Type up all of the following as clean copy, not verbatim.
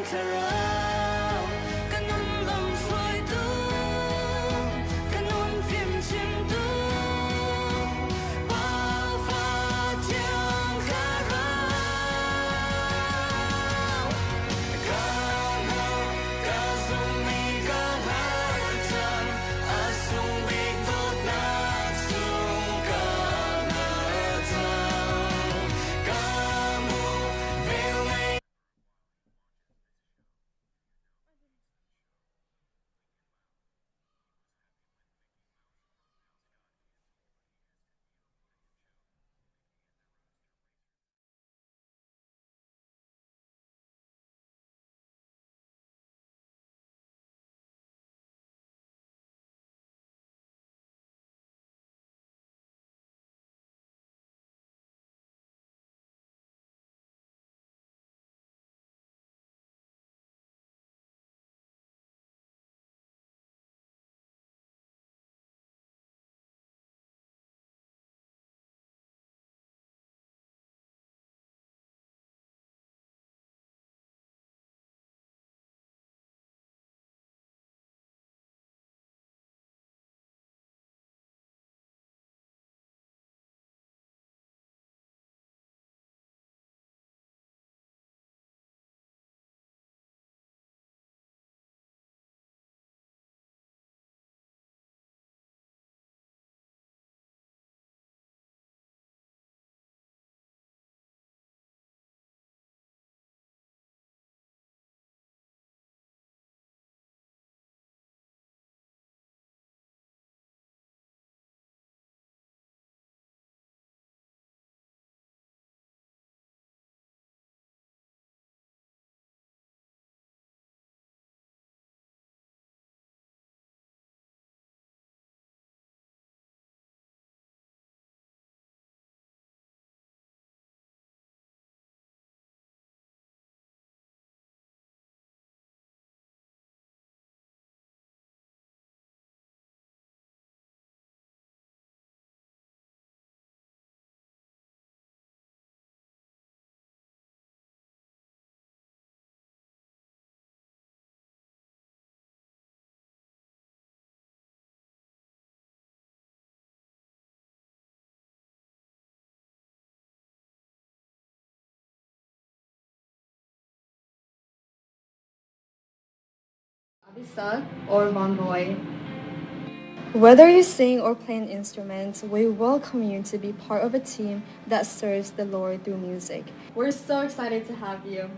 Thlarau ka nun lam hruaitu ka nun fimchimtu Pa Fa Thiang Thlarau ka hngal ka zummi ka hngal cang a sung bik dawtnak chung ka hngal cang ka mu velngeih Abisak or Von Roy. Whether you sing or play an instrument, we welcome you to be part of a team that serves the Lord through music. We're so excited to have you.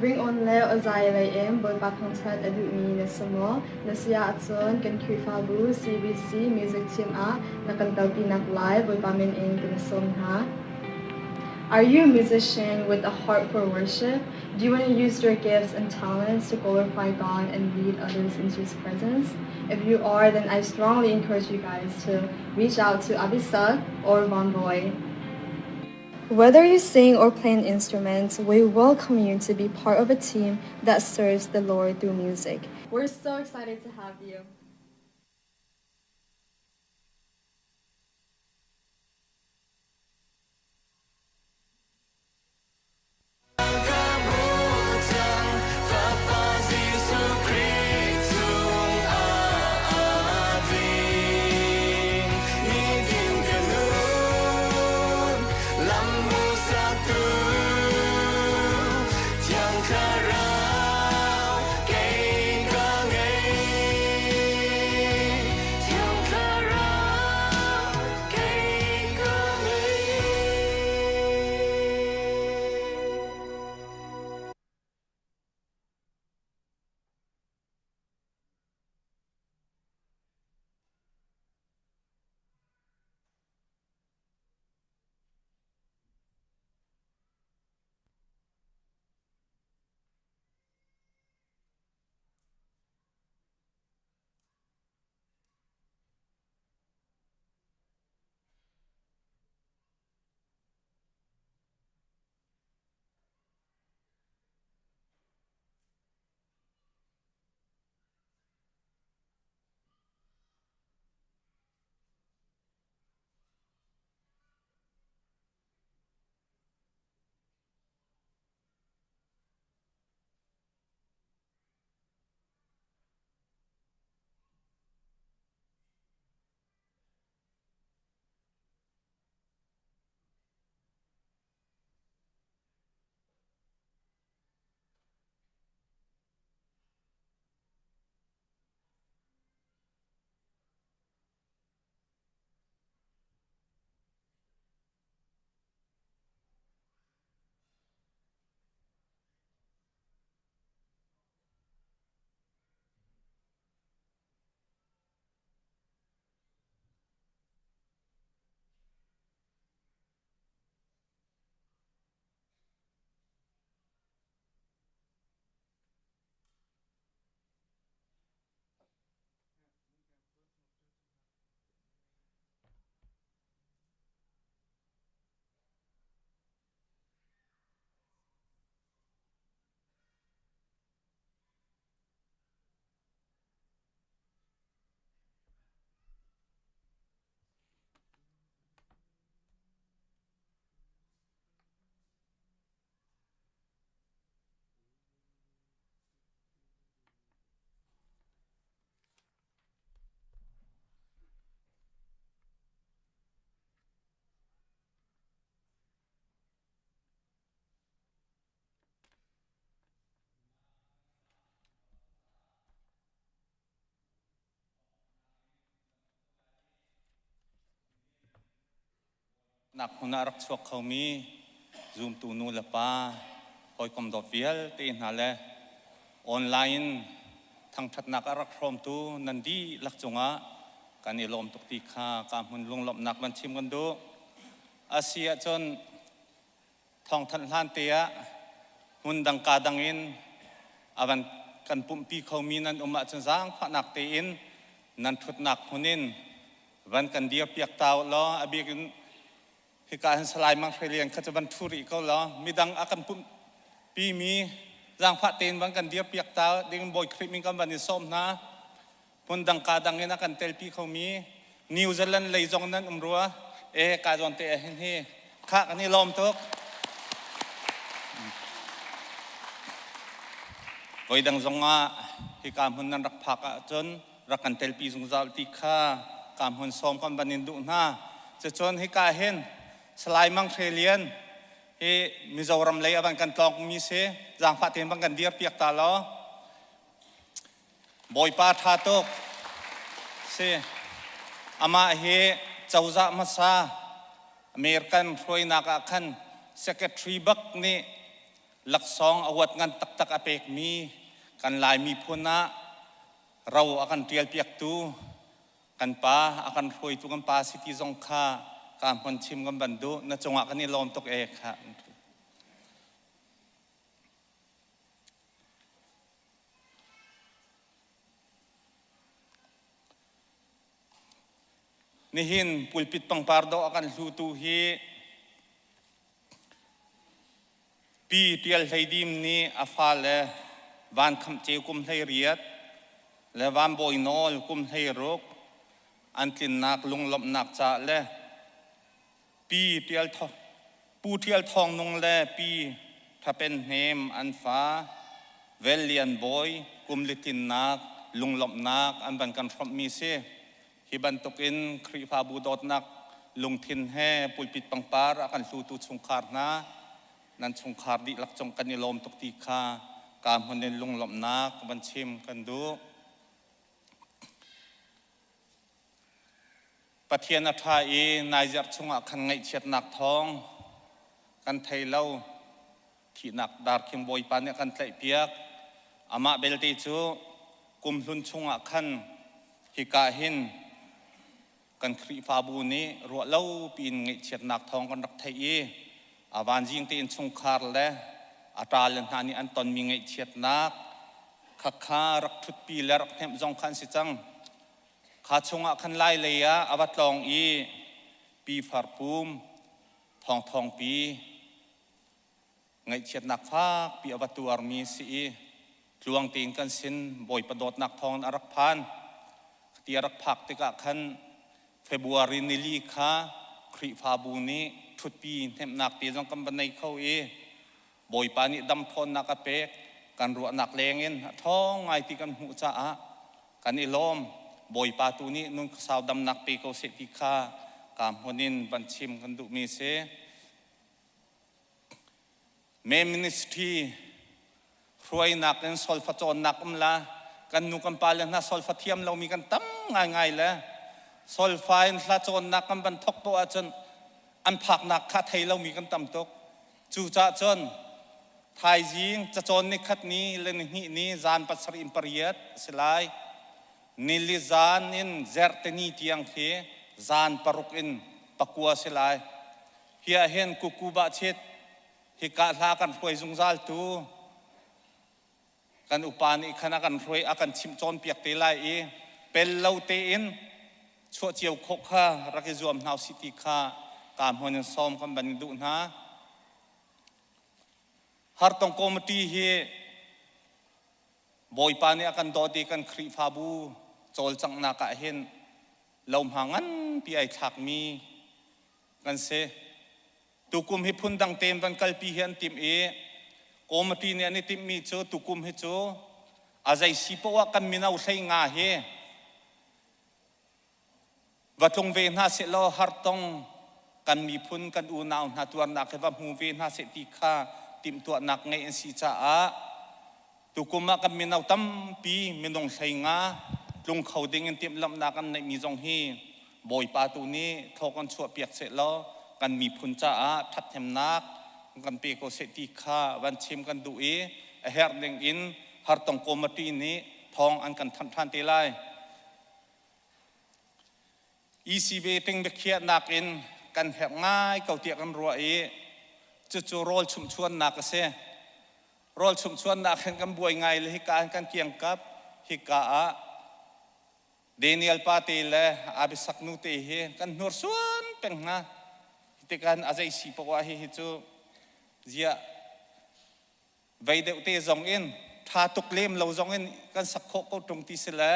Ringawn le awzai lei in Bawipa thangṭhat a duhmi na si maw? Na si ahcun kan Khrihfabu CBC Music Team ah na kan telpinak lai Bawipa min in kan sawm hna. Are you a musician with a heart for worship? Do you want to use your gifts and talents to glorify God and lead others into His presence? If you are, then I strongly encourage you guys to reach out to Abisak or Von Roy. Whether you sing or play an instrument, we welcome you to be part of a team that serves the Lord through music. We're so excited to have you. Ka hmu cang Fapa Jesuh Khrih chungah a tling. Nitin ka nun lam hmuhsaktu Thiang Thlarau kei ka ngei. Nak hmun ah rak chuak khomi zumtu nu le pa hawikom dawt vialte hna le online in thangṭhatnak a rak hrawmtu nan dihlak cungah kan i lawm tuk ti kha ka hmun lunglawmhnak van chim kan duh. Asi ahcun thawngthanh hlan te ah hmun dang ka dang in a van kan pumhpi khomi nan um ahcun zaangfahnak tein nan ṭhutnak hmun in van kan dirpiak ta u law a bik in hika hin Salai Mang Hre Lian kha cu van ṭhu rih ko law midang a kan pumhpi mi zaangfah tein van kan dirpiak ta ding Bawi Khrih min kan van i sawm hna. Hmun dang ka dang in a kan telpi khomi New Zealand lei zong nan um rua e ka zawn te hin hi kha kan i lawm tuk. Voi dang zong ah hika hmun nan rak phak ahcun rak kan telpi zungzal ti kha ka hmun sawm kan van in duh hna. Cucun hika hin Salai Mang Hre Lian hi Mizoram lei a van kan tlawng mi si zaangfah tein van kan dir piak ta law. Bawipa ṭha tuk si. Amah hi cozah hmasa American hruainak ah khan secretary bak nih laksawng award ngan taktak a pekmi kan Lai miphun ah ro a kan ṭialpiaktu kan pa a kan hruaitu kan pa si ti zong kha ka hmun chim kan van duh. Na cungah kan i lawm tuk e kha. Nihin pulpit pangpar dawh a kan hlutu hi Pi Tial Hlei Dim nih a fale Van Khamh Ceu kum 18 le Van Bawi Nawl kum 16 an tlinnak lunglawmhnak caah le Pi Tial Pu Ṭial Thawng Nung le Pi Tha Pen Hnem an fa Vel Lian Bawi kum litinnak lunglawmhnak an van kan hrawmhmi si. Hi bantukin Khrihfabu dawtnak lungthin he pulpit pangpar a kan hlutu chungkhar hna nan chungkhar dihlak cung kan i lawm tuk ti kha ka hmun in lunglawmhnak van chim kan duh. Pathian a ṭha i naiziarh chungah khan ngaihchiatnak thawng kan thei lo. Thihnak darkhing Bawipa nih a kan tlaihpiak. Amah belte cu kumhlun chungah khan hika hin kan Khrihfabu nih ruah lo piin ngaihchiatnak thawng kan rak theih i a vanzing tein chungkhar le a ṭale hna nih an tonmi ngaihchiatnak khakha rak ṭhutpi le rak hnemh zong kha an si cang. Kha chungah khan lai lei ah a va tlawng i pi farpum thawngthawngpi ngaihchiatnak fakpi a va tuarmi si i tluang tein kan sin Bawipa dawtnak thawngin a rak phan. Ti a rak phak tikah khan February nili kha Khrihfabu nih ṭhutpi hnemhnak te zong kan va nei kho i Bawipa nih dam ṭhawnnak a pek. Kan ruahnak lengin a ṭhawng ngai ti kan hmuh caah kan i lawm. Bawipa tu nih nun khuasau damnak pe ko seh ti kha ka hmun in van chim kan duhmi si. Me ministry hruainak in solfa cawnnak um la kan nu kan pa le hna solfa thiam lomi kan tam ngaingai le solfa in hla cawnnak kan van thok poah ahcun an phaknak kha thei lomi kan tam tuk. Cucaah cun thaizing cacawn nikhat ni le nihnih ni zan pasarih in pariat a si lai. Nili zan in zerhteni tiang khi zan paruk in pakua si lai. Hi ah hin kuku bahchit hika hla kan hruai zungzal tu kan upa nih khan a kan hruai a kan chimh cawnpiak te lai i pel lo tein chuah cio khawh kha rak i zuam hna usih ti kha ka hmun in sawm kan van duh hna. Hartong committee hi Bawipa nih a kan dawt i kan Khrihfabu cawlcanghnak ah hin lohma nganpi ai thlakmi kan si. Tukum hi phundang tein van kalpi hi an timh i committee nih an i timhmi cu tukum hi cu a zei si poah ah kan mino hlei nga hi va tlung ve hna sehlaw hartong kan miphun kan unau hna tuarnak hi va hmu ve hna seh ti kha timhtuahnak ngeih an si caah tukum ah kan mino tampi minung hlei nga tlung kho ding in timhlamhnak an neihmi zong hi Bawipa tu nih thaw kan chuahpiak sehlaw kan miphun caah ṭhathnemnak kan pe ko seh ti kha van chim kan duh i a herh ding in hartong committee nih thawng an kan thanh ṭhan te lai. ECB ting biakhiahnak in kan herh ngai ko tiah kan ruah i cucu rawl chumhchuannak a si. Rawl chumhchuannak hin kan buai ngai le hika hin kan kiangkap hika ah Daniel pa te le Abisak nu te hi kan hnursuan peng hna. Tikan a zei si poah hi hi cu ziah vei deuh te zong in tha tuk lem lo zong in kan sak khawh ko ṭung ti si le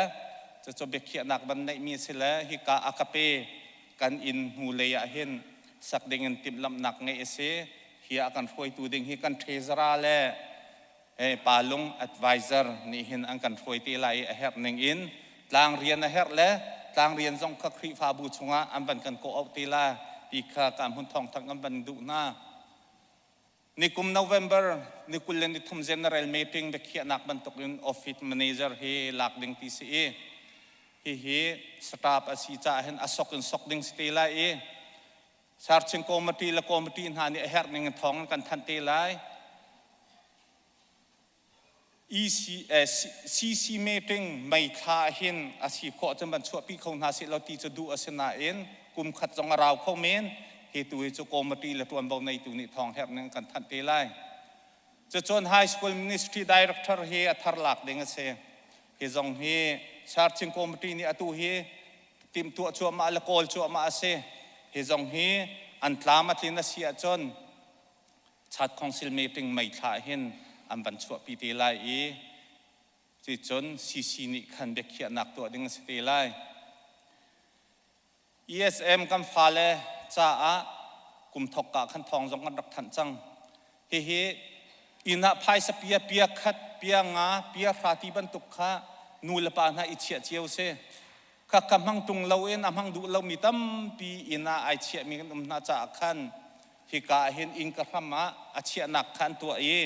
cucu biakhiahnak van neihmi si le hika a ka pe kan inn hnu lei ah hin sak ding in timhlamhnak ngeih a si. Hi ah kan hruaitu ding hi kan treasurer le Pa Lung advisor nih hin an kan hruai te lai i a herh ning in tlang rian a herh le tlang rian zong kha Khrihfabu chungah an van kan kawh auh te la ti kha ka hmun thawngthang kan van duh hna. Nikum November ni 23 General Meeting biakhiahnak bantuk in office manager hi lak ding ti si i hihi staff a si caah hin a sok in sok ding si te lai i Searching committee le committee hna nih a herh ning in thawng an kan thanh te lai. EC, eh, CC meeting May thla hin a si khawh cun van chuahpi kho hna sih law ti cu duh a si nain kum khat zong a rau kho men. Hi tu hi cu committee le ṭuanvo neitu nih thawng herh ning kan thanh te lai. Cucun High School Ministry Director hi a thar lak ding a si. Hi zong hi Searching Committee nih atu hi timhtuah cuahmah le kawl cuahmah a si. Hi zong hi an tlam a tlin a si ahcun Chat Council meeting May thla hin an van chuahpi te lai i cucun CC nih khan biakhiahnak tuah ding a si te lai. ESM kan fale caah kum thawkka khan thawng zong kan rak thanh cang. Hihi inn ah phaisa pia pia khat, pia nga, pia hra ti bantuk kha nu le pa hna i chiah cio si. Kha ka hmang tung loin a hmang duh lomi tampi inn ah ai chiahmi kan um hna caah khan hika ah hin inn ka hram ah a chiahnak kha an tuah i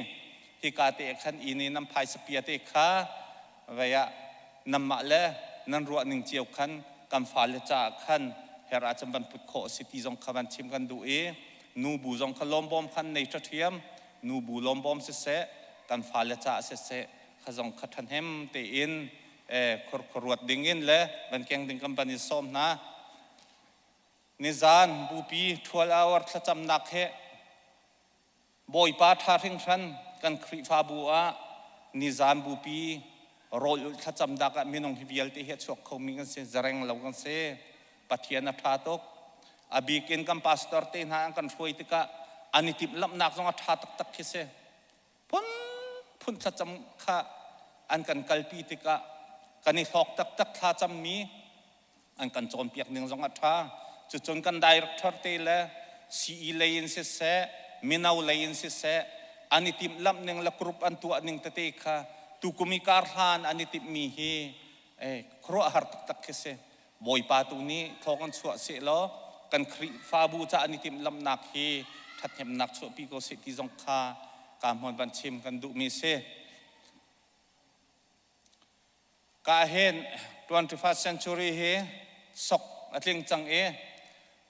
hika te khan inn i nan phaisa pia te kha vei ah nanmah le nan ruah ning cio khan kan fale caah khan her ah cun van put khawh a si ti zong kha van chim kan duh i nubu zong kha lawmbawm khan nei ṭha nubu lawmbawm siseh kan fale caah siseh kha zong kha ṭhahnem tein khurkhuruat ding in le van keng ding kan van i sawm hna. Nizan bupi 12 hour thlacamnak he Bawipa ṭha hringhran kan Khrihfabu ah nizan bupi rawl ulh thlacam dak ah minung hi vialte hi a chuak khomi kan si, zareng lo kan si. Pathian a ṭha tuk. A bik in kan pastor te hna an kan hruai tikah an i timhlamhnak zong a ṭha taktak khi si. Phunphun thlacam kha an kan kalpi tikah kan i hlawk taktak thlacammi an kan cawnpiak ning zong a ṭha. Cucun kan director te le CE lei in siseh, mino lei in siseh, an i timhlamh ning le group an tuah ning tete kha tukum i kar hlan an i timhmi hi khuaruahhar taktak khi si. Bawipa tu nih thawng an chuah seh law kan Khrihfabu ca an i timhlamhnak hi ṭhathnemnak chuahpi ko seh ti zong kha ka hmuan van chim kan duhmi si. Ka hin 21st century hi sok a tling cang i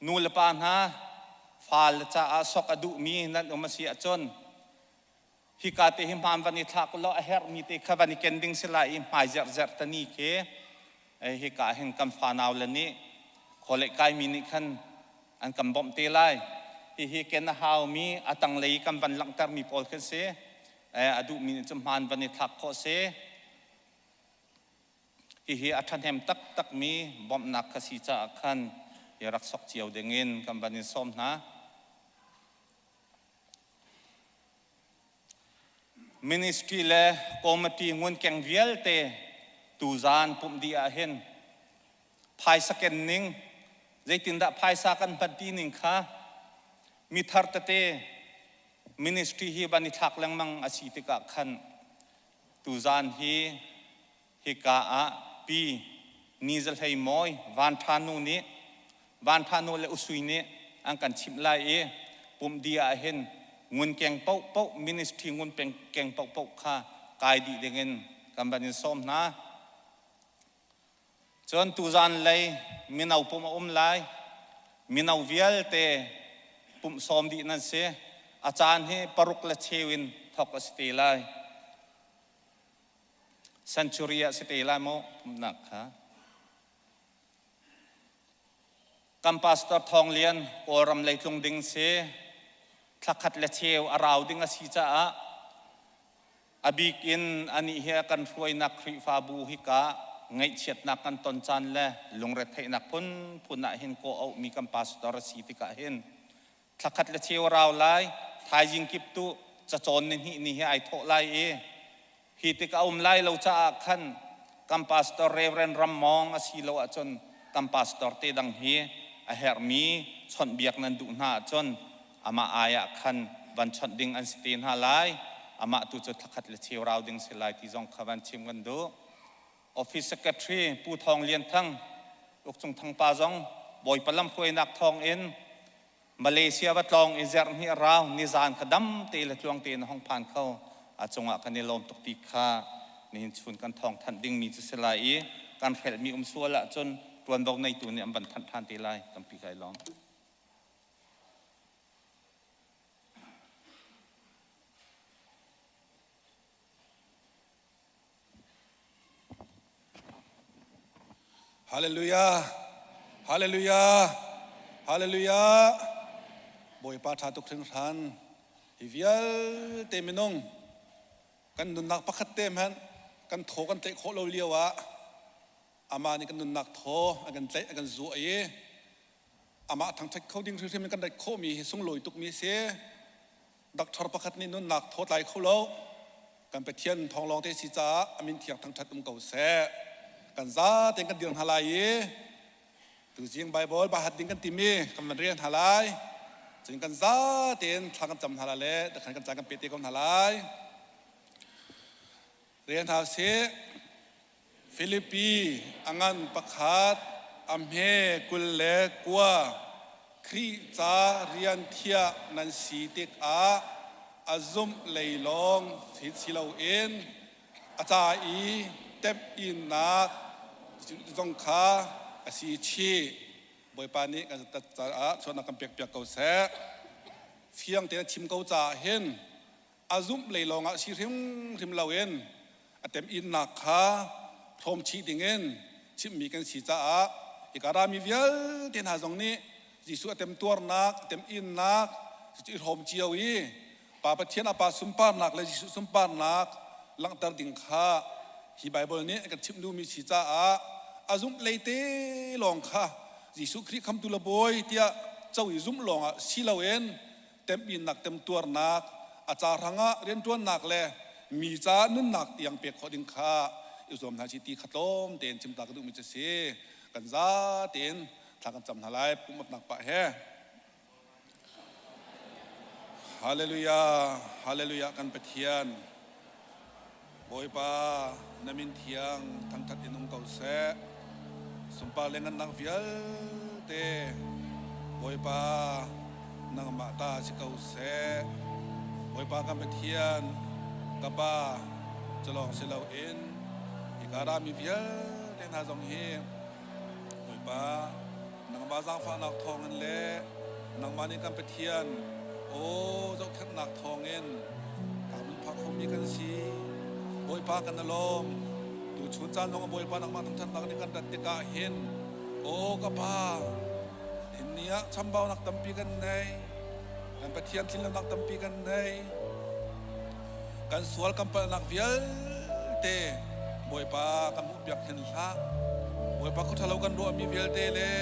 nu le pa hna fale caah sok a duhmi nan um a si ahcun hika te hi hmaan van i thlak law a herhmi te kha van i ken ding si lai i hmai zerhzerh tani khi hika hin kan fanau le nih khualei kaimi nih khan an kan bawmh te lai. Hihi ken a haumi a tanglei kan van langhtermi pawl khi si. A duhmi nih cun hmaan van i thlak khawh si. Hihi a ṭhahnem taktakmi bawmhnak kha si caah khan i rak sok cio dingin kan van in sawm hna. Ministry le committee ngunkeng vialte tuzaan pumh dih ah hin phaisa ken ning zeitindah phaisa kan hman ti ning kha mithar tete ministry hi van i thlak lengmang a si tikah khan tuzaan hi hika ah Pi Ni Za Hlei Mawi Van Tha Nu nih Van Tha Nu le Usui nih an kan chimh lai i pumh dih ah hin ngunkeng paohpaoh ministry ngunkeng paohpaoh kha kai dih dingin kan van in sawm hna. Cun tuzaan lei mino pumh a um lai. Mino vialte Pumh sawm dih nan si. A caan hi paruk le cheu in thawk a si te lai. Century ah si te lai maw pumhnak kha. Kan pastor Thawng Lian Kawlram lei tlung ding si. Thlakhat le cheu a rau ding a si caah a bik in anih hi a kan hruainak Khrihfabu hika ngaihchiatnak kan ton caan le lungretheihnak phunphun ah hin kawh auhmi kan pastor a si tikah hin thlakhat le cheu a rau lai thaizing kip tu cacawn ni hnih ni hi ai thawh lai i hi tik a um lai lo caah khan kan pastor Reverend Ram Mawng a si lo ahcun kan pastor te dang hi a herhmi chawnhbiak nan duh hna ahcun amah ai ah khan van chawnh ding an si te hna lai. Amah tu cu thlakhat le cheu rau ding si lai ti zong kha van chim kan duh. Office Secretary Pu Thawng Lian Thang, Ukcung Thang pa zong Bawipa lamhruainak thawng in Malaysia va tlawng i zerh hnih a rau nizan kha dam te le tluang tein a hong phan kho. A cungah kan i lawm tuk ti kha nihin chun kan thawng thanh dingmi cu si lai i kan hrelhmi um sual ahcun ṭuanvo neitu nih an van thanh ṭhan te lai. Tampi kai lawm. Hallelujah. Hallelujah. Hallelujah. Bawipa ṭha tuk hringhran. Hi vialte minung kan nunnak pakhat te hmanh kan thaw kan tlaih khawh lo lio ah amah nih kan nunnak thaw a kan tlaih a kan zuah i amah thangṭhat kho ding hrimhrim in kan rat khawhmi hi sunglawi tukmi a si. Doctor pakhat nih nunnak thaw tlai kho lo. Kan Pathian thawng lawng te si caah a min thiang thangṭhat um ko seh. Kan za tein kan dir hna lai i tuzing Bible bahat ding kan timi kan van rel hna lai. Cun kan za tein thla kan cam hna lai le dakhan kan caan kan pe te ko hna lai. Rel hna usih. Filipi a ngan pakhat, a hme 29, Khrih ca rian thiah nan si tikah a zumh lei lawng si loin a ca i temhinnak zong kha a si chih. Bawipa nih kan caah chuahnak kan pekpiak ko seh. Fiang tein a chim ko caah hin a zumh lei lawngah si hrimhrim loin a temhinnak kha hrawm chih dingin chimhmi kan si caah hika rami vialte hna zong nih Jesuh a temtuarnak, a temhinnak cucu i hrawm cio i Pa Pathian a Pa sunparnak le Jesuh sunparnak langhter ding kha hi Baibal nih a kan chimh duhmi si caah a zumh lei te lawng kha Jesuh Khrih khamtu le Bawi tiah co i zumh lawngah si loin temhinnak temtuarnak a ca hrangah rianṭuannak le mi ca nunnak tiang pek khawh ding kha i zuam hna si ti kha tlawm tein chimta ka duhmi cu si. Kan za tein thla kan cam hna lai pumhnak pah he. Hallelujah, hallelujah kan Pathian. Bawipa, na min thiang thangṭhat in um ko seh. Sunpar le ngannak vialte Bawipa nangmah ta si ko seh. Bawipa kan Pathian, ka Pa, cu lawng si loin hika rami vialte hna zong hi Bawipa, nangmah zaangfahnak thawngin le nangmah nih kan Pathian aw zohkhenhnak thawngin kaa mun phak khomi kan si. Bawipa kan i lawm. Tuchun caan zong ah Bawipa nangmah thangṭhatnak nih kan rat tikah hin aw ka Pa, hin ni ah chambaunak tampi kan nei. Kan Pathian tlinlonak tampi kan nei. Kan sual kan palhnak vialte Bawipa kan hmuhpiak hin hlah. Bawipa khuaṭhalo kan ruahmi vialte le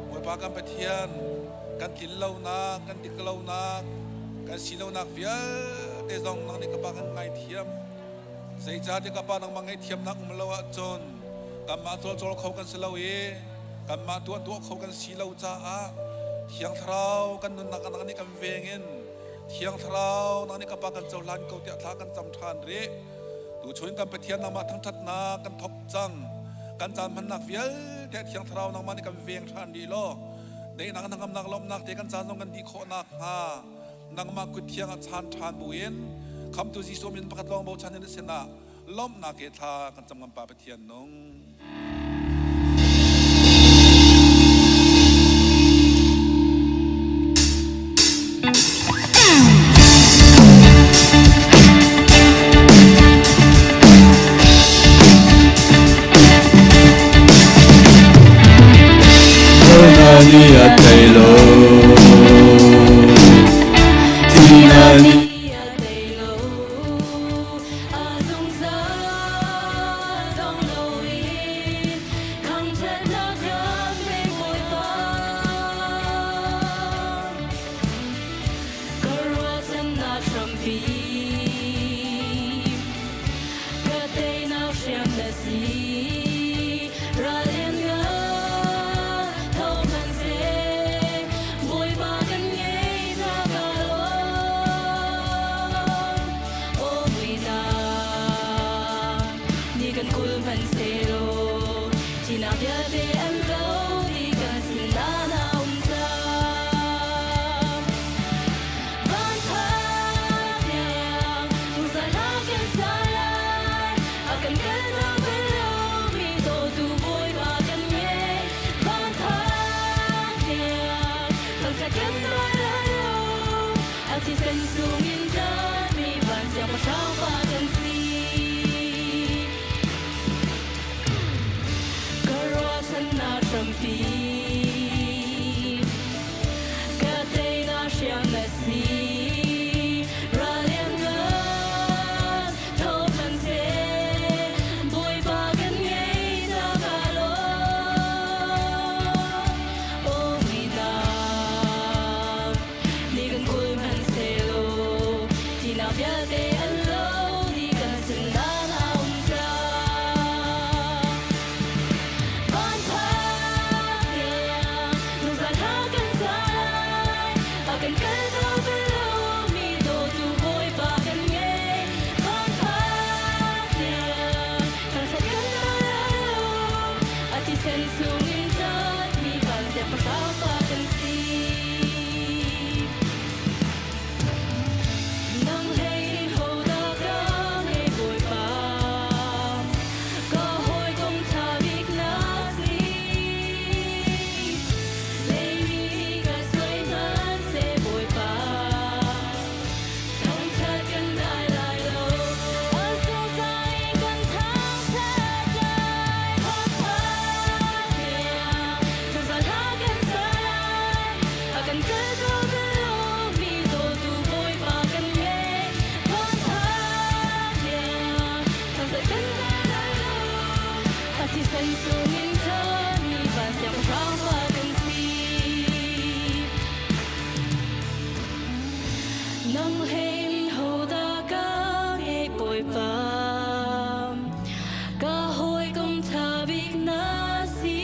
Bawipa kan Pathian kan tlinlonak, kan diklonak, kan silonak vialte zong nang nih ka Pa kan ngaithiam. Zeicahtiah ka Pa nangmah ngaihthiamnak um lo ahcun kanmah cawlcawl kho kan si lo i kanmah tuan tuah kho kan si lo caah Thiang Thlarau kan nunnak ah nang nih kan veng in Thiang Thlarau nang nih ka Pa kan cohlan ko tiah thla kan cam ṭhan rih. Tuchun kan Pathian nangmah thangṭhatnak kan thawk cang. Kan caan hmannak vialte Thiang Thlarau nangmah nih kan veng ṭhan rih law daihnak hnangamnak lawmhnak te kan caan zong kan dih khawh nakhnga nangmah kut thiang ah chaan ṭhan buin khamtu Jesuh min pakhat lawng bochan in na sinah lawmhnak he thla kan cam ngam Pa Pathian nung. Thihnak nih a tei lo, a zungzal dong loin thangṭhatnak ram pek Bawipa. Ka ruahchannak hrampi, ka teinak hriam na si. Ral lianngan tho hmanhseh, Bawipa kan ngei ca ka lawm. Aw muihnak ni kan kul hmanhsehlaw, thihnak vialte an lo ti kan sinah na um cang. Vanthang zungzal hla kan sa lai, a kan kaltak bal lomi dawtu Bawipa kan ngei. Vanthang thangṭhat kan tuah lai lo, a thisen sungin tlanmi van siangpahrang fa kan si. Ka ruahchannak hrampi, ka teinak hriam na si. Ral lianngan tho hmanhseh, Bawipa kan ngei ca ka lawm. Aw muihnak ni kan kul hmanhsehlaw, thihnak vialte an lo ni kan sinah na um cang. Vanthang zungzal hla kan sa lai, a kan kaltak bal lomi dawtu Bawipa kan ngei. Vanthang thangṭhat kan tuah lai lo, a thisen sungin tlanmi van siangpahrang fa kan si. Nang hlei in hodah ka ngei Bawipa, ka hawikom ṭha bik na si. Leimi ka suai hmanhseh Bawipa, thangṭhat kan dai lai lo. A zungzal in kan thangṭhat lai, zungzal hla kan sa lai. A kan kaltak bal lomi dawtu Bawipa kan ngei. Thangṭhat kan dai lai lo, a thisen sungin tlanmi van siangpahrang fa kan si. Nang hlei in hodah ka ngei Bawipa, ka hawikom ṭha bik na si.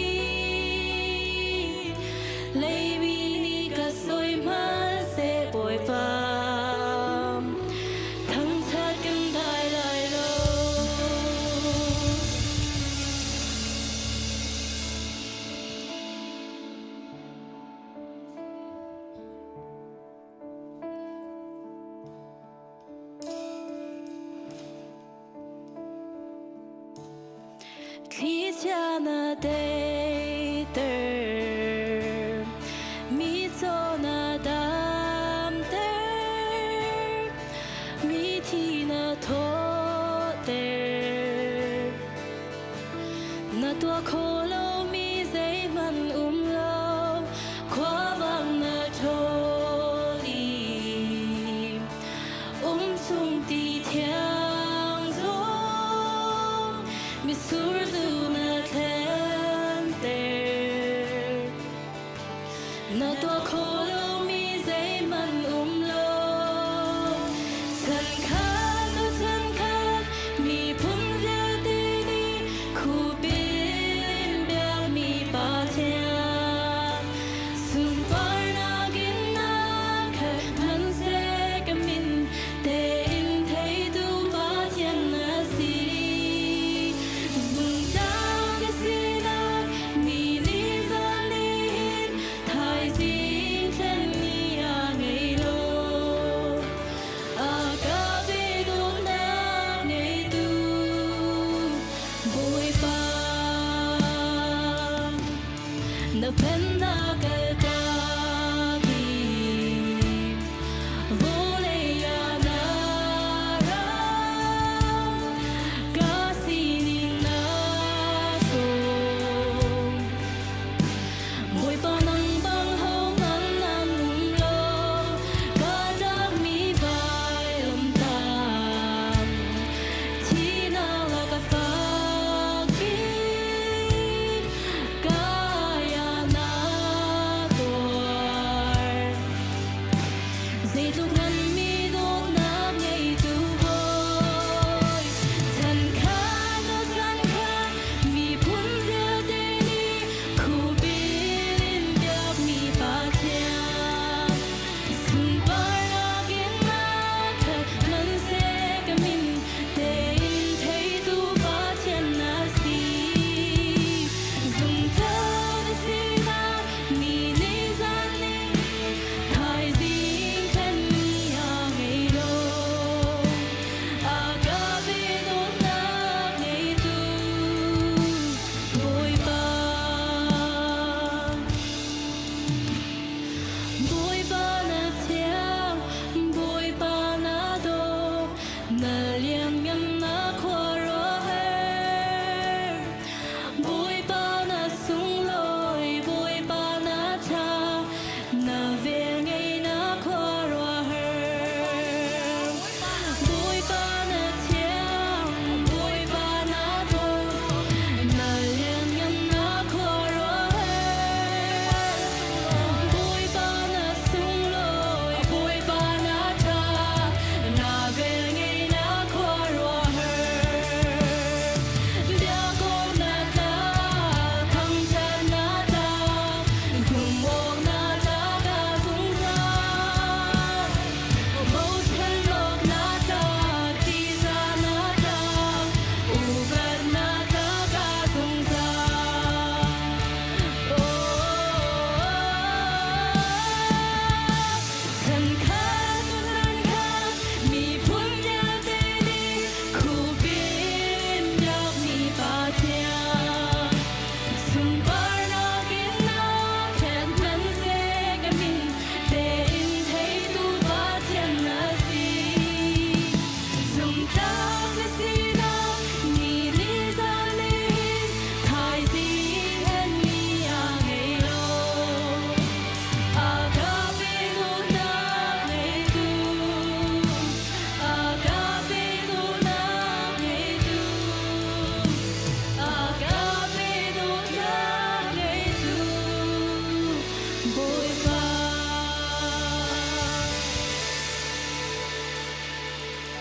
Leimi nih ka sawi hmanhseh Bawipa, thangṭhat kan dai lai lo. Thlichia na teiter, mi caw na damter, mi thi na thawhter. Na tuah kho lomi zeihmanh um lo, khuavang na ṭhawl i umchung ti thiang zong mitsur zu na thlen.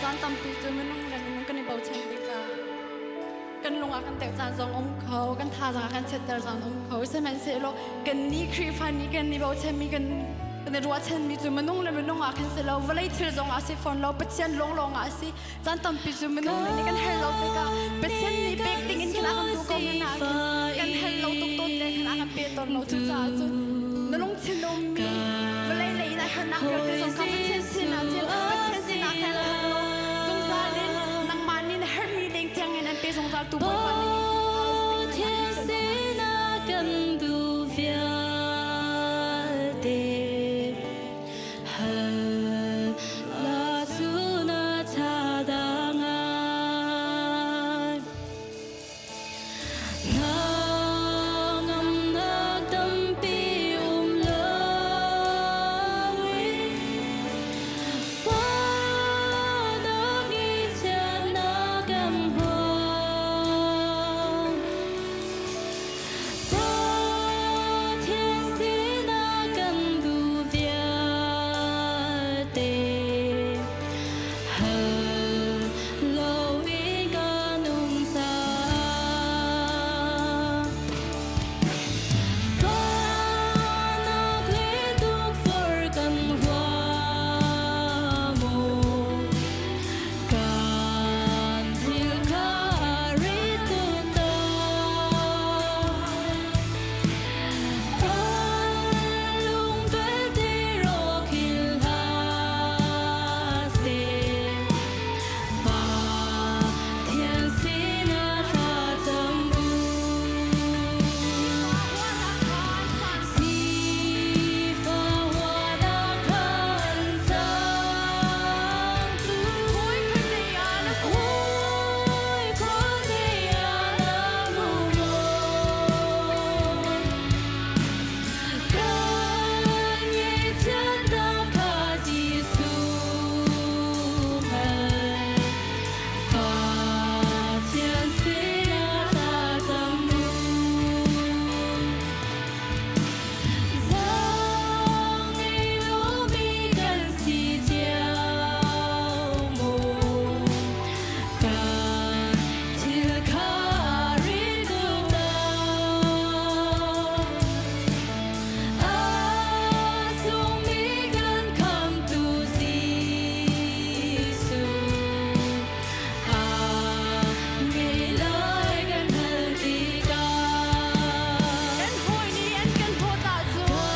Caan tampi cu minung le minung kan i bochan tikah kan lung ah kan teuh caan zong um kho, kan thazaang ah kan chiatter caan um kho. Sihmanhsehlaw kannih Khrihfa nih kan i bochanmi kan kan i ruahchanmi cu minung le minung ah khan si lo, vawlei thil zong ah si fawn lo, Pathian lawnglawng ah a si. Caan tampi cu minung nih kan herh lo tikah Pathian nih pek ding in khan a kan duh ko na nain kan herh lo tuk tawn le khan a kan pe tawn lo. Cucaah cun na lungthin ummi vawlei lei in a herhnak vialte zong kha Pathian sinah cun Pathian sinah khan hal law zungzal in nangmah nih na herhmi ding tiang in an pe zungzal tu Bawipa nih Pathian sinah kan duh vialte hal la cu na tha dah ngai. Hnangamnak tampi um loin Fahnak i chiatnak kan huam. Pathian sinah kan duh vialte hal loin kan um caah. Fahnak le tukforh kan huam maw? Kan thil kha rit tuk Kan lung belte rawkhil hlah seh. Pathian sinah thlacam u. Sifah khan cangtu Hawi khuazei ah na hmu maw? Kan ngaihchiatnak kha Jesuh hngal. Pathian sinah thlacam u. Zaang ngei lomi kan si cio maw? Kan thil kha rit tuk lo. A sungmi kan khamtu Jesuh, a ngei lai kan hal tikah. Kan hawi nih an kan hlawt ahcun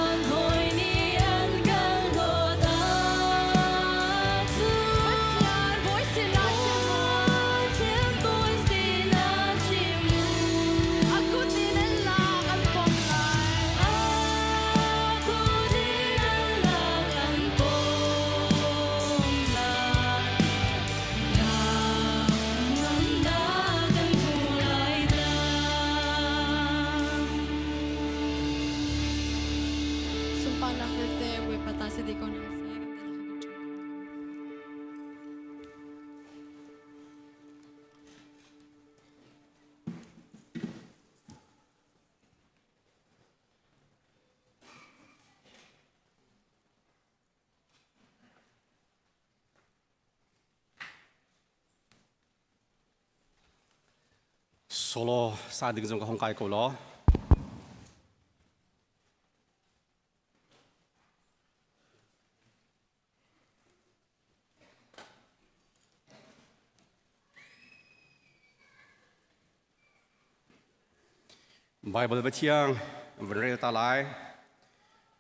Kan hawi nih an kan hlawt ahcun Pathian bawi sinah chim u. Pathian bawi sinah chim u. A kut in an lak an pom lai. A kut in an lak an pom lai. Ngamnak kan hmu lai dah. Sunparnak vialte Bawipa ta si dih ko hna seh kan ti lak in kan ṭhu. Solo sa ding zong ka hong kai ko law. Bible Pathiang van rel ta lai.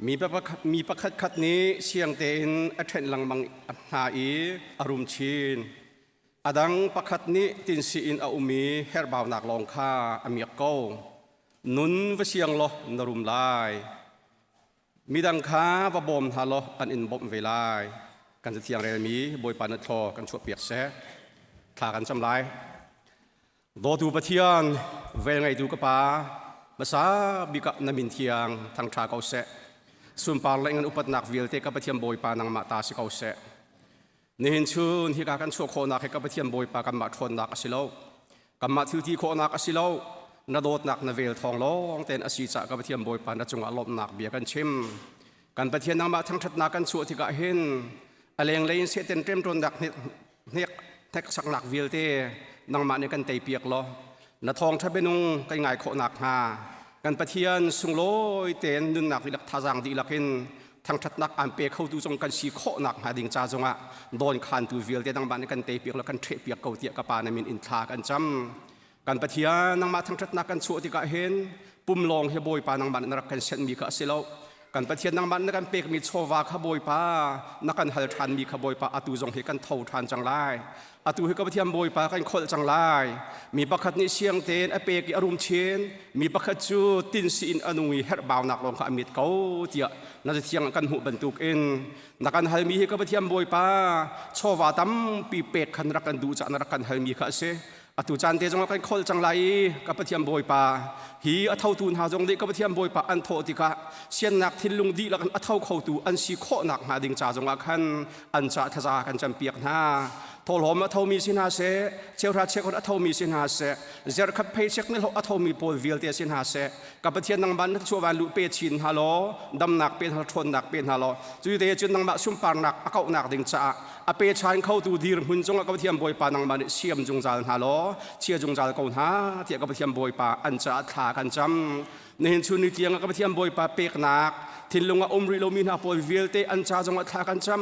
Mi pakhat khat nih siang tein a ṭhenh lengmang hna i a rum chin. A dang pakhat nih tinsi in a um i herhbaunak lawng kha a miak ko. Nun va siang law na rum lai. Midang kha va bawm hna law an in bawmh ve lai. Kan cathiang relmi Bawipa na thlaw kan chuahpiak seh. Thla kan cam lai. Dawtu Pathian, velngeitu ka Pa, hmasa bik ah na min thiang thangṭha ko seh. Sunpar le ngan upatnak vialte ka Pathian Bawipa nangmah ta si ko seh. Nihin chun hika kan chuah khawhnak hi ka Pathian Bawipa kanmah ṭhawnnak a si lo. Kanmah thilti khawhnak a si lo. Na dawtnak na vel thawng lawng tein a si caah ka Pathian Bawipa na cungah lawmhnak bia kan chim. Kan Pathian nangmah thangṭhatnak kan chuah tikah hin A lenglei in Satan ṭemṭawnnak hnek hneksaknak vialte nangmah nih kan teipiak law na thawngṭha bianung kan ngai khawh nakhnga kan Pathian sunglawi tein nunnak dihlak thazaang dihlak in thangṭhatnak aan pe khotu zong kan si khawh nakhnga ding ca zongah dawnkhantu vialte nangmah nih kan teipiak law kan ṭhehpiak ko tiah ka Pa na min in thla kan cam. Kan Pathian nangmah thangṭhatnak kan chuah tikah hin pum lawng hi Bawipa nangmah nih na rak kan senhmi kha a si lo. Kan Pathian nangmah na kan pekmi chawva kha Bawipa na kan hal ṭhanmi kha Bawipa atu zong hi kan tho ṭhan cang lai. Atu hi ka Pathian Bawipa kan kholh cang lai. Mi pakhat nih siang tein a pek i a rum chin, mi pakhat cu tinsi in a nung i herhbaunak lawng kha a mit ko tiah na thiang kan hmuh bantukin na kan halmi hi ka Pathian Bawipa chawva tampi pek khan rak kan duh caah na rak kan halmi kha a si. Atu caan te zongah kan kholh cang lai i ka Pathian Bawipa hi a thotu hna zong nih ka Pathian Bawipa an thawh tikah siannak thinlung dihlak in a tho khotu an si khawh nakhnga ding ca zongah khan an ca thaza kan campiak hna. Thawhlawm a thomi si hna seh, cheuhra cheukhat a thomi si hna seh, zerkhat pheichek ni hlawh a thomi pawl vialte si hna seh, ka Pathian nangmah na chuahvan lu pe chin hna law, damnak pe hna, ṭhawnnak pe hna law, cu te cun nangmah sunparnak a kauhnak ding caah a pechan khotu dirhmun cungah ka Pathian Bawipa nangmah nih siam zungzal hna law chia zungzal ko hna tiah ka Pathian Bawipa an caah thla kan cam. Nihin chun ni tiang ah ka Pathian Bawipa peknak thinlung ah um rih lomi hna pawl vialte an ca zongah thla kan cam.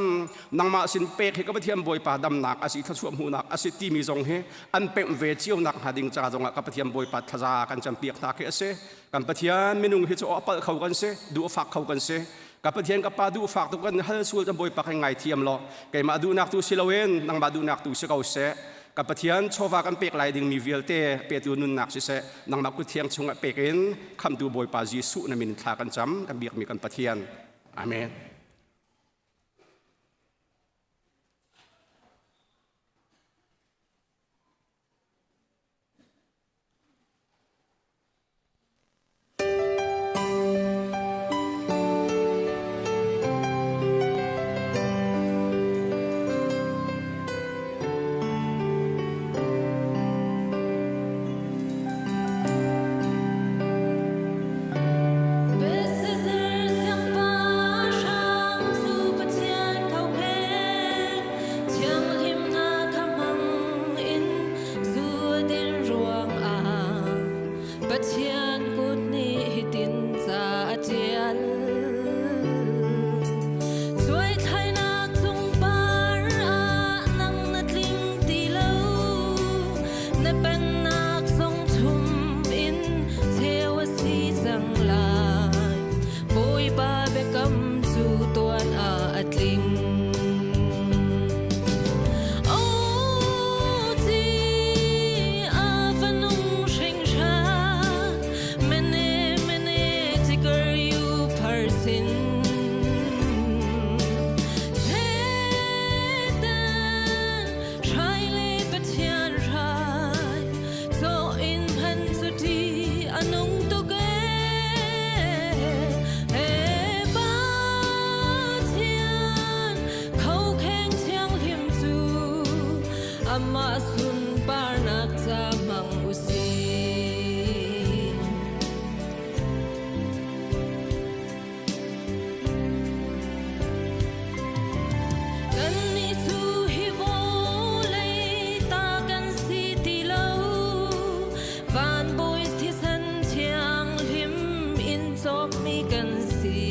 Nangmah sin pek hi ka Pathian Bawipa damnak a si thluachuah hmuhnak a si timi zong hi an pemh ve cio nak hnga ding ca zongah ka Pathian Bawipa thlaza kan campiak hna khi a si. Kan Pathian minung hi cu a palh kho kan si, duh a fak kho kan si. Ka Pathian ka Pa duh fak tuk kan hal sul kan Bawipa kan ngai thiam law keimah duhnak tu si loin nangmah duhnak tu si ko seh. Ka Pathian chawva kan pek lai dingmi vialte petu nunnak siseh nangmah kut thiang chungah pek in khamtu Bawipa Jesuh na min thla kan cam kan biakmi kan Pathian. Amen. Siangpahrang cu Pathian kokek thianghlimnak kha hmang in zu a din ruangah Pathian kut nih hitin ca a ṭial. Cuaithlainak cungpar ah nang na tling ti lo, na pennak zong chum in cheu a si cang lai. Bawipa biakam cu tuan ah a tling. Khokheng thianghlim cu amah sunparnak ca hmang u sih. Kannih cu hi vawlei ta kan si ti lo. Van bawi thisen thianghlim in cawkmi kan si.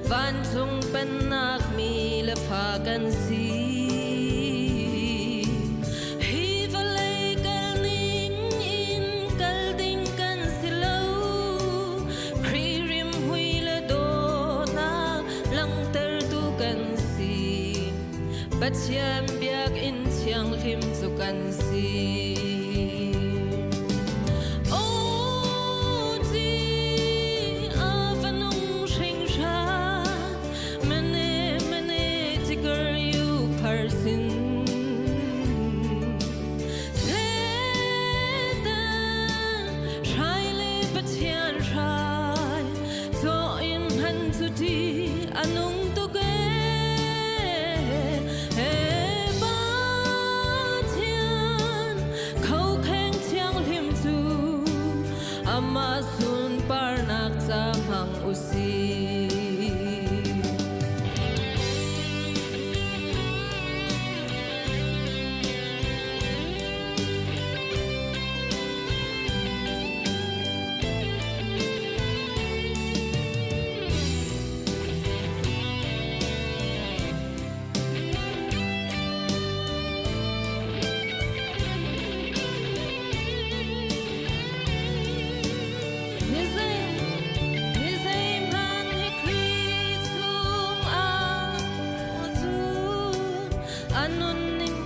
Vancung pennak mi le fa kan si. Hi vawlei kal ning in kal ding kan si lo. Khrih rimhmui le dawtnak langhtertu kan si. Pathian biakinn thianghlim cu kan si. Anung tuk e Pathian Khokheng thianghlim cu amah sunparnak ca hmang u sih. A nunning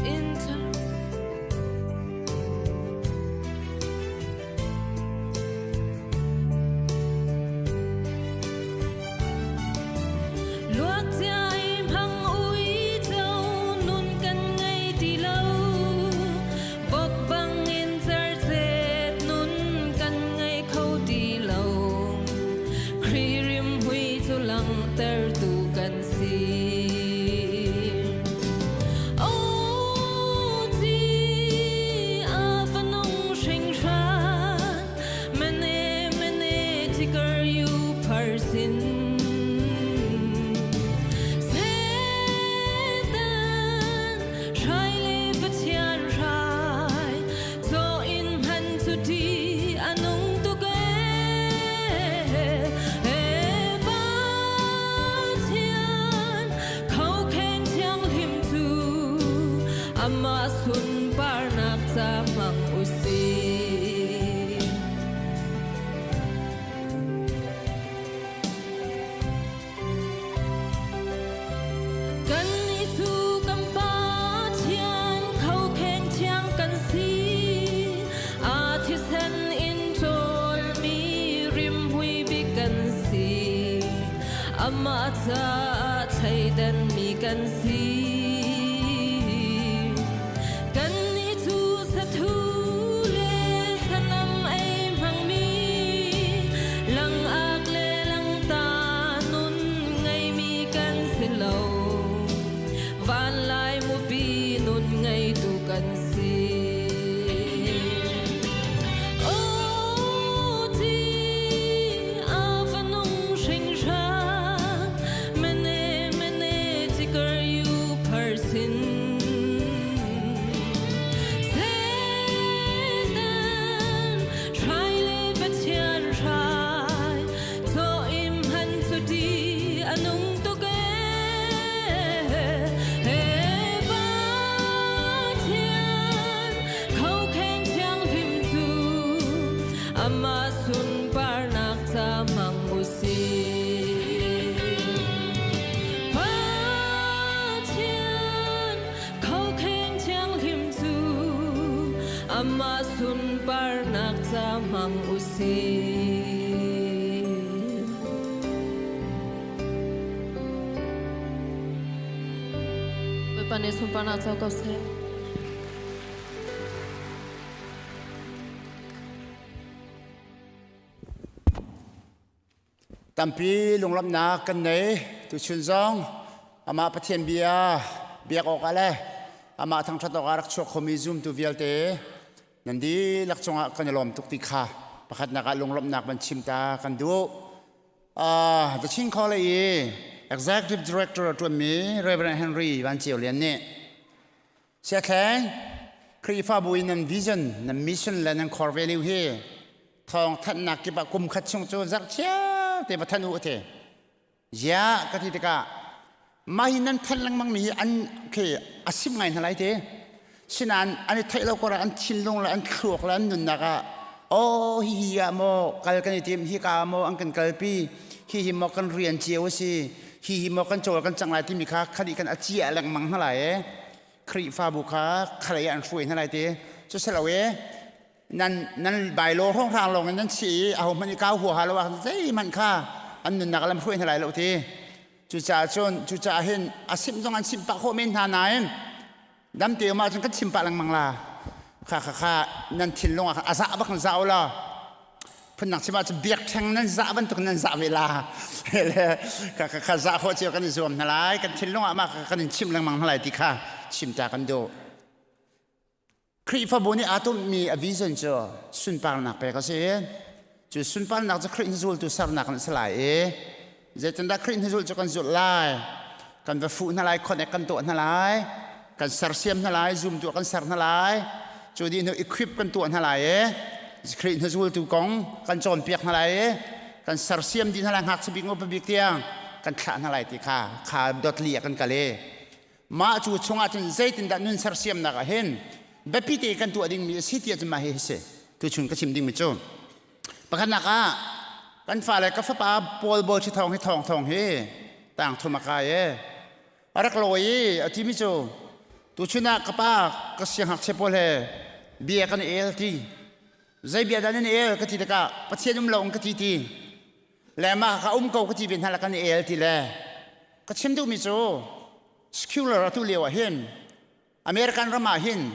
in Luat cia i hmang uico nun kan ngei ti lo. Vok bangin cercet nun kan ngei kho ti lo. Khrih rimhmui cu langhtertu kan si. O ci a fanung hringhran mene mene tikar yu parsin. Satan hrai le Pathian hrai caw in hman cu ṭi a nung tuk ee. Pathian khokheng thianghlim cu amah sunparnak ca hmang u sih. Kannih cu kan Pathian khokheng thiang kan si. Aa thisen in ṭawlmi rimhmui bik kan si. Amah caah thleidanmi kan si. Kannih cu sathu le sanam ei hmangmi, langak le langta nun ngeimi kan si lo. Vanlai mupi nun ngeitu kan si. O ti a fanung hringhran, mene mene tikar yu parsin. Satan hrai le Pathian hrai, caw im han cu ti a nung tuk ee. Pathian khokheng thianghlim cu amah sunparnak ca hmang u sih. Pathian khokheng thianghlim cu amah sunparnak ca hmang u sih. Bawipa nih sunparnak co ko seh. Tampi lunglawmhnak kan nei. Tuchun zong amah Pathian bia biak awkah le amah thangṭhat awkah rak chuak khomi zumtu vialte nan dihlak cungah kan i lawm tuk ti kha pakhatnak ah lunglawmhnak van chim ta kan duh. The Chin College i Executive Director a ṭuanmi Reverend Henry Van Ceu Lian nih Siathleng, Khrihfabu in nan vision, nan mission le nan core value hi thawng thanhnak kip ah kum khat chung cu zarh chiar te va thanh u te. Ziah ka ti tikah mah hi nan thanh lengmang mi hi an khi a sim ngai hna lai te. Sinain an i theih lo kor ah an thinlung le an thluak le an nunnak ah oh hi hi ah maw kal kan i tim hi ka maw an kan kalpi hi hi maw kan rian cio a si hi hi maw kan cawl kan cang lai timi kha khadi kan a cia lengmang hna lai e Khrihfabu kha khalei ah an hruai hna lai ti cu si lo e nan nan bailo hrawnghrang lawng in nan si i aho hmanh i kau huaha lo ah zeihmanh kha an nunnak lam hruai hna lai lo ti cucaah cun cucaah hin a simh zong an simh pah khawh men hna nain damte um ahcun kan chim pah lengmang la kha kha kha nan thinlung ah khan a zah bak in zah u law phundang chim ahcun biakṭheng nan zah bantuk nan zah ve la kha kha kha zah khawh cio kan i zuam hna lai kan thinlung ah mah kha kan in chimh lengmang hna lai ti kha chim ta kan duh Khrihfabu nih aa tummi a vision cu sunparnak pek a si cu sunparnak cu Khrih hnuzultu sernak in a si lai i zeitindah Khrih hnuzul cu kan zulh lai kan va fuh hna lai connect kan tuah hna lai kan sersiam hna lai zumtu kan ser hna lai cu dih hnu equip kan tuah hna lai i Khrih hnuzultu kong kan cawnpiak hna lai i kan sersiam dih hna lai ngakchia bik upa bik tiang kan thlah hna lai ti kha kha dotli ah kan kal i mah cu chungah cun zeitindah nun sersiamnak ah hin biapi te kan tuah dingmi a si tiah cun mah hi si tuchun ka chim dingmi cu pakhatnak ah kan fale ka fapa Paul Bawi Thawng hi thawng thawng hi tang thum a kai e. A rak lawi i a timi cu tuchun ah ka pa ka siangngakchia pawl he bia kan i el ti. Zei bia dah nan i el ka ti tikah Pathian um lo in ka ti ti. Le mah ka um ko ka ti ve hna la kan i el ti le ka chim duhmi cu secular atu lio ah hin American ram ah hin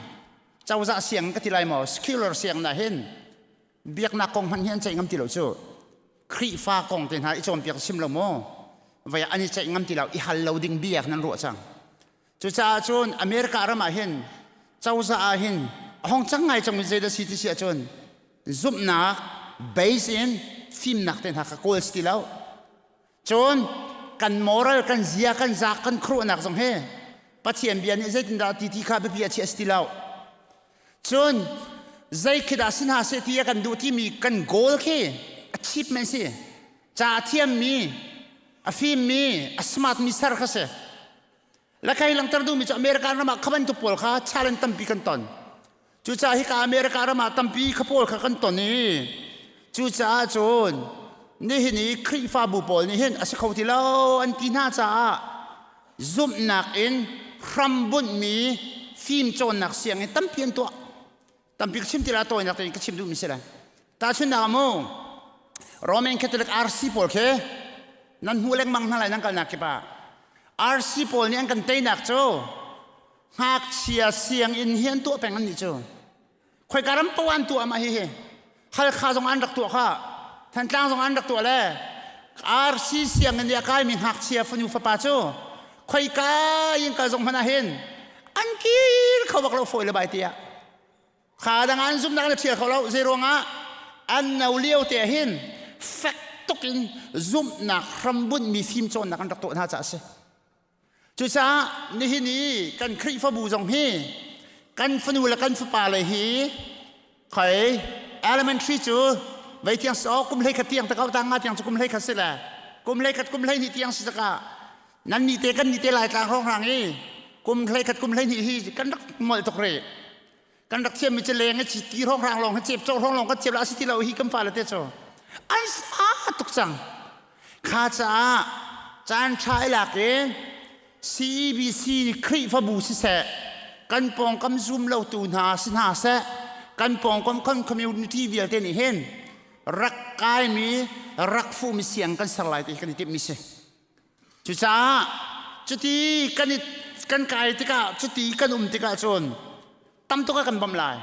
cozah siang ka ti lai maw secular siang na hin biaknak kong hmanh hi an ceih ngam ti lo cu Khrihfa kong te hna i cawnpiak sim lo maw vai an i ceih ngam ti lo i hal lo ding bia nan ruah cang cucaah cun America ram ah hin cozah ah hin a hong cang ngai cangmi zeidah si ti si ahcun zumhnak base in fimnak te hna kha kawl si ti lo cun kan moral kan zia kan zaak kan khuaruahnak zong hi Pathian bia nih zeitindah ti ti kha biapi a chiah si ti lo Cun zei khi dah si hna seh ti a kan duh timi kan goal khi achievement si. Ca a thiammi, a fimmi, a smartmi ser kha si. Le kai langter duhmi cu America ram ah kha bantuk pawl kha challenge tampi kan ton. Cucaah hika America ram ah tampi kha pawl kha kan ton i cucaah cun nihin i Khrihfabu pawl nih hin a si kho ti lo an ti hna caah zumhnak in hrambunhmi fimcawnnak sianginn tampi an tuah. Tampi ka chim ti la tawinak tein ka chim duhmi si lai. Tahchunhnak ah mu Roman Catholic RC pawl khi nan hmuh lengmang hna lai nan kalnak kip ah RC pawl nih an kan teinak cu ngakchia sianginn hi an tuah peng an nih cu. Khoika ram poah an tuah mah hihi. Halkha zong an rak tuah kha. Thantlang zong an rak tuah le RC sianginn i a kaimi ngakchia fanu fapa cu khoika in kal zong hmanh ah hin an kir kho bak lo fawi le bai tiah. Kha dang an zumhnak na ṭhial kho lo. Zei ruangah an no lio te ah hin fek tuk in zumhnak hrambunhmi fimcawnnak an rak tuah hna caah a si. Cucaah nihin i kan Khrihfabu zong hi kan fanu le kan fapa le hi khoi elementary cu vei tiang si kum hlei khat tiang takau tang nga tiang cu kum hlei khat si le kum hlei khat kum hlei hnih tiang si taka nan nih te kan nih te lai tlang hrawng hrang i kum hlei khat kum hlei hnih hi kan rak molh tuk rih kan rak thiammi cu leng i ti hrawnghrang lawng hi cep cawh hrawng lawng kan cep la si ti lo hi kan fale te cu an sa tuk cang kha caah caan ṭha i lak i CEBC Khrihfabu siseh kan pawngkam zum lo tu hna si hna seh kan pawngkam kan community vialte nih hin rak kaimi rak fuhmi siang kan ser lai ti kan i timhmi si Cucaah cuti kan i kan kai tikah cuti kan um tikah cun tam tuk a kan bawmh lai.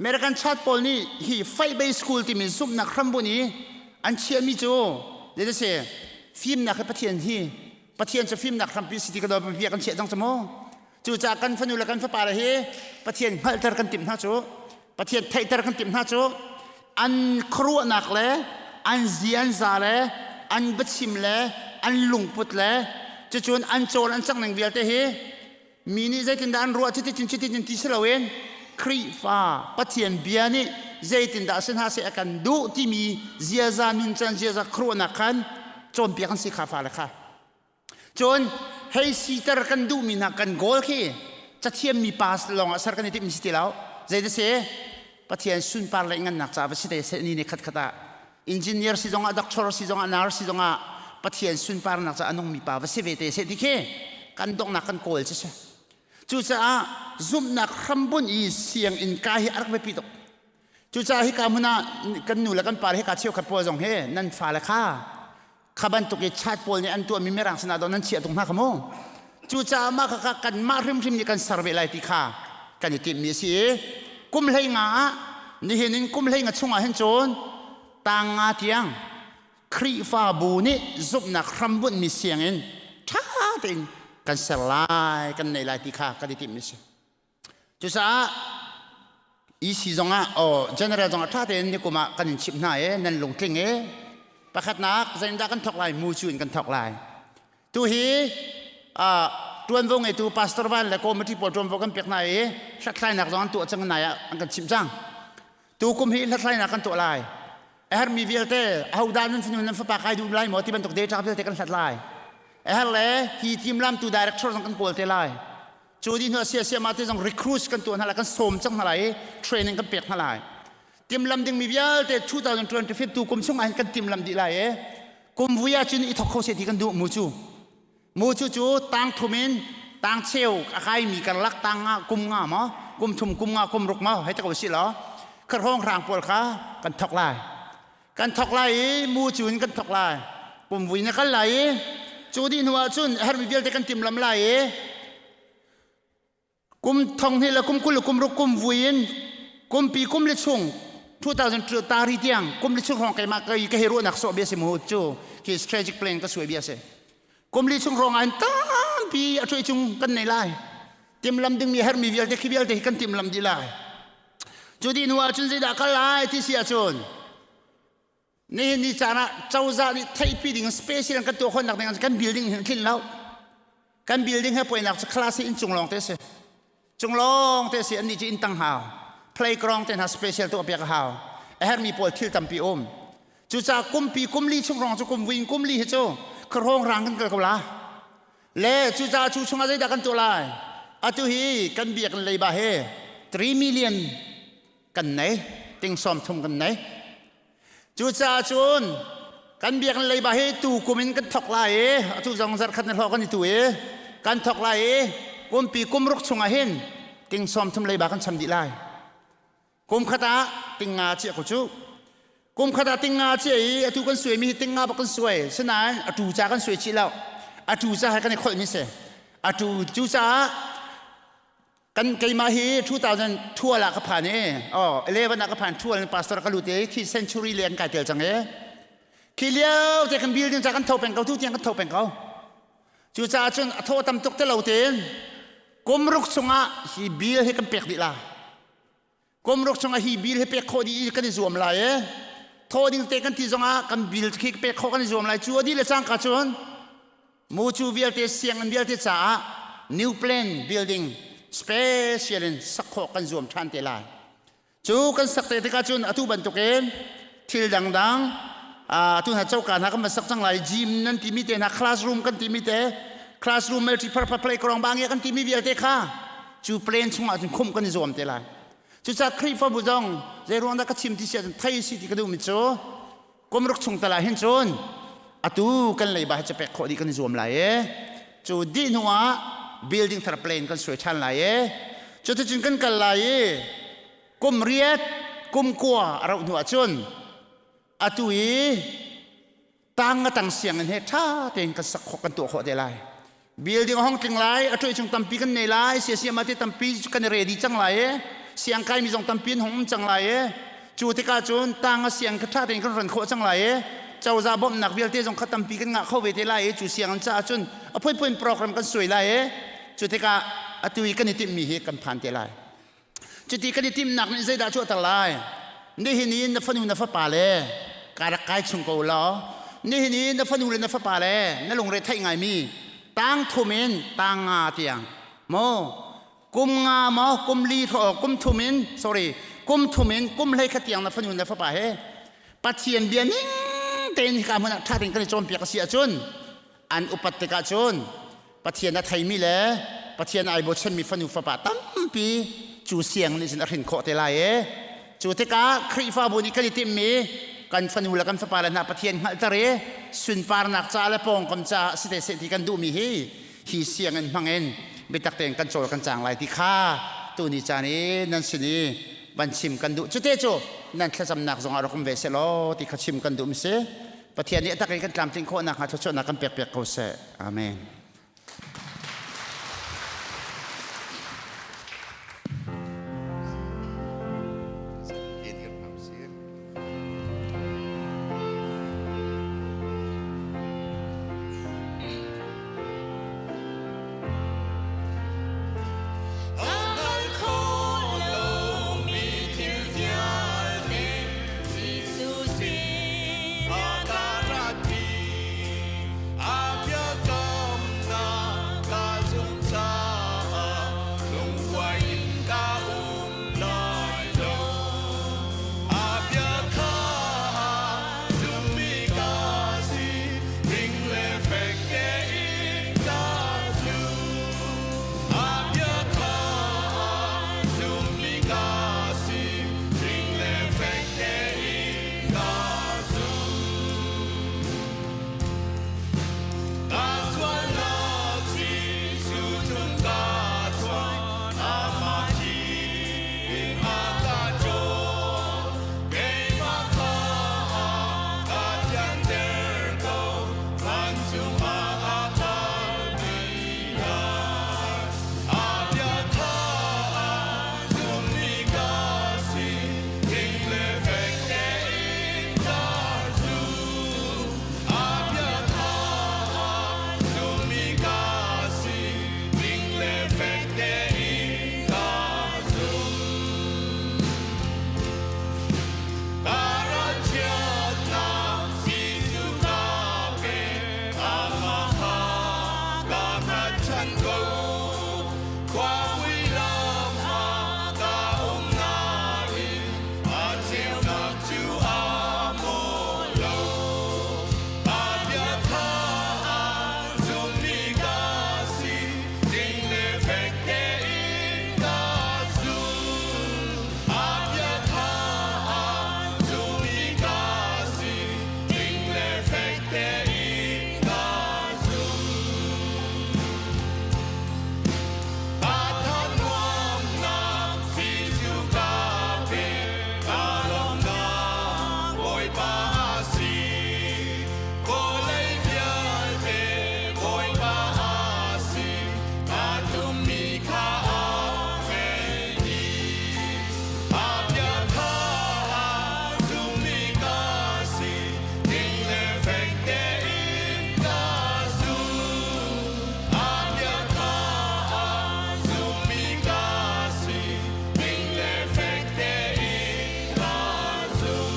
American church pawl nih hi faith-based school timi zumhnak hrambunh i an chiahmi cu zei si fimnak hi Pathian hi Pathian cu fimnak hrampi si ti ka daw bia kan chiah cang cu mu. Cucaah kan fanu le kan fapa le hi Pathian hngalhter kan timh hna cu Pathian theihter kan timh hna cu an khuaruahnak le an zi an za le an biachim le an lungput le cucun an cawl an cang ning vialte hi mi nih zeitindah an ruah cuticun cuticun ti si loin Khrihfa Pathian bia nih zeitindah si hna seh a kan duh timi ziaza nuncan ziaza khuaruahnak khan cawnpiak an si kha fale kha Cun hei siter kan duhmi hna kan goal khi cathiammi pa lawng ah ser kan i timhmi si ti lo. Zei si? Pathian sunpar le ngannak ca va si te seh ni ni khat khat ah engineer si zongah doctor si zongah nurse si zongah Pathian sunparnak ca a nungmi pa va si ve te seh ti khi kan donghnak kan kawl cu si. Cucaah zumhnak hrambunh i sianginn kai hi a rak biapi tuk. Cucaah hika hmun ah kan nu le kan pa le hika cheukhat pawl zong hi nan fale kha kha bantuk i chat pawl nih an tuahmi mirang sinah daw nan chiah tung hna kha mu cucaah mah kha kanmah hrimhrim nih kan ser ve lai ti kha kan i timhmi a si i kum hlei nga ah nihin in kum hlei nga chungah hin cun tang nga tiang Khrihfabu nih zumhnak hrambunhmi sianginn ṭha tein kan ser lai kan neih lai ti kha kan i timhmi a si Cucaah EC zongah oh general zongah ṭha tein nikum ah kan in chimh hna i nan lungtling i pakhatnak zeitindah kan thawk lai mucu in kan thawk lai. Tu hi uh, ṭuanvo ngeitu pastor van le committee pawl ṭuanvo kan pek hna i hlathlainak zong an tuah cang nai ah an kan chimh cang. Tu kum hi hlathlainak kan tuah lai. A hermi vialte ahodah nan fanu nan fapa kai duh lai maw ti bantuk data vialte kan hlat lai. A her le hi team lamtu director zong kan kawl te lai. Cu dih hnu ah sia mah te zong recruits kan tuah hna lai, kan sawm cang hna lai i training kan pek hna lai. Timlam dingmi vialte 2025 tu kum chung ah hin kan timlam dih lai i kum vui ah cun i thok kho seh ti kan duh mu cu. Mu cu cu tang thum in tang cheu a kaimi karlak tang nga kum nga maw kum thum kum nga kum ruk maw hei ta ko si law kharhawng hrang pawl kha kan thok lai. Kan thok lai i mu cu in kan thok lai. Kum vui na kal lai i cu dih hnu ah cun a herhmi vialte kan timlam lai i Kum thong hnih le kum 20 le kum ruk kum vui in kumpi kum le chung 2000 tari tiang kum le chung hrawng keimah ka ka hi ruahnak sawh bia si mu cu khi strategic plan ka suai bia si. Kum li chung hrawng ah hin tampi a chuai chung kan nei lai. Timlam dingmi hermi vialte khi vialte hi kan timlam dih lai. Cu dih hnu ah cun zeidah kal lai ti si ahcun nihin ni caan ah cozah nih theihpi ding special kan tuah khawhnak ding kan building hin tlin lo. Kan building he poinak cu class hi inn cung lawng te si. Cung lawng te si annih cu inn tang hau. Playground te hna special tuah piak a hau. A hermi pawl thil tampi um. Cucaah kumpi kumli chung hrawng cu kum vui in kumli hi cu khuahrawng rang kan kal ko la. Le cucaah cu chungah zeidah kan tuah lai? Atu hi kan biakinn leiba he 3 million kan nei, ting sawm thum kan nei. Cucaah cun kan biakinn leiba hi tu kum in kan thok lai i atu zong zarhkhat na hlawh kan i tu i kan thok lai i kumpi kum ruk chungah hin ting sawm thum leiba kan cham dih lai. Kum khat ah ting nga chiah ko cu. Kum khat ah ting nga chiah i atu kan suaimi hi ting nga bak kan suai. Sinain atu ca kan suai chih lo. Atu ca he kan i kholh mi si. Atu cucaah Kan keimah hi 2012 ah ka phan i oh 11 ah ka phan 12 in pastor ka lut i khi century le an kai tel cang i khi lio te kan building ca kan tho peng ko tu tiang kan tho peng ko. Cucaah cun a thaw tam tuk te lo tein kum ruk chungah hi bill hi kan pek dih la. Kum ruk chungah hi bill hi pek khawh dih kan i zuam lai i thaw ding te kan ti zongah kan bill khi pek khawh kan i zuam lai. Cu a dih le cangka cun Mucu vialte sianginn vialte caah new plan building special in sak khawh kan zuam ṭhan te lai. Cu kan sak te tikah cun atu bantukin thil dangdang atu hna coka hna kan van sak cang lai gym nan timi te hna classroom kan timi te classroom multi purpose playground bangia kan timi vialte kha cu plan chungah cun khumh kan i zuam te lai. Cucaah Khrihfabu zong zei ruang dah ka chim ti si ahcun thei si ti ka duhmi cu Kum ruk chung tal ah hin cun atu kan leiba hi cu pek khawh dih kan i zuam lai e. Cu dih hnu ah building thar plan kan suai ṭhan lai e. Cuticun kan kal lai i kum riat kum kua a rauh hnu ah cun atu i tang a tang sianginn he ṭha tein kan sak khawh kan tuah khawh te lai. Building a hong tling lai, a ṭuih chung tampi kan nei lai, siasiam te tampi kan i ready cang lai i siang kaimi zong tampi an hung um cang lai i cu tikah cun tang a siang kha ṭha tein kan ran khawh cang lai i cozah bawmhnak vialte zong kha tampi kan ngah kho ve te lai i cu sianginn caah cun a phunphun program kan suai lai i cu tikah atu i kan i timhmi hi kan phan te lai. Cuti kan i timhnak nih zeidah chuahter lai? Nihin i na fanu na fapa le ka rak kai chung ko law nihin i na fanu le na fapa le na lungre theih ngaimi tang thum in tang nga tiang maw kum nga maw kum li kum thum in sorry kum thum in kum hlei khat tiang na fanu na fapa he Pathian bia ning tein hika hmun ah ṭha tein kan i cawnpiak a si ahcun an upat tikah cun Pathian a theimi le Pathian ai bochanmi fanu fapa tampi cu siang nih cun a hrin khawh te lai e. Cu tikah Khrihfabu nih kan i timhmi kan fanu le kan fapa le hna Pathian hngalhter i sunparnak ca le pawngkam caah si te seh ti kan duhmi hi hi sianginn hmangin biatak tein kan cawl kan cang lai ti kha tuni caan i nan sin i van chim kan duh. Cute cu nan thlacamnak zongah rak um ve seh law ti kha chim kan duh mi si. Pathian nih a tak in kan tlamtlin khawh nakhnga thluachuahnak kan pekpiak ko seh. Amen. chan ko. Khua mui lam ah ka um nain a ceunak cu a maw lo. A bia kha a zummi ka si, ding le fek tein ka zum. A bia kha a zummi ka si, ding le fek tein ka zum. Ka thanuamnak Jesuh ka pe, ka lawmnak Bawipa a si. Vawlei vialte Bawipa a si, aa tummi kha a ngei dih. A bia kha a zummi ka si, ding le fek tein ka zum. A bia kha a zummi ka si, ding le fek tein ka zum.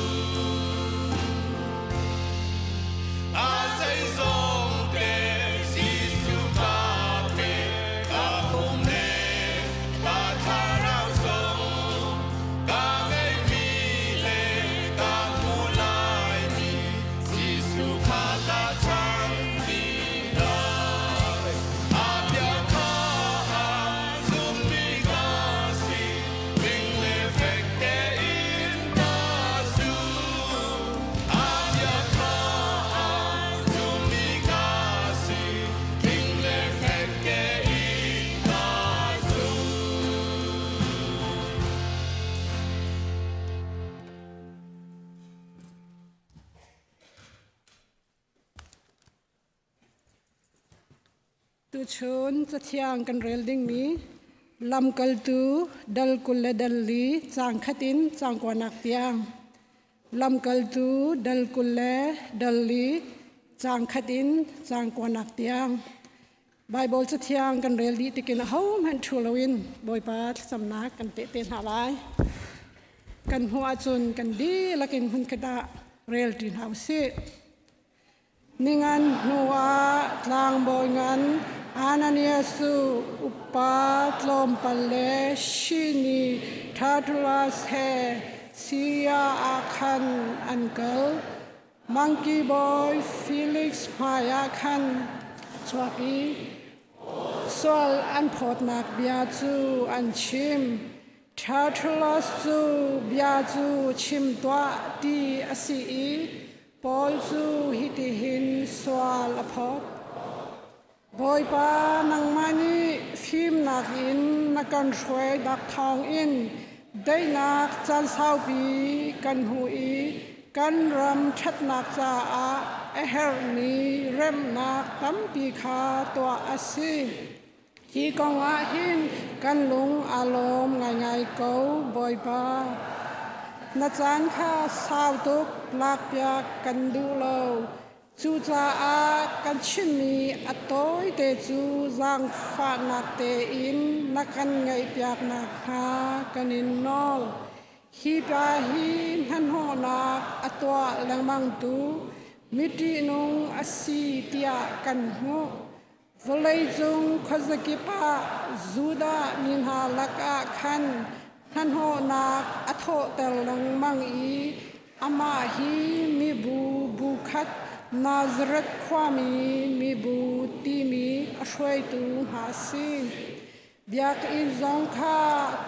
A zeizong te Jesuh ka pe, ka pum le ka thlarau zong, ka ngeihmi le ka hmu laimi, Jesuh kha ka chan dih lai. A bia kha a zummi ka si, ding le fek tein ka zum. A bia kha a zummi ka si, ding le fek tein ka zum. Tuchun cathiang kan rel dingmi Lamkaltu dal 20 le dal 4 caang khat in caang kuanak tiang. Lamkaltu dal 20 le dal 4 caang khat in caang kuanak tiang. Baibal cathiang kan rel dih tikin ahohmanh ṭhu loin Bawipa thlacamnak kan peh te hna lai. Kan hmuh ahcun kan dihlak in hmunkhat ah rel ṭi hna usih. Ningan hnuah tlangbawi ngan Ananias cu upa tlawmpal le Shini Tertullus he Siria ah khan an kal. Mangki bawi Felix hmaiah khan chuak i sual an phawtnak bia cu an chim. Tertullus cu bia cu chim tuah ti a si i Paul cu hitihin sual a phawt. Bawipa, nangmah nih fimnak in na kan hruai dak thawngin daihnak caan saupi kan hmu i kan ram ṭhatnak caah a herhmi remnak tampi kha tuah a si. Hi kong ah hin kan lung aa lawm ngaingai ko, Bawipa. Na caan kha sau tuk lakpiak kan duh lo. Cucaah kan chimmi a tawite cu zaangfahnak tein na kan ngaihpiak nakhnga kan in nawl. Hi pa hi hnahnawhnak a tuah lengmangtu miṭihnung a si tiah kan hmuh. Vawleicung khuazakip ah Judah mi hna lakah khan hnahnawhnak a thawhter lengmang i amah hi mibu bu khat Nazareth khuami mibu timi a hruaitu hna a si. Biakinn zong kha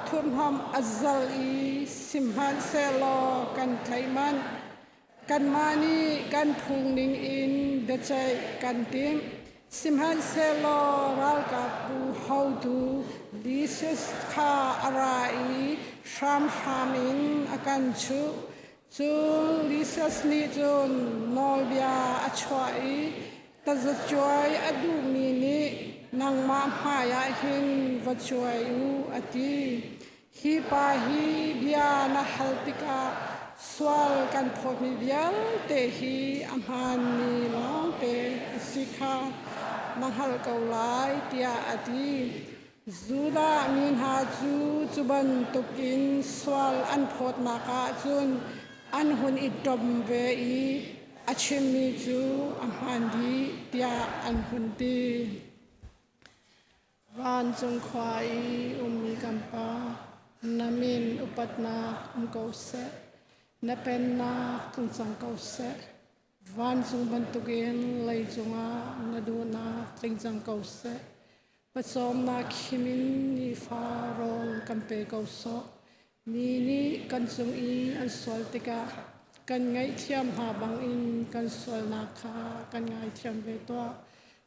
thurhnawm a zalh i sihmanhsehlaw kan tlaih manh. Kanmah nih kan phung ningin biaceih kan timh. Sihmanhsehlaw ralkapbu hotu Lysias kha a ra i hramhram in a kan chuh. Cun Lysias nih cun nawlbia a chuah i tazacuai a duhmi nih nangmah hmaiah hin va cuai u a ti. Hi pa hi bia na hal tikah sual kan phawtmi vialte hi a hmaanmi lawngte a si kha na hngalh ko lai tiah a ti. Judah mi hna cu cu bantukin sual an phawtnak ah cun an hun i ṭom ve i a chimmi cu a hmaan dih tiah an hun ti. Vancung khua i ummi kan Pa, na min upatnak um ko seh. Na pennak tlung cang ko seh. Vancung bantukin leicung ah na duhnak tling cang ko seh. Pawcawmnak khim in nifa rawl kan pe ko sawh. Mi nih kan cung i an sual tikah kan ngaihthiam hna bangin kan sualnak kha kan ngaithiam ve tuah.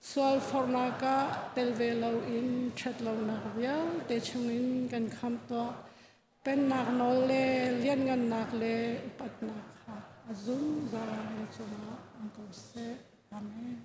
Sual forhnak ah tel ve loin ṭhatlonak vialte chungin kan khamh tuah. Pennak nawl le lianngannak le upatnak kha a zungzal na cungah um ko seh. Amen.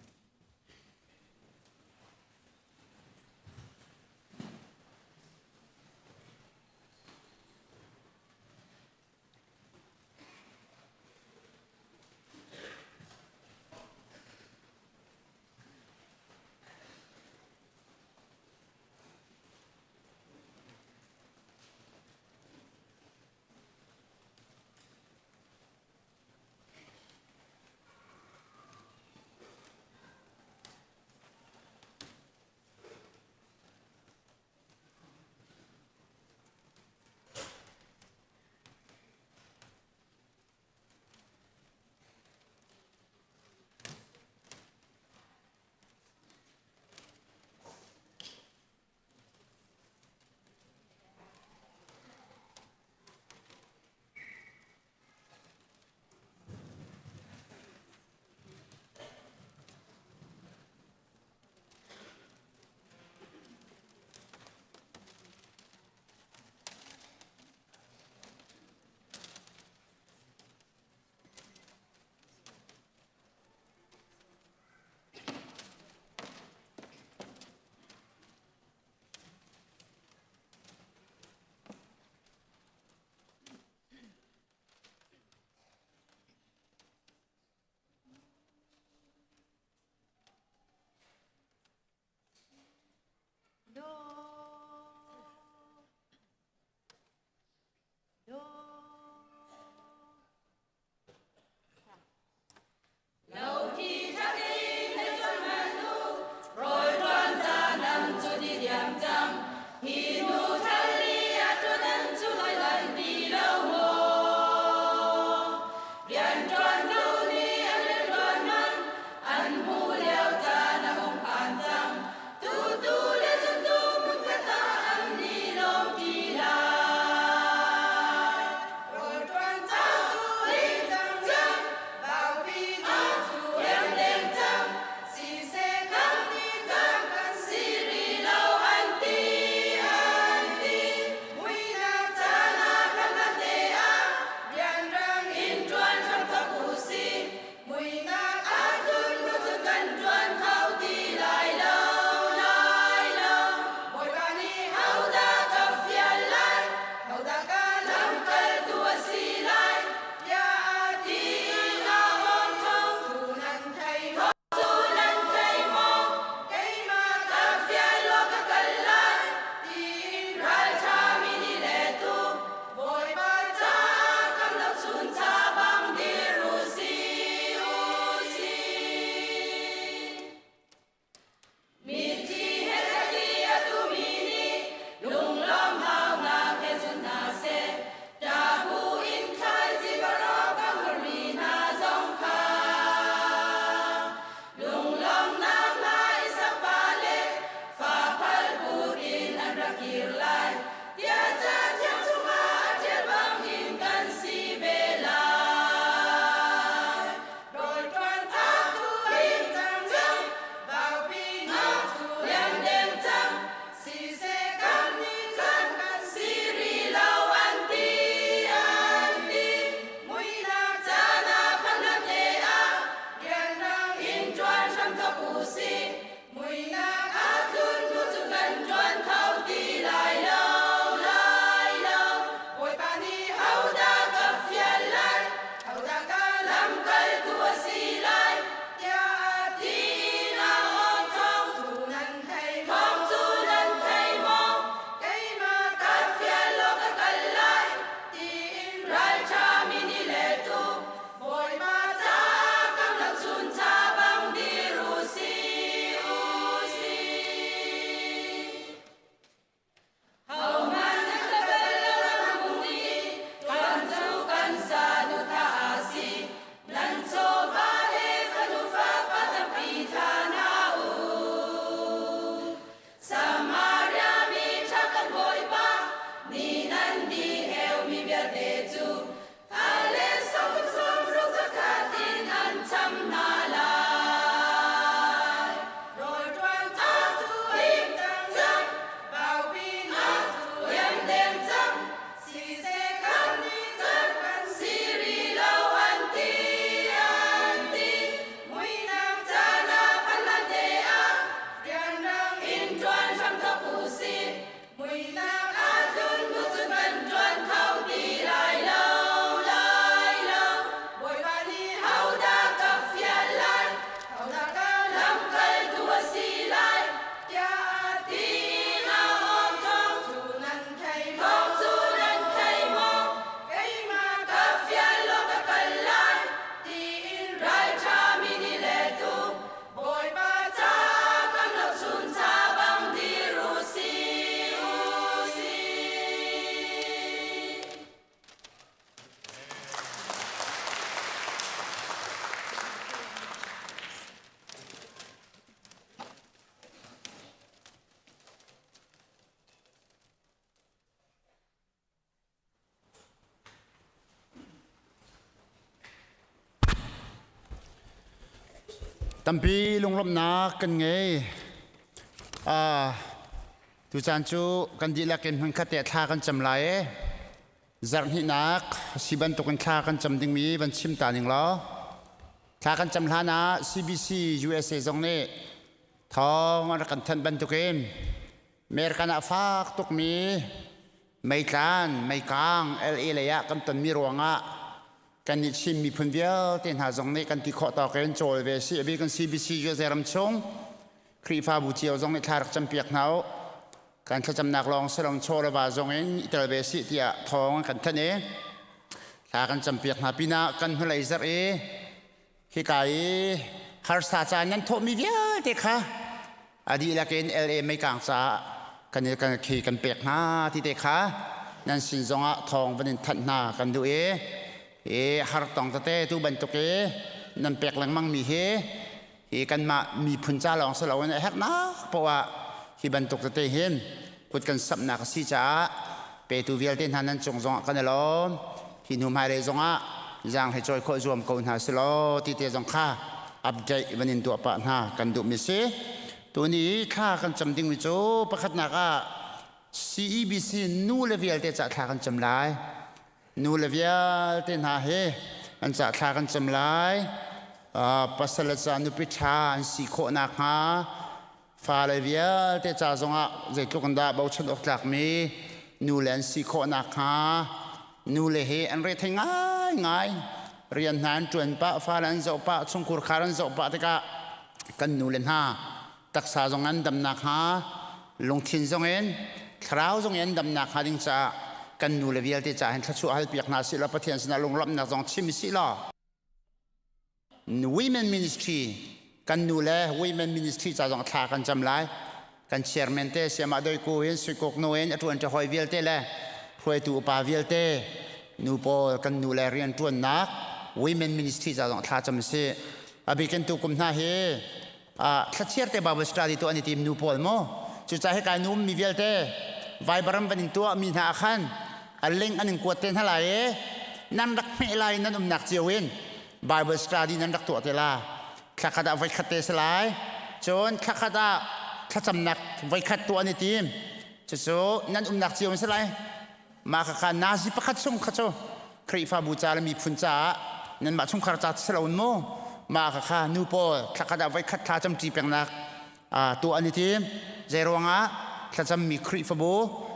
Tampi lunglawmhnak kan ngei. Ah, tucaan cu kan dihlak in hmunkhat te thla kan cam lai e. Zarhhnihnak si bantukin thla kan cam dingmi van chim ta ning law. Thla kan cam hlan ah CBC USA zong nih thawng an rak kan thanh bantukin American ah fak tukmi meitlan, meikang LA lei ah kan tonmi ruangah kan nih Chin miphun vialte hna zong nih kan ti khawh tawk in cawl ve si abi kan CBC USA ram chung Khrihfabu cio zong nih thla rak campiak hna u kan thlacamnak lawng salong chaw le va zong in i tel ve si tiah thawng kan thanh i thla kan campiak hna pinah kan hnulei zarh i hika i harsa caan nan thawhmi vialte kha a dihlak in LA meikang caah kan kan khi kan pek hna ti te kha nan sin zongah thawng van in thanh hna kan duh i i har tong tete tu bantuk i nan pek lengmang mi hi hi kanmah miphun ca lawng si loin a herhnak poah hi bantuk tete hin kut kan samhnak a si caah petu vialte hna nan cung zongah kan i lawm. Hi hnu hmailei zongah zaang he cawi khawh zuam ko hna si law ti te zong kha update van in tuah pah hna kan duhmi si. Tuni thla kan cam dingmi cu pakhatnak ah CEBC nu le vialte cah thla kan cam lai. Nu le vialte hna he an cah thla kan cam lai. Pasal le ca nupi ṭha an si khawh nakhnga Fale vialte ca zongah zeitluk in dah bochan awk tlakmi nule an si khawh nakhnga nule hi an rethei ngaingai. Rian hna an ṭuan pah, fale an zoh pah, chungkhur khar an zoh pah tikah kan nule hna taksa zong an dam nakhnga lungthin zong in thlarau zong in an dam nakhnga ding caah kan nule vialte caah hin thluachuah halpiak hna sih law Pathian sinah lunglawmhnak zong chim sih law Women Ministry kan nu le Women Ministry ca zong thla kan cam lai. Kan chairman te Siamah Doi Ku in Suikuk nu in a ṭuan ṭa hoi vialte le hruaitu upa vialte nu pawl kan nu le rian ṭuannak Women Ministry ca zong thla cam si. A bikin tu kum hna hi thlachiar te Bible study tu an i tim nu pawl mu. Cucaah hi kai nu mi vialte Viber van in tuah mi hna khan a link an in kuat te hna lai i nan rak hmeh lai nan umnak cio in Bible study nan rak tuah te la. Thlakhat ah voikhat te si lai. Cun thlakhat ah thlacamnak voikhat tuah an i tim. Cucu nan umnak cio in si lai. Mah khakha nazi pakhat chung kha cu Khrihfabu ca le miphun caah nanmah chungkhar ca si loin mu mah khakha nu pawl thlakhat ah voikhat thla camṭi pengnak tuah an i tim. Zeiruangah thlacammi Khrihfabu,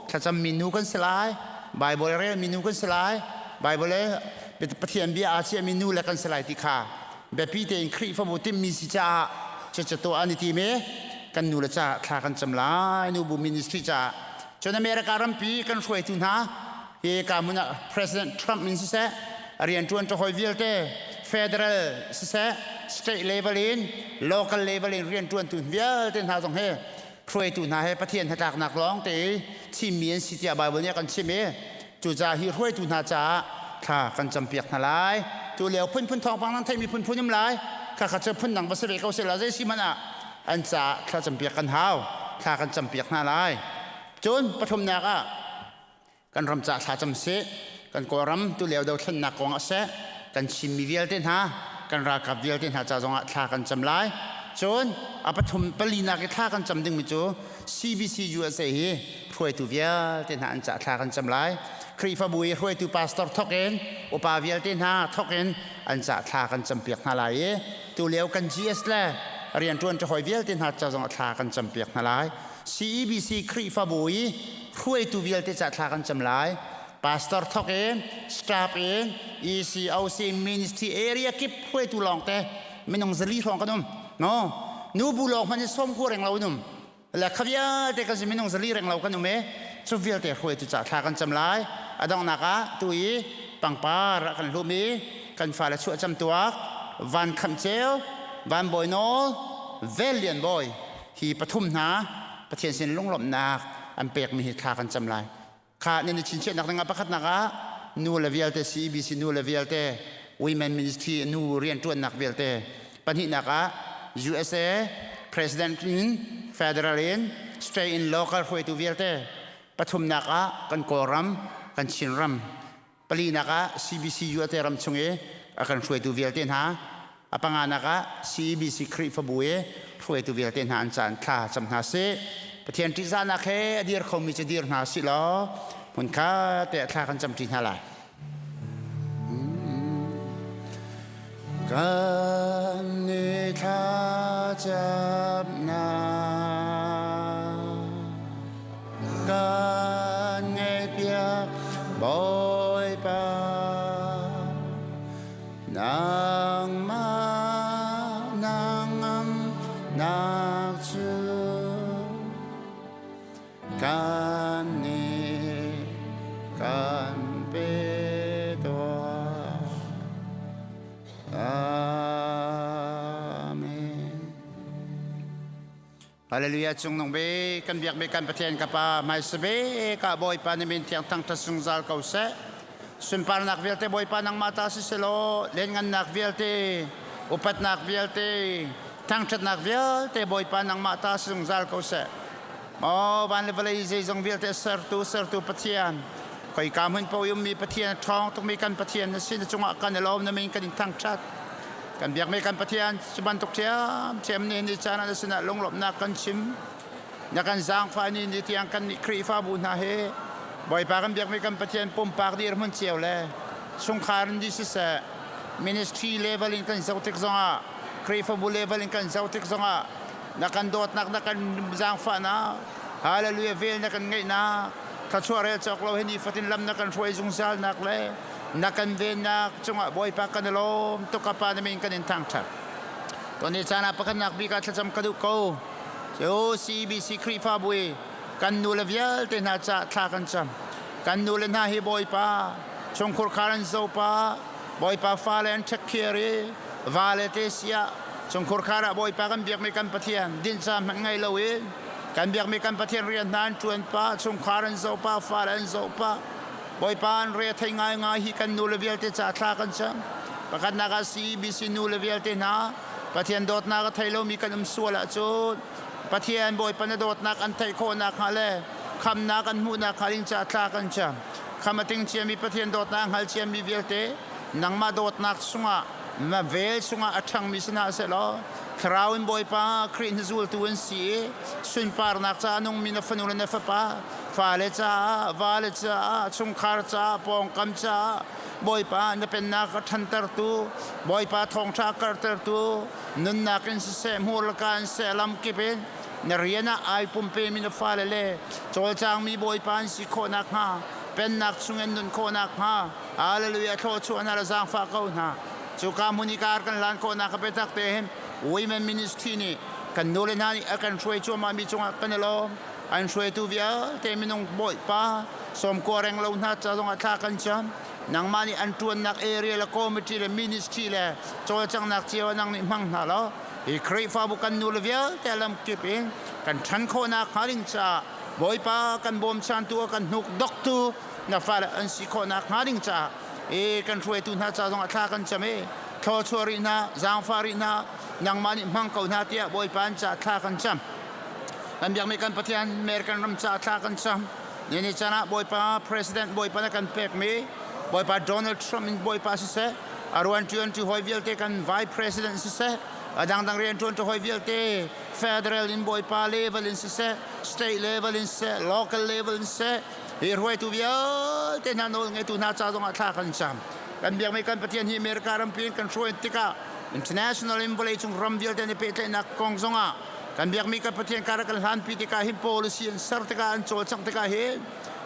thlacammi nu kan si lai, Bible relmi nu kan si lai, Bible le Pathian bia aa chiahmi nu le kan si lai ti kha biapi tein Khrihfabu timhmi si caah cucu tuah an i tim i kan nu le caah thla kan cam lai nubu ministry caah cun America rampi kan hruaitu hna hi ka hmun ah President Trump in siseh a rianṭuan ṭahawi vialte federal siseh state level in local level in rianṭuantu vialte hna zong he hruaitu hna he Pathian hnatlaknak lawng te i thimmi an si tiah Bible nih a kan chimh i cucaah hi hruaitu hna caah thla kan campiak hna lai. Tu lio phunphun thawngpang nan theihmi phunphun um lai. Khakha cu phundang va si ve ko seh la zei si hmanh ah an caah thla campiak kan hau. Thla kan campiak hna lai. Cun pathumnak ah kan ram caah thla cam sih. Kan Kawlram tu lio dothlennak kong ah seh kan Chinmi vialte hna kan ralkap vialte hna ca zongah thla kan cam lai. Cun a pathum palinak i thla kan cam dingmi cu CBC USA hi hruaitu vialte hna an cah thla kan cam lai. Khrihfabu i hruaitu pastor thok in upa vialte hna thok in an cah thla kan campiak hna lai i tu lio kan GS le rianṭuan ṭahawi vialte hna ca zongah thla kan campiak hna lai. CEBC Khrihfabu i hruaitu vialte cah thla kan cam lai. Pastor thok in staff in ECOC ministry area kip hruaitu lawngte minung zali hrawng kan um. No, nu bu lawng hmanh in sawm ku reng lo in um. Le kha vialte kan si minung zali reng lo kan um e. Cu vialte hruaitu cah thla kan cam lai. A donghnak ah tu i pangpar a kan hlum i kan fale chuah cam tuak van khamh ceu van bawi nawl vel lian bawi hi pathum hna Pathian sin lunglawmhnak an pekmi hi thla kan cam lai. Kha nan i chinchiahnak dingah pakhatnak ah nu le vialte CEBC nu le vialte Women Ministry nu rianṭuannak vialte pahnihnak ah USA President in federal in state in local hruaitu vialte pathumnak ah kan Kawlram kan Chinram palinak ah CBC USA ram chung i a kan hruaitu vialte hna. A panganak ah CEBC Khrihfabu i hruaitu vialte hna an caan thla cam hna sih. Pathian ṭihzahnak he a dir khomi cu dir hna sih law hmunkhat te ah thla kan camṭi hna lai. Kan i thlacamnak kan ngaihpiak Bawipa nangmah nangamnak cu kan nih kan pe tuah. Amen. Hallelujah cung nung be kan biak be kan Pathian ka pa hmaisa be ka Bawipa na min thiang thangthat zungzal ko seh. Sunparnak vialte Bawipa nangmah ta si selaw lengngannak vialte upatnak vialte thangthatnak vialte Bawipa nangmah ta si zungzal ko seh. Maw van le vawlei zeizong vialte sertu sertu Pathian khoika hmun paoh i ummi Pathian a ṭhawng tukmi kan Pathian na si na cungah kan i lawm na min kan in thangṭhat. Kan biakmi kan Pathian cu bantuk ṭhiamṭhiam nih ni caan ah na sinah lunglawmhnak kan chim. Na kan zaangfah ni ni tiang kan nih Khrihfabu hna hi Bawipa kan biakmi kan Pathian pumpak dirhmun cio le chungkhar in dih siseh ministry level in kan zoh tik zongah Khrihfabu level in kan zoh tik zongah na kan dawtnak na kan zaangfahnak hallelujah vel na kan ngeihnak thluachuah rel cawk lo hi nifatin lam na kan hruai zungzalnak le na kan vennak cungah Bawipa kan i lawm tuk ka pa na min kan in thangṭhat. Tuni caan ah pakhatnak bik ah thlacam ka duh ko. Cu CBC Khrihfabu i kan nu le vialte hna ca thla kan cam. Kan nu le hna hi Bawipa chungkhur khar an zopa Bawipa fale an ṭhek khiar i vale te siah chungkhur khar ah Bawipa kan biakmi kan Pathian dinh ca hmanh ngei lo in kan biakmi kan Pathian rian hna an ṭuan pa chungkhar an zopa fale an zopa Bawipa an re thei ngaingai hi kan nu le vialte ca thla kan cam. Pakhatnak ah CBC nu le vialte hna Pathian dawtnak a thei lomi kan um sual ahcun Pathian Bawipa na dawtnak an theih khawhnak hnga le khamnak an hmuhnak hnga ding ca thla kan cam. Kham a ting ciami Pathian dawtnak a hngal ciami vialte nangmah dawtnak chungah na vel chungah a ṭhangmi si hna sehlaw Thlarau in Bawipa Khrih na zultu an si i sunparnak ca a nungmi na fanu le na fapa fale caah vale caah chungkhar caah pawngkam caah Bawipa na pennak a ṭhantertu Bawipa thawngṭha a karhtertu nunnak in siseh hmurlaka in seh lamkip in na rian ah ai pumpemi na fale le cawlcangmi Bawipa an si khawh nakhnga pennak chungin nun khawh nakhnga Hallelujah thluachuah hna le zaangfah ko hna cuka hmun i kar kan hlan khawhnak a biatak te hin Women Ministry nih kan nu le hna nih a kan hruai cuahmahmi cungah kan i lawm an hruaitu vialte minung bawipa sawmkua reng lo hna ca zongah thla kan cam nangmah nih an ṭuannak area le committee le ministry le cawlcanghnak cio nang nih hmang hna law hi Khrihfabu kan nu le vialte lamkip in kan ṭhan khawhnak hnga ding caah Bawipa kan bawmchantu kan hnuk doktu na fale an si khawhnak hnga ding caah e kan hruaitu hna ca zongah thla kan cam e thluachuah rih hna zaangfah rih hna nangmah nih hmang ko hna tiah Bawipa an caah thla kan cam kan biakmi kan Pathian American ram caah thla kan cam ni caan ah Bawipa President Bawipa na kan pekmi Bawipa Donald Trump in Bawipa siseh a ruanṭuanṭi hawi vialte kan Vice President siseh a dangdang rianṭuanṭi hawi vialte federal in Bawipa level in siseh state level in siseh local level in siseh hi hruaitu vialte hna nawl ngeitu hna ca zongah thla kan cam kan biakmi kan Pathian hi America rampi in kan hruai tikah international in vawleicung ram vialte nih pehtlaihnak kong zongah kan biakmi kan Pathian kar kan hlanpi tikah hin policy an ser tikah an cawlcangh tikah hin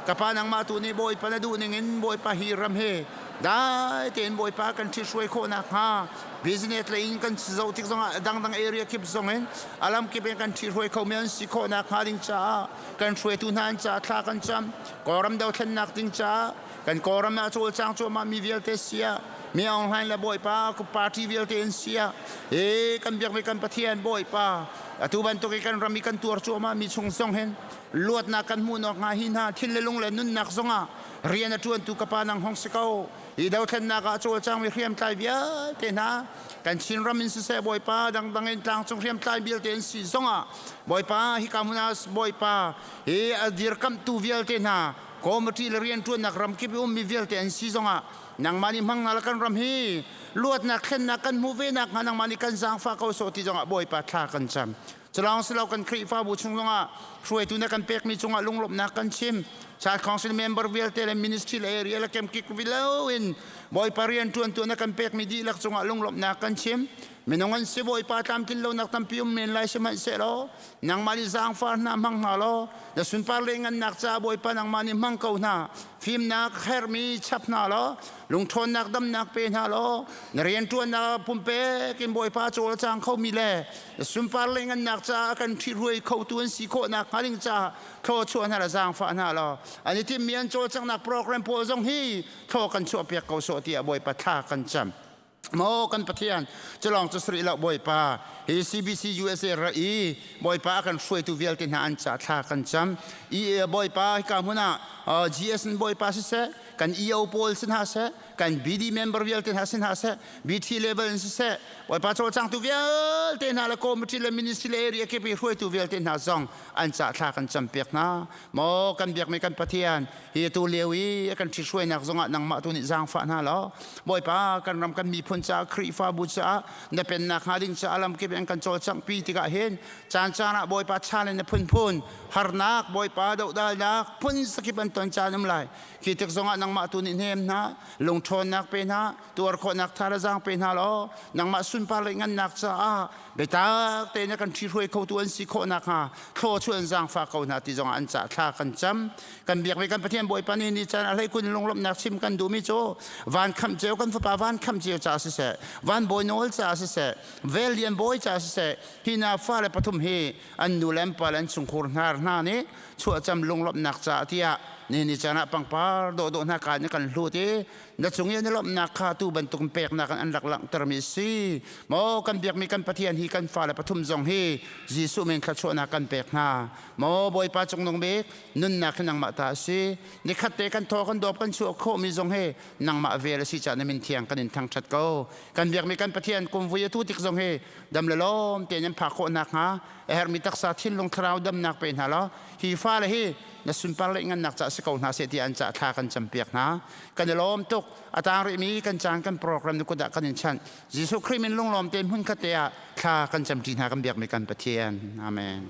ka pa nangmah tu nih Bawipa na duh ning in Bawipa hi ram hi dai tein Bawipa kan ṭhithruai khawh nakhnga business lei in kan zoh tik zongah dangdang area kip zong in alam kip in kan ṭhithruai khomi an si khawh nakhnga ding caah kan hruaitu hna an caah thla kan cam Kawlram dothlennak ding caah kan Kawlram ah cawlcang cuahmah mi vialte sia mi Aung Hlaing le Bawipa party vialte in sia e kan biakmi kan Pathian Bawipa atu bantuk i kan ram i kan tuar cuahmah mi chung zong hin luatnak kan hmuh nak hnga hi hna thin le lung le nunnak zongah rian a ṭuantu ka pa nang hong si ko hi dothlennak ah cawlcang mi hriamtlai vialte hna kan Chin ram in siseh Bawipa dangdang in tlangcung hriamtlai vialte in si zongah Bawipa hika hmun ah Bawipa hi a dirkamhtu vialte hna committee le rianṭuannak ramkip i ummi vialte an si zongah. Nangmah nih hmang hna la kan ram hi luatnak thlennak kan hmuh ve nak hnga nangmah nih kan zaangfah ko sawh ti zongah Bawipa thla kan cam. Culawng silo kan Khrihfabu chung zongah hruaitu na kan pekmi cungah lunglawmhnak kan chim. Church Council member vialte le ministry le area le kemkik vilo in Bawipa rian ṭuantu na kan pekmi dihlak cungah lunglawmhnak kan chim. Minung an si Bawipa tlamtlin lonak tampi um men lai sihmanhsehlaw nangmah nih zaangfar hna hmang hna law na sunpar le ngannak caah Bawipa nangmah nih hmang ko hna. Fimnak herhmi chap hna law lungṭhawnnak damnak pe hna law na rianṭuannak pumpek in Bawipa cawlcang khomi le na sunpar le ngannak caah kan ṭhihruai khotu an si khawh nakhnga ding caah thluachuah hna le zaangfah hna law an i timhmi an cawlcanghnak program pawl zong hi thlaw kan chuahpiak ko sawh tiah Bawipa thla kan cam. Maw kan Pathian culawng cu sri lo Bawipa hi CBC USA ra i Bawipa a kan hruaitu vialte hna an ca thla kan cam i Bawipa hika hmun ah GS Bawipa siseh kan EO pawl si hna seh kan BD member vialte hna si hna seh BT level in siseh Bawipa cawlcangtu vialte hna le committee le ministry le area kip i hruaitu vialte hna zong an ca thla kan cam piak hna maw kan biakmi kan Pathian hi tu lio i a kan ṭhithruainak zongah nangmah tu nih zaangfah hna law Bawipa kan ram kan miphun caah Khrihfabu caah na pennak hnga ding caah lamkip in kan cawlcanghpi tikah hin caan caan ah Bawipa chan in na phunphun harnak Bawipa dohdalnak phun sakip an ton caan um lai khi tik zongah nangmah tu nih hnem hna lungṭhawnnak pe hna tuar khawhnak tha le zaang pe hna law nangmah sunpar le ngannak caah biatak tein a kan ṭhihruai khotu an si khawh nakhnga thluachuah in zaangfah ko hna ti zongah an cah thla kan cam. Kan biakmi kan Pathian Bawipa nih ni caan a hleikun lunglawmhnak chim kan duhmi cu van khamh ceu kan fapa van khamh ceu ca siseh, van bawi nawl ca siseh, vel lian bawi ca siseh, hi hna fale pathum hi an nu le an pa le an chungkhur hnar hna nih chuahcam lunglawmhnak caah tiah ni ni caan ah pangpar dawhdawh hna ka in kan hlut i na cung i an i lawmhnak kha tu bantuk peknak in an rak langhtermi a si. Maw kan biakmi kan Pathian hi kan fale pathum zong hi Jesuh min thluachuahnak kan pek hna. Maw Bawipa cungnung bik nunnak hi nangmah ta a si. Nikhat te kan thaw kan dawp kan chuah khawhmi zong hi nangmah vel a si caah na min thiang kan in thangṭhat ko. Kan biakmi kan Pathian kumvui a tu tik zong hi dam le lawm tein an phak khawh nakhnga a herhmi taksa thinlung thlarau damnak pe hna law hi fale hi na sunpar le ngannak ca si ko hna seh tiah an cah thla kan campiak hna. Kan i lawm tuk. A tang rihmi kan caan kan program nu kut ah kan in chanh. Jesuh Khrih min lunglawm tein hmun khat te ah thla kan camṭi hna kan biakmi kan Pathian. Amen.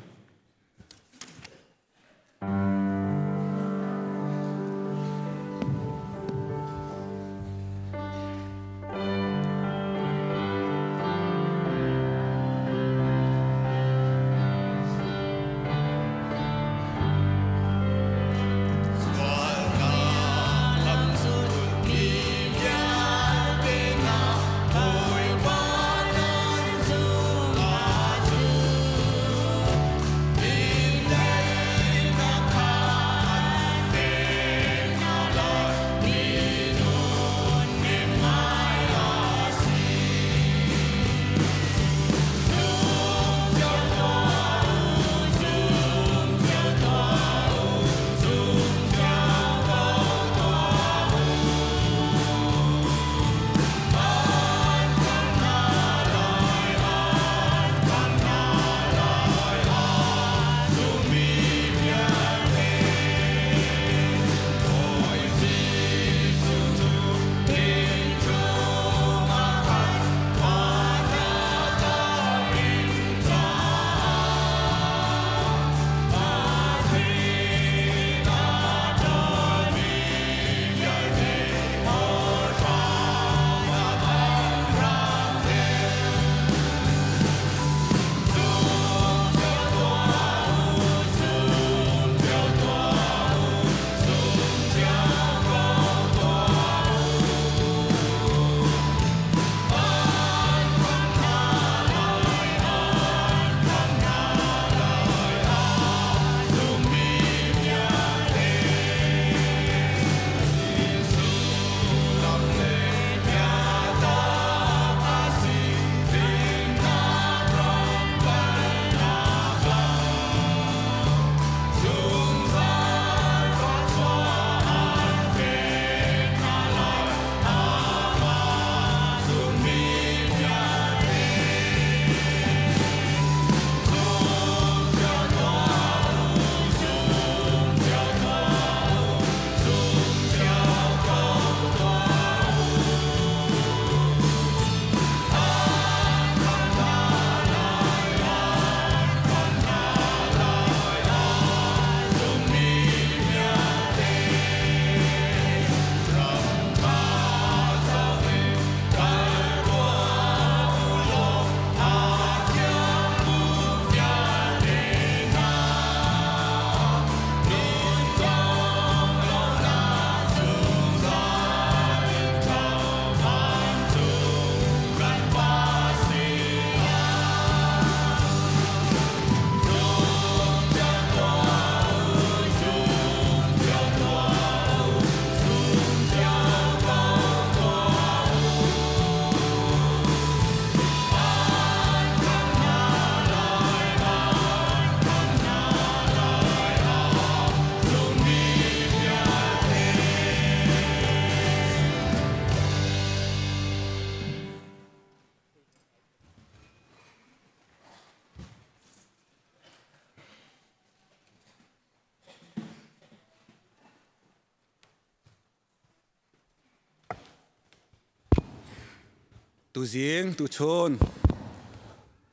Tuzing tuchun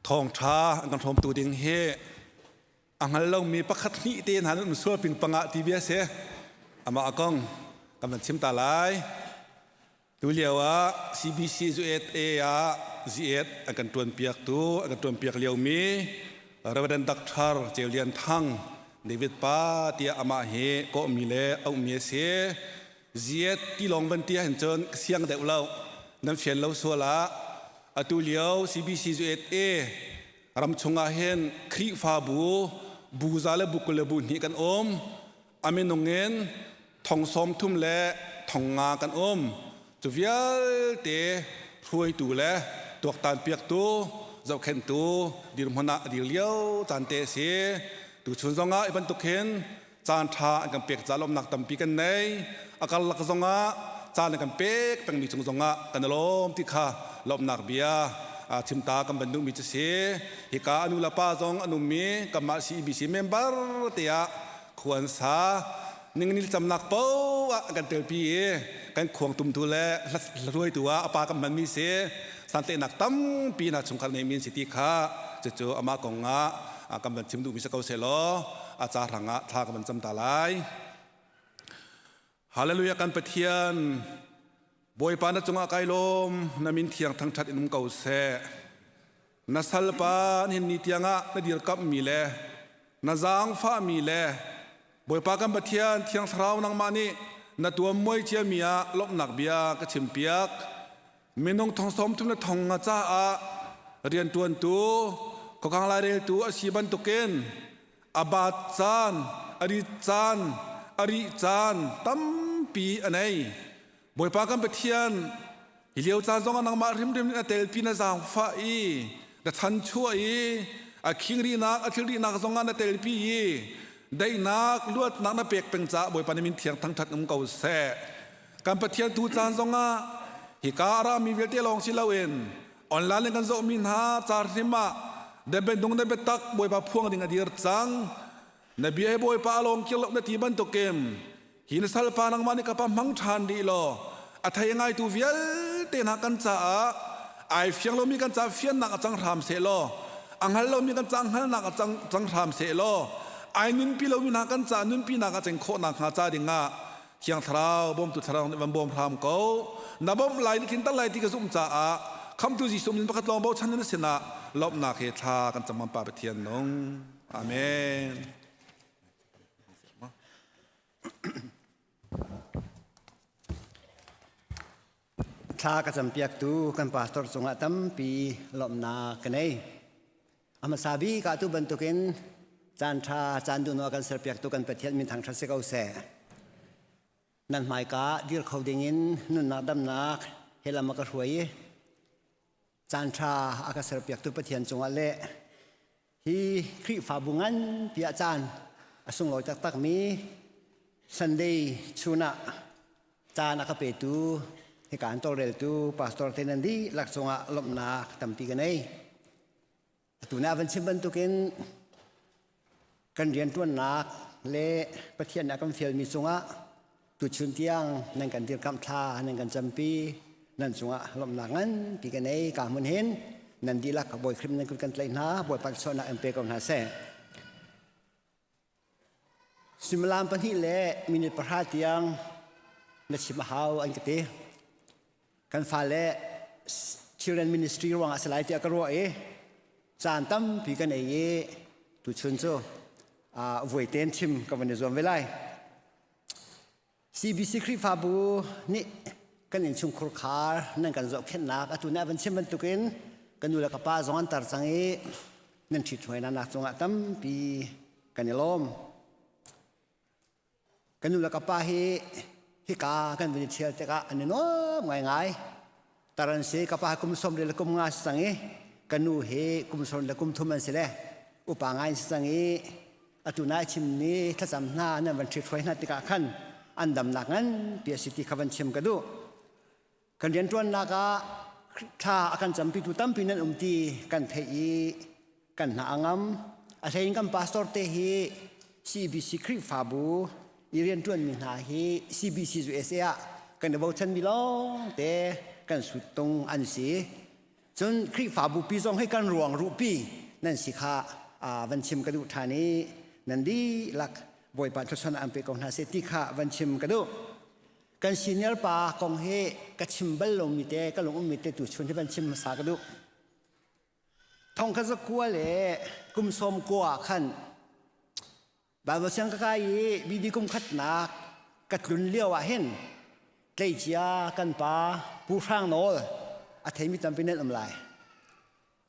thawngṭha an kan hrawmtu ding hi a hngal lomi pakhat hnih te hna nan um sual ping pangah ti bia si. Amah a kong kan van chim ta lai. Tu lio ah CBC USA ah Z8 an kan ṭuanpiaktu an kan ṭuanpiak liomi Reverend Dr. Ceu Lian Thang David Pa tiah amah hi kawhmi le auhmi a si. Z8 ti lawng van ti ahhin cun ka siang deuh lo. Nan fian lo sual ah atu lio CBC USA ram chung ah hin Khrihfabu bu za le bu 20 le bu hnih kan um. A minung in thong 30 le thong nga kan um. Cu vialte hruaitu le tuaktan piaktu zohkhenhtu dirhmun ah a dir lio caan te a si. Tuchun zongah hi bantuk hin caan ṭha an kan pek ca lawmhnak tampi kan nei. A karlak zongah caan an kan pek pengmi cung zongah kan i lawm ti kha lawmhnak bia chimta kan van duhmi cu si. Hika a nu le pa zong an ummi kanmah CEBC member te ah khua an sa. Ningni camnak paoh ah an kan telpi i kan khuang tumtu le hruaitu ah a pa kan hmanmi si. Santlaihnak tampi hna chungkhar neimi an si ti kha cucu amah kong ah kan van chim duhmi si ko sehlaw a ca hrang ah thla kan van cam ta lai. Hallelujah kan Pathian Bawipa na cungah kai lawm na min thiang thangṭhat in um ko seh. Na salpa nihin ni tiangah na dirkamhmi le na zaangfahmi le Bawipa kan Pathian Thiang Thlarau nangmah nih na tuammuai ciami ah lawmhnak bia ka chimpiak. Minung thong 30 le thong nga caah rianṭuantu khuakang laireltu a si bantukin a baat caan, a rit caan, a rih caan tampi a nei. Bawipa kan Pathian, hi lio caan zongah nangmah hrimhrim in a telpi na zaangfah i na chanchuah i a khingrihnak a thilrihnak zongah na telpi i daihnak luatnak na pek peng caah Bawipa na min thiang thangṭhat um ko seh. Kan Pathian tu caan zongah hika a rami vialte lawng si loin online in kan zohmi hna ca hrim ah dembendung na biatak Bawipa phuang ding a dir cang. Na bia hi Bawipa a lawng kir lo na ti bantukin hi na salpa nangmah nih ka pa hmang ṭhan rih law a thei ngaitu vialte hna kan caah ai fiang lomi kan caah fiannak a cang hram seh law a hngal lomi kan caah hngalnak a cang, cang hram seh law ai nunpi lomi hna kan caah nunpinak a ceng khawh nakhnga ca dingah Thiang Thlarau bawmtu Thlarau nih van bawm hram ko na bawmh lai na tlinter lai ti ka zumh caah khamtu Jesuh min pakhat lawng bochan na sinah lawmhnak he thla kan cam Pa Pathian nung Amen. Thla ka campiaktu kan pastor cungah tampi lawmhnak ka nei. A hmasa bik ah tu bantukin caan ṭha caan duhno kan serpiaktu kan Pathian min thangṭhat si ko seh. Nan hmaika dir kho dingin nunnak damnak he lam a ka hruai i caan ṭha a ka serpiaktu Pathian cungah le hi Khrihfabu nganpi ah caan a sunglawi taktakmi Sunday chun ah caan a ka petu hika an tawlreltu pastor te nan dihlak cungah lawmhnak tampi ka nei. Atu na van chim bantukin kan rianṭuannak le Pathian a kan fialmi cungah tuchun tiang nan kan dirkamh thla nan kan campi nan cungah lawmhnak nganpi ka nei ka hmun hin nan dihlak Bawi Khrih nan kut kan tlaih hna Bawipa suahnak in pe ko hna seh. Suimilam pahnih le minute pahra tiang na chim a hau an ka ti. Kan fale children ministry ruangah a si lai tiah ka ruah i caan tampi kan ei i tuchun cu vuai tein chim ka van i zuam ve lai. CBC Khrihfabu nih kan innchungkhur khar nan kan zohkhenhnak atu nih a van chim bantukin ka nu le ka pa zong an tar cang i nan ṭhithruainak cungah tampi kan i lawm. Ka nu le ka pa hi hika kan vun i ṭhial tikah an i nuam ngaingai. Tar an si ka pa kum 30 le kum nga si cang i ka nu hi kum 30 le kum thum an si le upa ngai an si cang i atu nai chim ni thlacam hna nan van ṭhithruai hna tikah khan an damnak nganpi a si ti kha van chim ka duh. Kan rianṭuannak ah thla a kan campitu tampi nan um ti kan theih i kan hna a ngam. A hlei in kan pastor te hi CBC Khrihfabu i rianṭuanmi hna hi CBC USA ah kan i bochanmi lawngte kan suttung an si. Cun Khrihfabu pi zong hi kan ruang ruhpi nan si kha van chim ka duh ṭhan i nan dihlak Bawipa thluachuah an pe ko hna seh ti kha van chim ka duh. Kan senior pa kong hi ka chim bal lomi te ka lung ummi te tu chun hi van chim hmasa ka duh. Thong kha zakua le kum sawm kua ah khan Baibal siang ka kai i BD kum khatnak ka tlun lio ah hin tleicia kan pa Pu Hrang Nawl a theimi tampi nan um lai.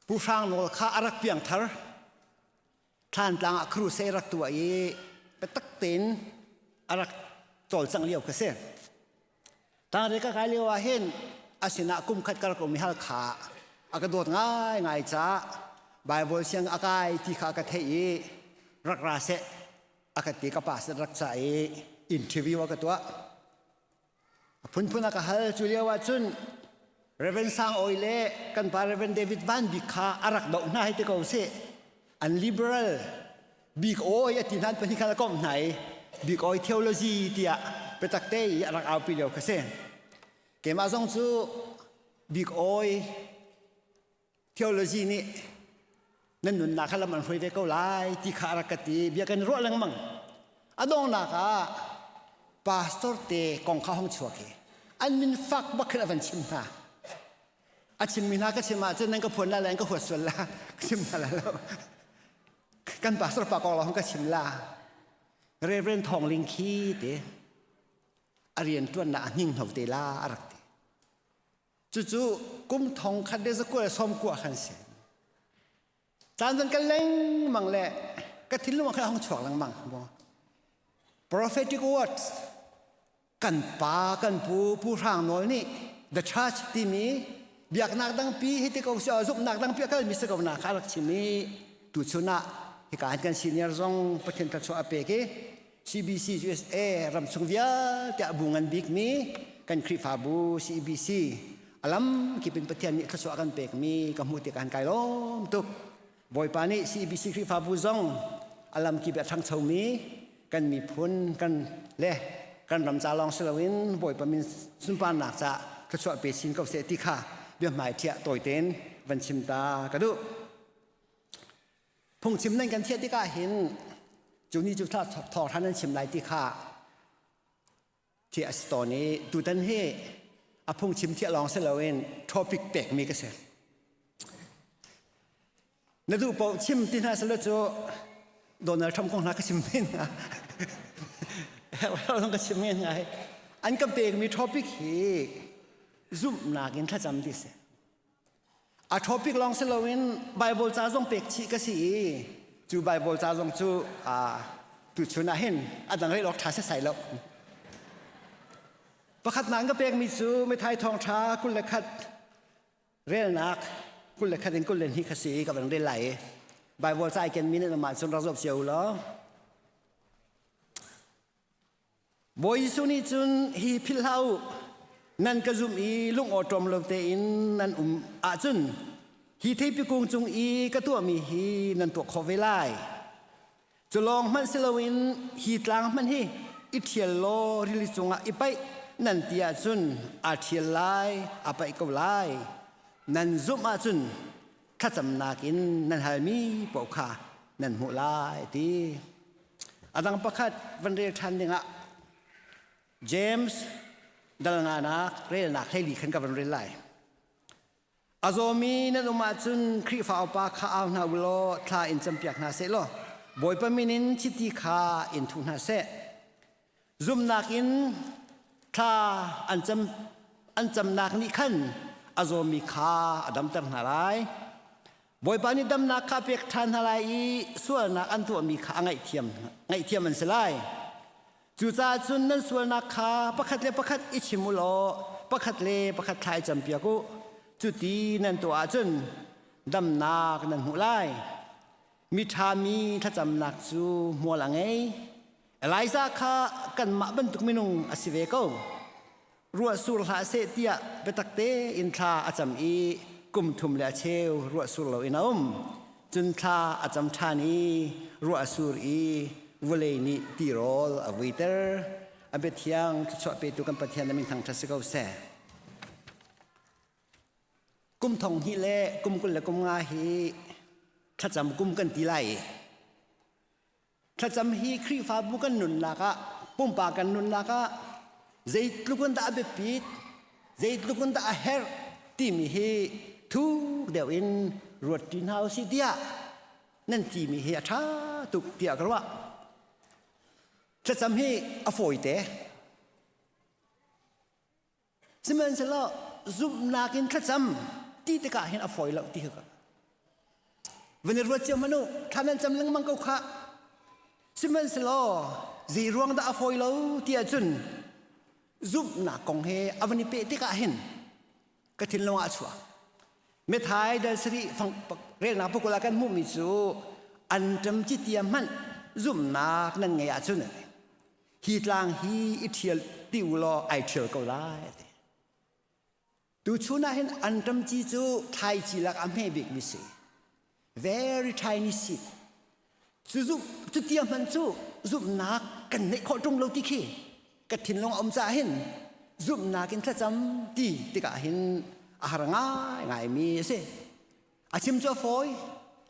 Pu Hrang Nawl kha a rak piang thar. Thlantlang ah crusade rak tuah i biatak tein a rak cawlcangh lio kha si. Tangre ka kai lio ah hin a sinah kum khat ka rak um i Halkha a ka dawt ngaingai caah Bible siang a kai ti kha ka theih i rak ra seh a ka ti ka pa sin rak ca i interview a ka tuah. A phunphun a ka hal cu lio ah cun Reverend Sang Awi le kan pa Reverend David Van Bik kha a rak doh hna hei ti ko sih. An liberal bik awi a ti hna pahnih kha a komh hna i bik awi theology tiah biatak te i a rak aupi lio kha si. Keimah zong cu bik awi theology nih nan nunnak kha lam an hruai ve ko lai ti kha a rak ka ti bia kan ruah lengmang a donghnak ah pastor te kong kha hong chuak i an min fak bak khin a van chim hna a chimmi hna ka chim ahcun nan ka phuan la le an ka huat sual la ka chim hna la lo kan pastor pa kong la hong ka chim la Reverend Thawng Ling khi te a rian ṭuannak a hning hno te la a rak ti Cucu kum thong khat le zakua le sawm kua khan si. Caan zan kan lengmang le ka thinlung ah khan a hung chuak lengmang. Prophetic words kan pa kan pu pu Hrang Nawl nih the church timi biaknak dangpi hi ti ko si zumhnak dangpi a kalmi si ko na kha rak chim i tuchun ah hika hin kan senior zong Pathian thluachuah a pek i CBC USA ramchung vialte ah bu ngan bikmi kan Khrihfabu CBC a lam kip in Pathian nih thluachuah kan pekmi ka hmuh tikah kai lawm tuk. Bawipa nih CBC Khrihfabu zong a lam kip a ṭhangchomi kan miphun kan le kan ram ca lawng si loin Bawipa min sunparnak ca thluachuah pe sin ko seh ti kha biahmai thiah tawi tein van chim ta ka duh. Phungchim nan kan thiah tikah hin cu ni cu thawngṭha nan chim lai ti kha thiah a si tawn i tutan hi a phungchim thiah lawng si loin topic pekmi ka si. Na duh paoh chim ti hna selaw cu Donald Trump kong hna ka chim men hnga. Herh ka chim men hnga. An ka pekmi topic hi zumhnak in thlacam ti si. A topic lawng si loin Bible ca zong pek chih ka si i cu Bible ca zong cu tuchun ah hin a dang rel awk ṭha setsai lo. Pakhat nak ka pekmi cu Mithai thawngṭha 21 relnak 21 in 22 kha si i ka van rel lai i Bible ca ai kenmi nih mah cun rak zoh cio u law. Bawi Jesuh nih cun hi philh hlah u, nan ka zumh i lungawṭawm lo tein nan um ahcun hi theipi kung cung i ka tuahmi hi nan tuah khawh ve lai. Cu lawng hmanh si loin hi tlang hmanh hi i ṭhial law rili cungah i paih nan ti ahcun aa ṭhial lai, aa paih ko lai. Nan zumh ahcun thlacamnak in nan halmi paoh kha nan hmuh lai, a ti. A dang pakhat van rel ṭhan dingah James dal nganak relnak 14 khan ka van rel lai. A zawmi nan um ahcun Khrihfa upa kha au hna u law thla in campiak hna seh law Bawipa min in chiti kha in thuh hna seh. Zumhnak in thla an cam an camnak nih khan a zawmi kha a damter hna lai. Bawipa nih damnak kha a pek ṭhan hna lai i sualnak an tuahmi kha a ngaihthiam, ngaihthiam an si lai. Cucaah cun nan sualnak kha pakhat le pakhat i chim u law pakhat le pakhat thla i campiak u. Cuti nan tuah ahcun damnak nan hmuh lai. Miṭha mi thlacamnak cu hmual a ngei. Elijah kha kanmah bantuk minung a si ve ko. Ruah sur hlah seh tiah biatak tein thla a cam i kum thum le a cheu ruah sur loin a um. Cun thla a cam ṭhan i ruah a sur i vawlei nih tirawl a vuiter. A biathiang thluachuah petu kan Pathian na min thangṭhat si ko seh. Kum thong hnih le kum 25 hi thlacam kum kan ti lai i thlacam hi Khrihfabu kan nunnak ah pumpak kan nunnak ah zeitluk in dah a biapit zeitluk in dah a herh timi hi thuk deuh in ruat ṭi hna usih tiah nan timi hi a ṭha tuk tiah ka ruah. Thlacam hi a fawite. Sihmanhsehlaw zumhnak in thlacam ti tikah hin a fawi lo ti ka van i ruat cio hmanh u thla nan cam lengmang ko khah sihmanhsehlaw zei ruang dah a fawi lo ti ahcun zumhnak kong he a van i peh tikah hin ka thinlung ah a chuak methai dal sarih fang relnak pukul ah kan hmuhmi cu an ṭam citia hmanh zumhnak nan ngei ahcun hi tlang hi i ṭhial ti u law ai ṭhial ko lai a ti. Tuchun ah hin anṭam ci cu thlaici lak a hme bikmi si. Very tiny seed. Cu zumh cu tia hman cu zumhnak kan neih khawh ṭung lo ti khi ka thinlung a um caah hin zumhnak in thlacam ti tikah hin a har ngai ngaimi a si. A chim cu a fawi.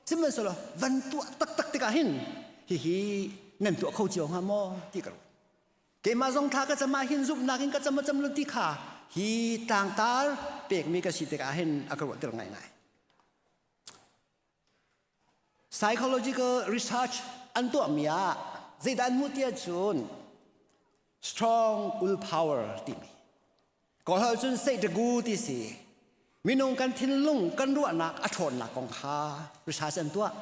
Sihmanhsehlaw van tuah taktak tikah hin hihi nan tuah kho cio hnga maw ti ka ruat. Keimah zong thla ka cam ah hin zumhnak in ka cam a cam lo ti kha hi tlangtar pekmi ka si tikah hin a ka ruahter ngaingai. Psychological research an tuahmi ah zeidah an hmuh ti ahcun strong willpower timi Kawlholh cun seihtagu ti si. Minung kan thinlung kan ruahnak a ṭhawnnak kong kha research an tuah.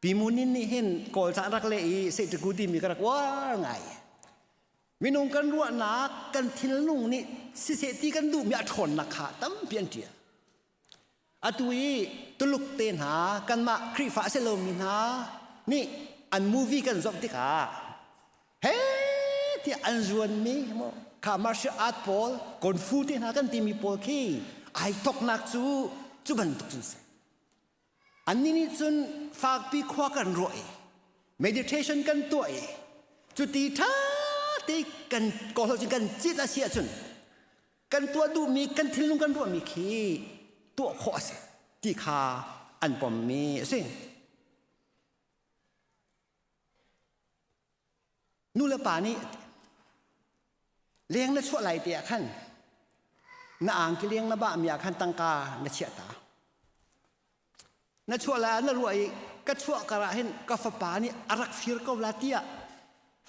Pi Munin nih hin Kawl ca rak leh i seihtagu timi ka rak uar ngai. Minung kan ruahnak kan thinlung nih siseh ti kan duhmi a ṭhawnnak kha tampi an ṭial. Atu i Tuluk te hna kanmah Khrihfa a si lomi hna nih an movie kan zoh tikah he tiah an zuanmi maw kha martial art pawl kung fu te hna kan timi pawl khi ai thoknak cu cu bantuk cun si. Annih nih cun fakpi khua kan ruah i meditation kan tuah i cuti ṭha te kan kawlho cun kan cit a si ahcun kan tuah duhmi kan thinlung kan ruahmi khi tuah khawh a si ti kha an pommi a si. Nu le pa nih leng na chuah lai te ah khan na angki leng na bahmi ah khan tangka na chiah ta. Na chuah lai ah na ruah i ka chuah kar ah hin ka fapa nih a rak fir ko la tiah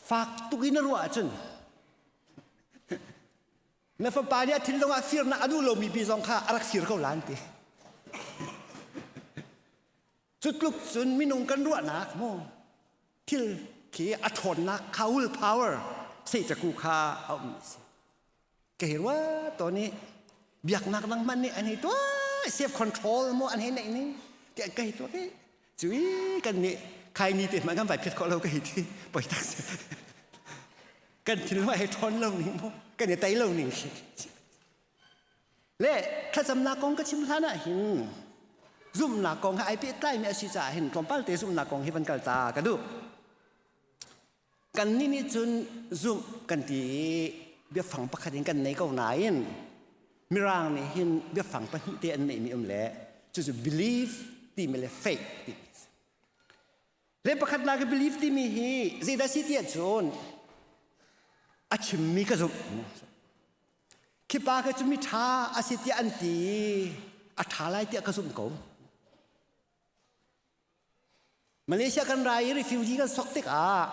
fak tuk in na ruah ahcun na fapa nih a thinlung ah firnak a duh lomi pi zong kha a rak fir ko la an ti. Cu tluk cun minung kan ruahnak mu thil khi a ṭhawnnak kha will power seicaku kha a um si. Ka hi rua to nih biaknak dang hmanh nih an hei tuah self control mu an hei neih ning tiah ka hei tuah i cui kan nih khai ni te hmanh kan vai phiat khawh lo ka hei ti poi tak si kan thinlung a hei ṭhawn lo ning mu kan i tei lo ning khi Le thlacamnak kong ka chim hlan ah hin zumhnak kong he ai pehtlaimi a si caah hin tlawmpal te zumhnak kong hi van kal ta ka duh. Kannih nih cun zumh kan ti i biafang pakhat in kan nei ko nain Mirang nih hin biafang pahnih te an neihmi um le cucu belief timi le faith timi Le pakhatnak i belief timi hi zeidah si ti ahcun a chimmi ka zumh. Khi pa kha cu mi ṭha a si tiah an ti i a ṭha lai tiah ka zumh ko. Malaysia kan ra i refugee kan sok tikah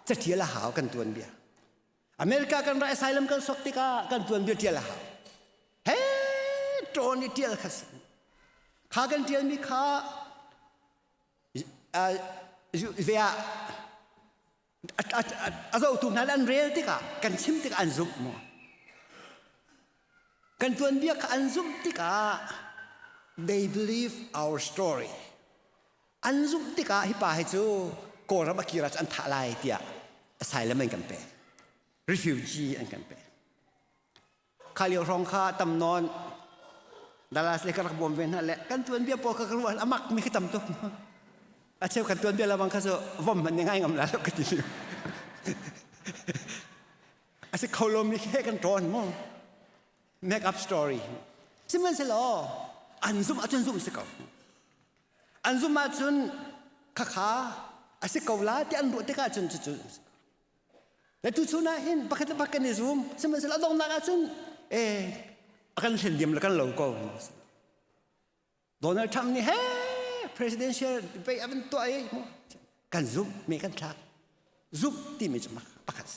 caṭial a hau kan tuan bia. America kan ra asylum kan sok tikah kan tuan bia ṭial a hau. He ṭawn i ṭial kha si. Kha kan ṭialmi kha ve ah a zohtu hna an rel tikah kan chim tikah an zumh maw kan tuanbia kha an zumh tikah they believe our story an zumh tikah hi pa hi cu kawlram a kir ah an thah lai tiah asylum an kan pek refugee an kan pek Kha lio hrawng kha tam nawn Dallas le ka rak bawm ve hna le kan tuanbia pawl kha ka ruah a mak mi khi tam tuk. A cheu kan tuanbia lawang kha cu vom hmanh nih ngai ngam la lo ka ti. A si kho lomi khi kan ṭawn mu. Make up story. Sihmanhsehlaw an zumh ahcun zumh si ko. An zumh ahcun khakha a si ko la ti an ruah tikah cun cucu le tuchun ah hin pakhat le pakhat kan i zum sihmanhsehlaw a donghnak ahcun eh a kan hlen diam le kan lo ko. Donald Trump nih he presidential debate a van tuah i kan zumh mi kan thlak zumh timi cu pakhat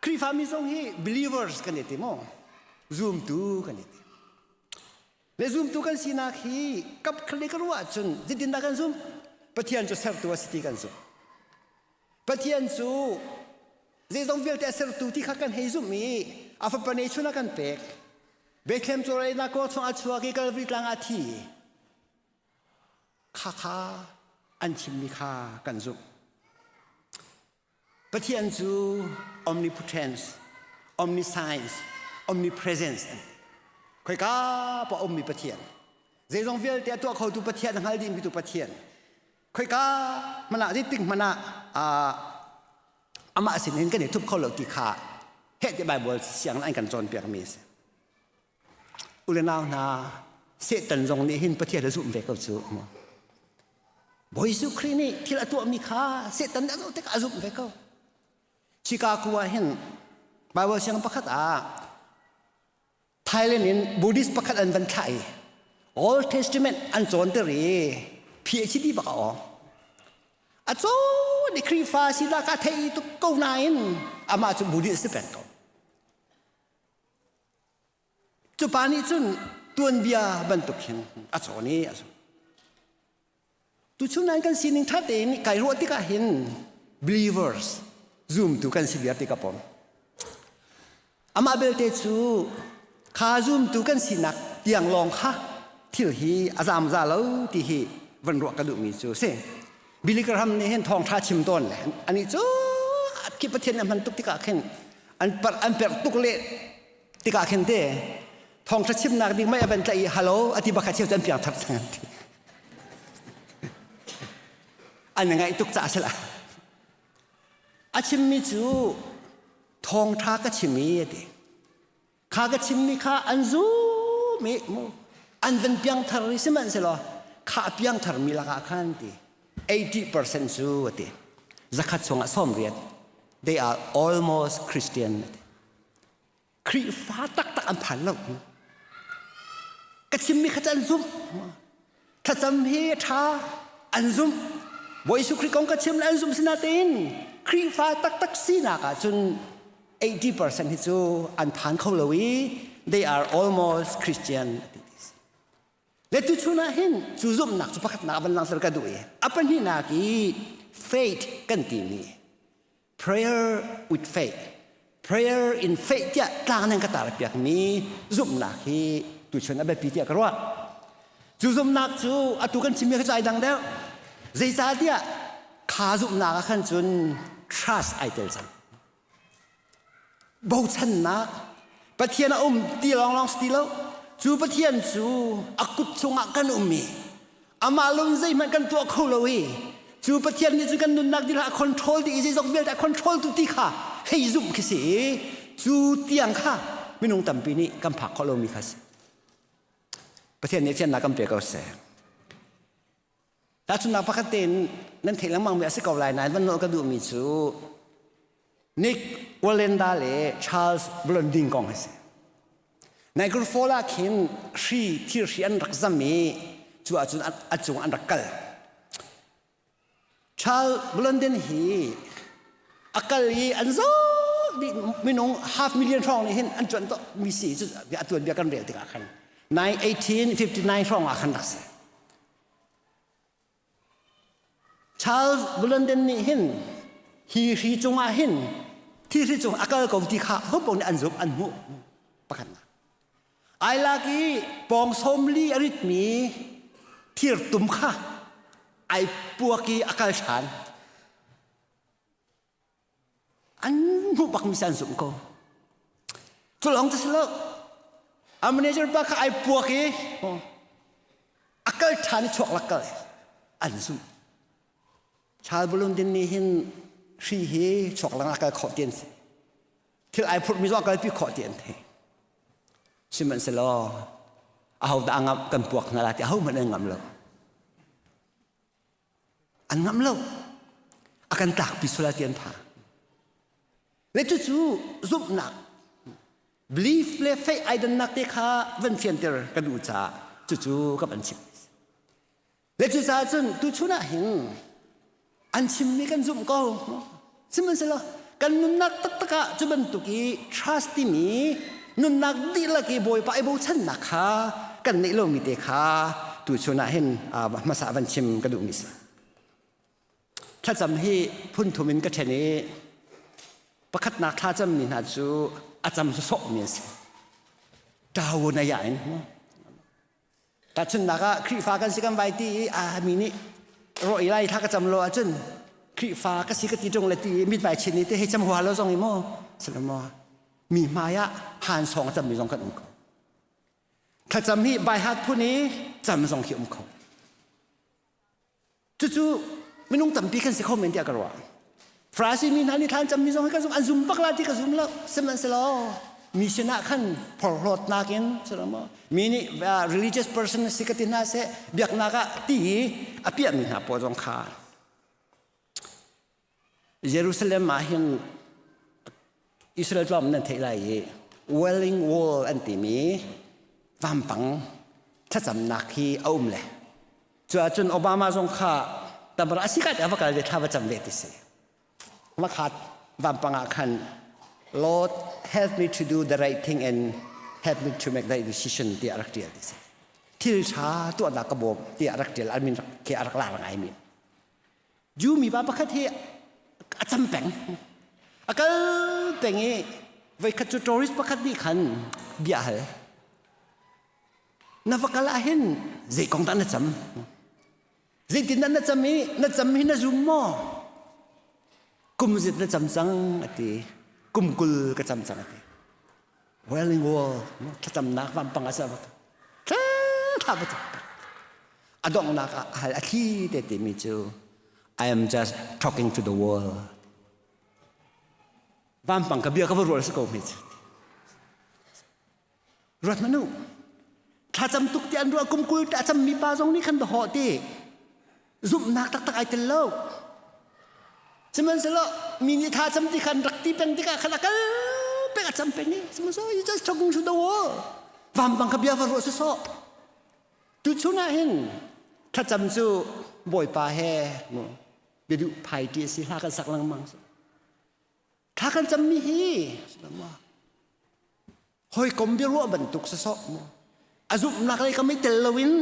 Khrihfami zong hi believers kan i ti maw zumtu kan i ti le zumtu kan sinak hi kap khali ka ruah ahcun zeitindah kan zumh Pathian cu sertu a si ti kan zumh Pathian cu zeizong vialte a sertu ti kha kan hei zumh i a fapa ne chun a kan pek Bethlehem cawleinak kaw chung a chuak i Calvary tlang ah thi. Kha kha an chimmi kha kan zumh. Pathian cu omnipotence, omniscience, omnipresence an ti. Khoika pa ummi Pathian. Zeizong vialte a tuah khotu Pathian, a hngal dihmi tu Pathian. Khoika hmanh ah zeitik hmanh ah amah sinin kan i thup kho lo ti kha heh ti Bible siang an kan cawnpiakmi a si. U le nau hna, Satan zong nih hin Pathian a zumh ve ko cu. Bawi Jesuh Khrih nih thil a tuahmi kha Satan nih a zoh tikah a zumh ve ko. Chicago ah hin Bible siang pakhat ah Thailand in Buddhist pakhat an van thlah i Old Testament an cawnter i PhD bak a awng. A cawn i Khrihfa si la ka thei tuk ko nain amah cu Buddhist si peng ko. Cu pa nih cun tuanbia bantuk hin a cawn i a cawn. Tuchun nan kan sining ṭha tein kai ruah tikah hin believers zumtu kan si viar ti ka pom. Amah belte cu kha zumtu kan sinak tiang lawng kha thil hi a zamza lo ti hi van ruah ka duhmi cu si. Billy Graham nih hin thawngṭha chim tawn le ani cu khi Pathian a hman tuk tikah khin an per an perh tuk le tikah khin te thawngṭha chimnak ding mei a van tlaih i hello ati bakha cheu cu an piang thar cang an ti. An ngaih tuk caah sila. A chimmi cu thawngṭha ka chim i a ti. Kha ka chimmi kha an zum i mu an van piangthar i sihmanhsehlaw kha a piangtharmi lakah khan ti 80% cu a ti. Zakhat chungah 80 they are almost Christian a ti. Khrihfa taktak an phan lo. Ka chimmi kha cu an zumh. Thlacam hi a ṭha an zumh. Bawi Jesuh Khrih kong ka chim le an zumh sinatein Khrihfa taktak sinak ah cun 80% hi cu an phan kho lo i they are almost Christian ti Le tuchun ah hin cu zumhnak cu pakhatnak van langhter ka duh i a pahnihnak i faith kan timi prayer with faith prayer in faith tiah tlang nan ka tar piakmi zumhnak hi tuchun a biapi tiah ka ruah cu zumhnak cu atu kan chimmi kha cu ai dang deuh zeicahtiah kha zumhnak ah khan cun trust ai tel cang Bochannak Pathian a um ti lawnglawng si ti lo. Cu Pathian cu a kut chungah kan um i amah lung zeihmanh kan tuah kho lo i cu Pathian nih cun kan nunnak dih a control dih i zeizong vialte a control tu ti kha hei zumh khi si i cu tiang kha minung tampi nih kan phak khawh lomi kha si. Pathian nih fiannak kan pe ko seh. Tahchunhnak pakhat tein nan theih lengmang mi a si ko lai nain van nawl ka duhmi cu Nick Wallenda le Charles Blondin kong hi si. Niagara Falls ah khin hri thirhri an rak zam i cu ahcun a cung an rak kal. Charles Blondin hi a kal i an zaw dih minung half million hrawng nih hin an cuanh to mi si cu a tuanbia kan rel tikah khan 1859 hrawng ah khan rak si. Charles Blondin nih hin hi hri cungah hin thi hri cung a kal ko ti kha hopo nih an zumh an hmuh pakhatnak ai lak i pawng sawmli a ritmi thirtum kha ai puak i a kal ṭhan An hmuh bakmi si an zumh ko. Cu lawng cu si lo. A manager pa kha ai puak i a kal ṭhan i chuak lak kal an zumh. Chal Bulundin nih hin hri hi chuak lang a kal khawh ti an si. Thil ai phurhmi zong a kalpi khawh ti an thei. Sihmanhsehlaw ahodah a ngamh kan puak hna lai ti ahohmanh an ngamh lo. An ngamh lo. A kan tlakpi sual ti an pha. Le cucu zumhnak belief le faith ai dannak te kha van fianter ka duh caah cucu ka van chim. Le cucaah cun tuchun ah hin an chimmi kan zumh ko. Sihmanhsehlaw kan nunnak taktak ah cu bantuk i trust timi nunnak dihlak i Bawipa i bochannak kha kan neih lomi te kha tuchun ah hin hmasa van chim ka duhmi si. Thlacam hi phun thum in ka ṭhen i pakhatnak thlacammi hna cu a cam sawsawhmi an si. Ṭau na ya in Tahchunhnak ah Khrihfa kan si kan vai ti i a mi nih rawh i lai thla ka cam lo ahcun Khrihfa ka si ka ti ṭung le ti i mithmai chin i te hei cam hua lo zong i maw silo maw mi hmai ah han sawng a cammi zong kan um ko. Thlacam hi baihat phun i cam zong khi um kho. Cucu minung tampi kan si kho men tiah ka ruah. Farasi mi hna nih thla an cammi zong hi kan zum an zum bak la ti ka zum lo. Sihmanhsehlaw mi sinah khan phorhlawtnak in maw mi nih religious person si ka ti hna seh biaknak ah ti i a piahmi hna pawl zong kha Jerusalem ah hin Israel tlawm nan theih lai i Wailing Wall an timi vampang thlacamnak hi a um le cu ahcun Obama zong kha tamara a si ka te va kal ve thla va cam ve ti si makhat vampang ah khan Lord help me to do the right thing and help me to make the right decision tiah rak tial ti si thil tha tuahnak ka bawm tiah rak tial an min khi a rak lar ngai mi Jew mipa pakhat hi a cam peng. A kal peng i voikhat cu tourist pakhat nih khan bia hal. Na va kal ah hin zei kong dah na cam? Zeitin dah na cam i na cam hi na zum maw? Kum zit na cam cang a ti. Kum 20 ka cam cang a ti. Wailing Wall thlacamnak vampang a ser thla va cam a donghnak ah hal a thli te timi cu I am just talking to the wall vampang ka bia ka va rual si ko hme cu ruat manu thlacam tuk ti an ruah kum 20 ta cam mi pa zong nih khan ho ti zumhnak taktak ai tel lo sihmanhsehlaw mi nih tha cam ti khan rak ti peng tikah khan a kal peng a cam peng i sihmanhsehlaw you just talking to the wall vampang kha bia va ruah sawsawh tuchun ah hin thlacam cu bawipa he biaduh phai ti a si hla kan sak lengmang thla kan cammi hi hawikom biaruah bantuk sasawh mu a zumhnak lei kam i tel loin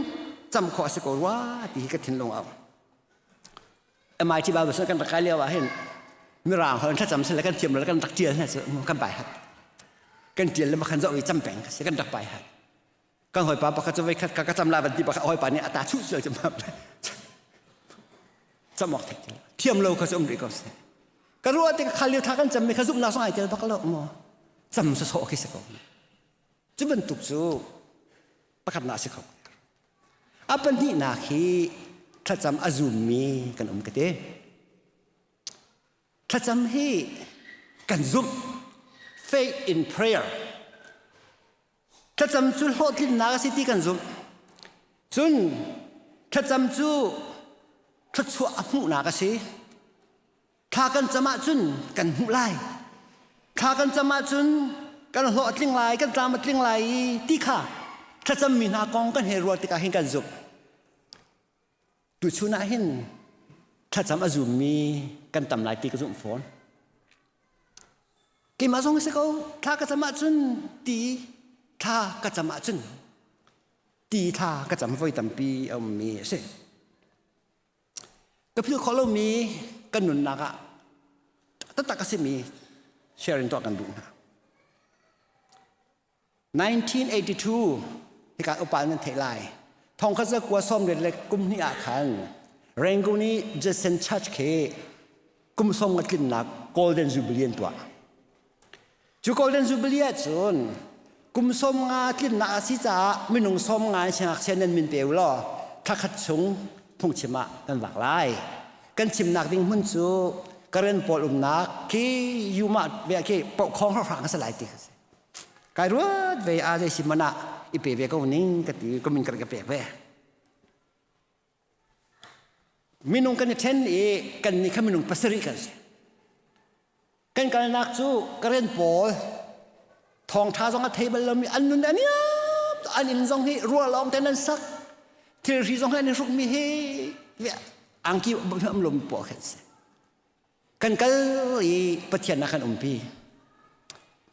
cam khawh a si ko rua ti hi ka thinlung a um MIT Bible School kan rak kai lio ah hin mirang holh thlacam sile kan thiam lo kan rak tial hna cu kan bai hat kan tial le makhan zoh i cam peng ka si kan rak bai hat kan hawipa pakhat cu voikhat ka ka cam la van ti pakhat hawipa nih ata chuh sual cu cam awk thek thiam lo kha cu um rih ko seh ka ruah tik khal lio tha kan cam mi kha zumhnak zong ai tel bak lo maw cam sawsawh khi si ko cu bantuk cu pakhatnak si kho a pahnihnak hi thlacam a zummi kan um ka ti thlacam hi kan zumh faith in prayer Thlacam cu hlawhtlinnak a si ti kan zumh. Cun thlacam cu thluachuah a hmuhnak a si. Thla kan cam ahcun kan hmuh lai. Thla kan cam ahcun kan hlawh a tling lai, kan tlam a tling lai i ti kha thlacammi hna kong kan hei ruah tikah hin kan zumh. Tuchun ah hin thlacam a zummi kan tam lai ti ka zumh fawn. Keimah zong si ko, thla ka cam ahcun ti thla ka cam ahcun ti thla ka cam voi tampi a ummi a si. Ka philh khawh lomi kan nunnak ah taktak a simi sharing tuah kan duh hna. 1982 hika upa nan theih lai thongkhat za kua sawm riat le kum hnih ah khan Rangoon i Judson Church khi kum sawm nga tlinnak Golden Jubilee an tuah cu Golden Jubilee ah cun kum 50 tlinnak a si caah minung 50 siangngakchia nan min pe u law thlakhat chung phungchim ah kan vak lai kan chimnak ding hmun cu Karen pawl umnak khi Yuma khi pohkhong hrang a si lai ti kha si. Kai ruat ve a zei si mana i pe ve ko ning ka ti ka min ka ka pek ve. Minung kan i ṭhen i kan nih kha minung pasarih kan si. Kan kalnak cu Karen pawl thawngṭha zong a thei bal lomi an nun a niam an inn zong hi ruah lawng ten an sak thilri zong hi an i hrukmi hi angki am lomi pawl khan si. Kan kal i Pathian ah kan umpi.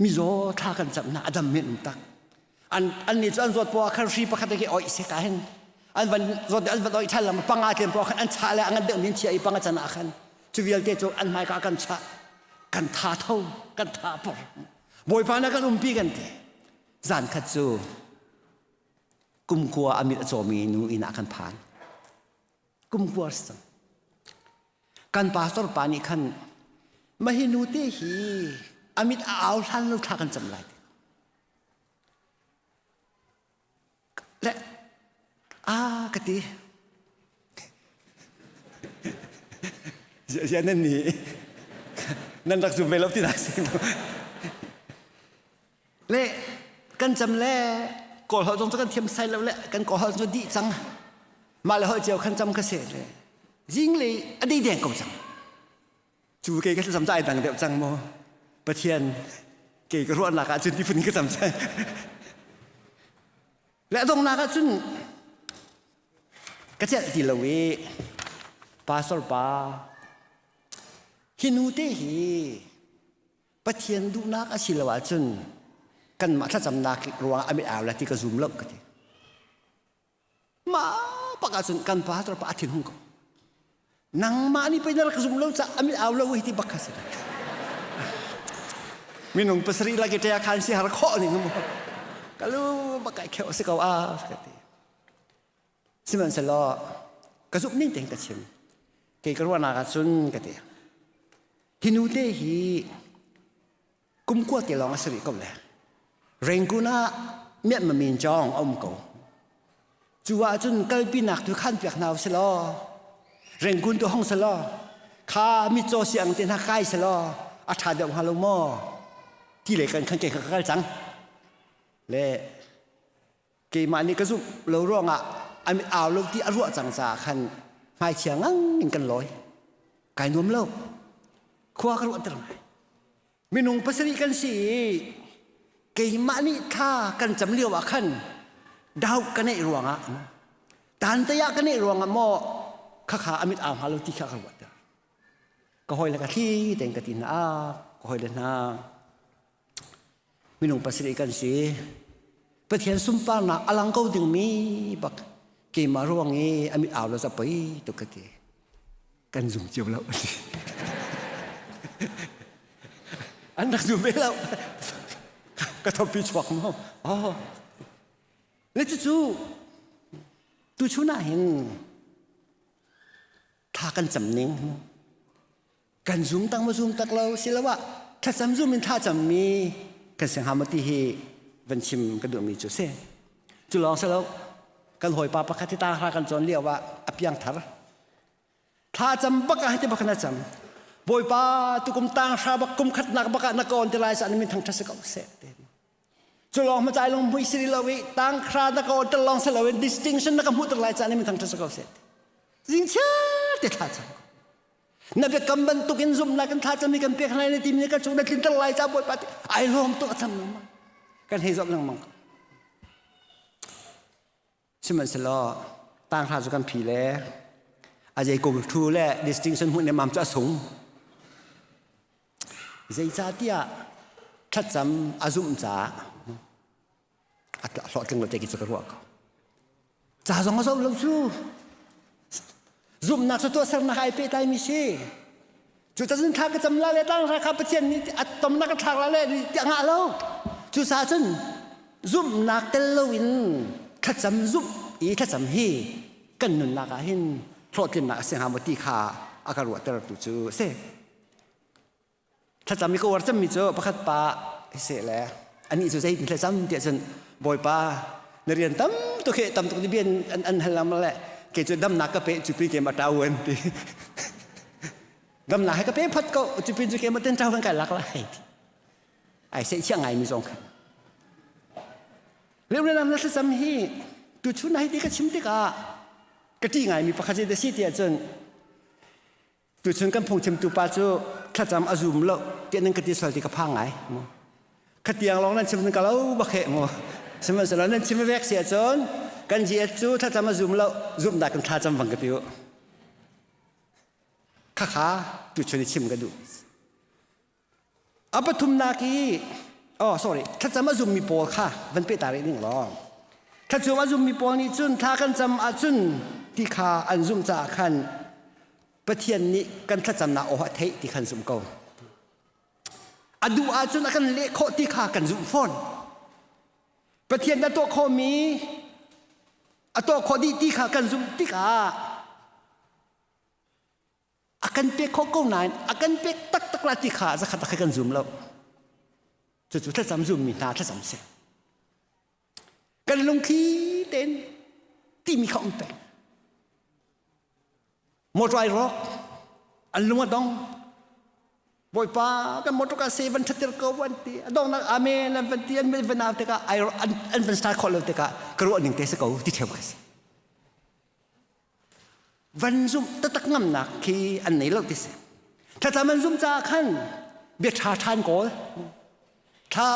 Mizaw thla kan camh hna a dam men um tak. An an nih cu an zawt poah khan hri pakhat ke oi se ka hin an van zawt an van oi than lam panga tlem poah khan an chah le angan deuh min chia i panga chan ah khan cu vialte cu an hmai ka kan chah kan tha tho kan tha por bawipa na kan umpi kan ti zan khat cu kumkua amit a cawmi nu inn ah kan phan kumkua cang kan pastor pa nih khan mahi nu te hi amit a au hlan lo thla kan cam lai le a ka ti zia nan ni nan rak zum ve lo ti dah si Le kan cam le kawl holh zong cu kan thiam sai lo le kan kawl holh cu dih cang. Mah le holh cio khan cam ka se le zing le a dei deng ko cang. Cu kei ka cam ca ai dang deuh cang maw? Pathian kei ka ruahnak ah cun ti phun ka cam cang. Le a donghnak ah cun ka celh ti lo i pastor pa hi nu te hi Pathian duhnak a si lo ahcun kanmah thlacamnak ruangah a mit au la ti ka zum lo ka ti. Mah pak ahcun kan pastor pa a thin hung ko. Nangmah nih pei na rak zum lo ca a mit au lo hi ti bak kha si. Minung pasarih laki ṭe khan si har khawh ning mu. Kalu bak kai kheu si ko a ka ti. Sihmanhsehlaw ka zumh ning tein ka chim. Kei ka ruahnak ahcun ka ti. Hi nu te hi kum kua te lawng a si rih ko le. Rangoon ah miat mamin cawng a um ko. Cu ahcun kalpinak tu khan piak hna usih law Rangoon tu hong selaw kha mitcaw siang te hna kai selaw a ṭha deuh hnga lo maw ti le kan khan ke ka kal cang. Le keimah nih ka zumh lo ruangah an au lo ti a ruah cang caah khan hmaichia ngang in kan lawi kai nuam lo khua ka ruahter ngai minung pasarih kan si i keimah nih thla kan cam lio ah khan dauk ka neih ruangah tantaya ka neih ruangah maw khakha amit au hnga lo ti kha ka ruahter ka hawi le ka thli tein ka ti hna ka hawi le hna Minung pasarih kan si. Pathian sunparnak a lang ko dingmi bak keimah ruang i a mit au lo zapoi tuk ka ti. Kan zum cio lo. An rak zum ve lo. Ka thawpi chuak mo. Oh. Le cucu tuchun ah hin thla kan cam ning kan zum tak maw zum tak lo siloah thlacam zum in thlacam mi kan si hnga maw ti hi van chim ka duhmi cu si cu lawng si lo kan hawipa pakhat hi tanghra kan cawn lio ah a piang thar thlacam bak ah hiti bak na cam bawipa tukum tanghra bak kum khatnak bak ah na ka on te lai sa na min thangthat si ko seh te cu lawng hmacai lung mui si lo i tanghra na ka on te lawng si lo in distinction na ka hmuh tuk lai ca na min thangthat si ko seh zing chia te thla cam Na biakam bantukin zumhnak kan thlacam i kan pek lai na timi kan cung na tlinter lai ca Bawipa ti ai lawm tuk a cam lengmang. Kan hei zoh lengmang. Sihmanhsehlaw tanghra cu kan phi le a zei kum thu le distinction hmuh ne mam cu a sung. Zeicahtiah thlacam a zumh caah a hlawhtling lo te ki cu ka ruah ko ca zong a zoh lo cu zumhnak cu tuahsernak ai pehtlai mi si cu cun thla ka cam la le tlang ra kha pathian nih a tomnak a thlak la le ti a ngah lo cu sa cun zumhnak tel lo in thlacam zumh i thlacam hi kan nunnak ah hin hlawhtlinnak a si hnga maw ti kha a ka ruahter tu cu a si Thlacam i ka uar cemmi cu pakhat pa seh le anih cu zeitin thlacam tiah cun Bawipa na rian tam tuk he tam tuk ni bian an an hal lam le kei cu damnak ka pe cu pi ke ma tau an ti damnak he ka pe phat ko cu pin cu ke ma ten tau kan kai lak lai ai se chia ngai mi zong khan. Leurenam na thlacam hi tuchun hei ti ka chim tikah ka ṭih ngaimi pakhat si si tiah cun tuchun kan phungchimtu pa cu thlacam a zum lo tiah nan ka ti sual ti ka phang ngai mu khatiang lawng nan chim ka lo bak he mu sihmanhsehlaw nan chim vek si ahcun kan GS cu thlacam a zum lo zumhnak kan thlacam bang ka ti u khakha tuchun i chim ka duh A pathumnak i oh sorry thlacam a zummi pawl kha van peh ta rih ning law thlacam a zummi pawl nih cun thla kan cam ahcun ti kha an zumh caah khan Pathian nih kan thlacamnak aw a theih ti khan zumh ko. A duh ahcun a kan leh khawh ti kha kan zumh fawn. Pathian a tuah khawhmi a tuah khawh dih ti kha kan zumh tikah a kan pek khawh ko nain a kan pek taktak la ti kha zakhat a kan zum lo cucu thlacam zummi hna thlacam si kan lungthli tein timi kha um peng motor ai rawk an lung a dong bawipa kan motor ka se van thatir ko an ti a dongnak amen an van ti an van au tikah ai an van start khawh lo tikah ka ruah ning te si ko ti ṭheu ka si Van zumh taktak ngamnak khi an nei lo ti si. Thlacam an zumh caah khan bia ṭha ṭhan kawl. Thla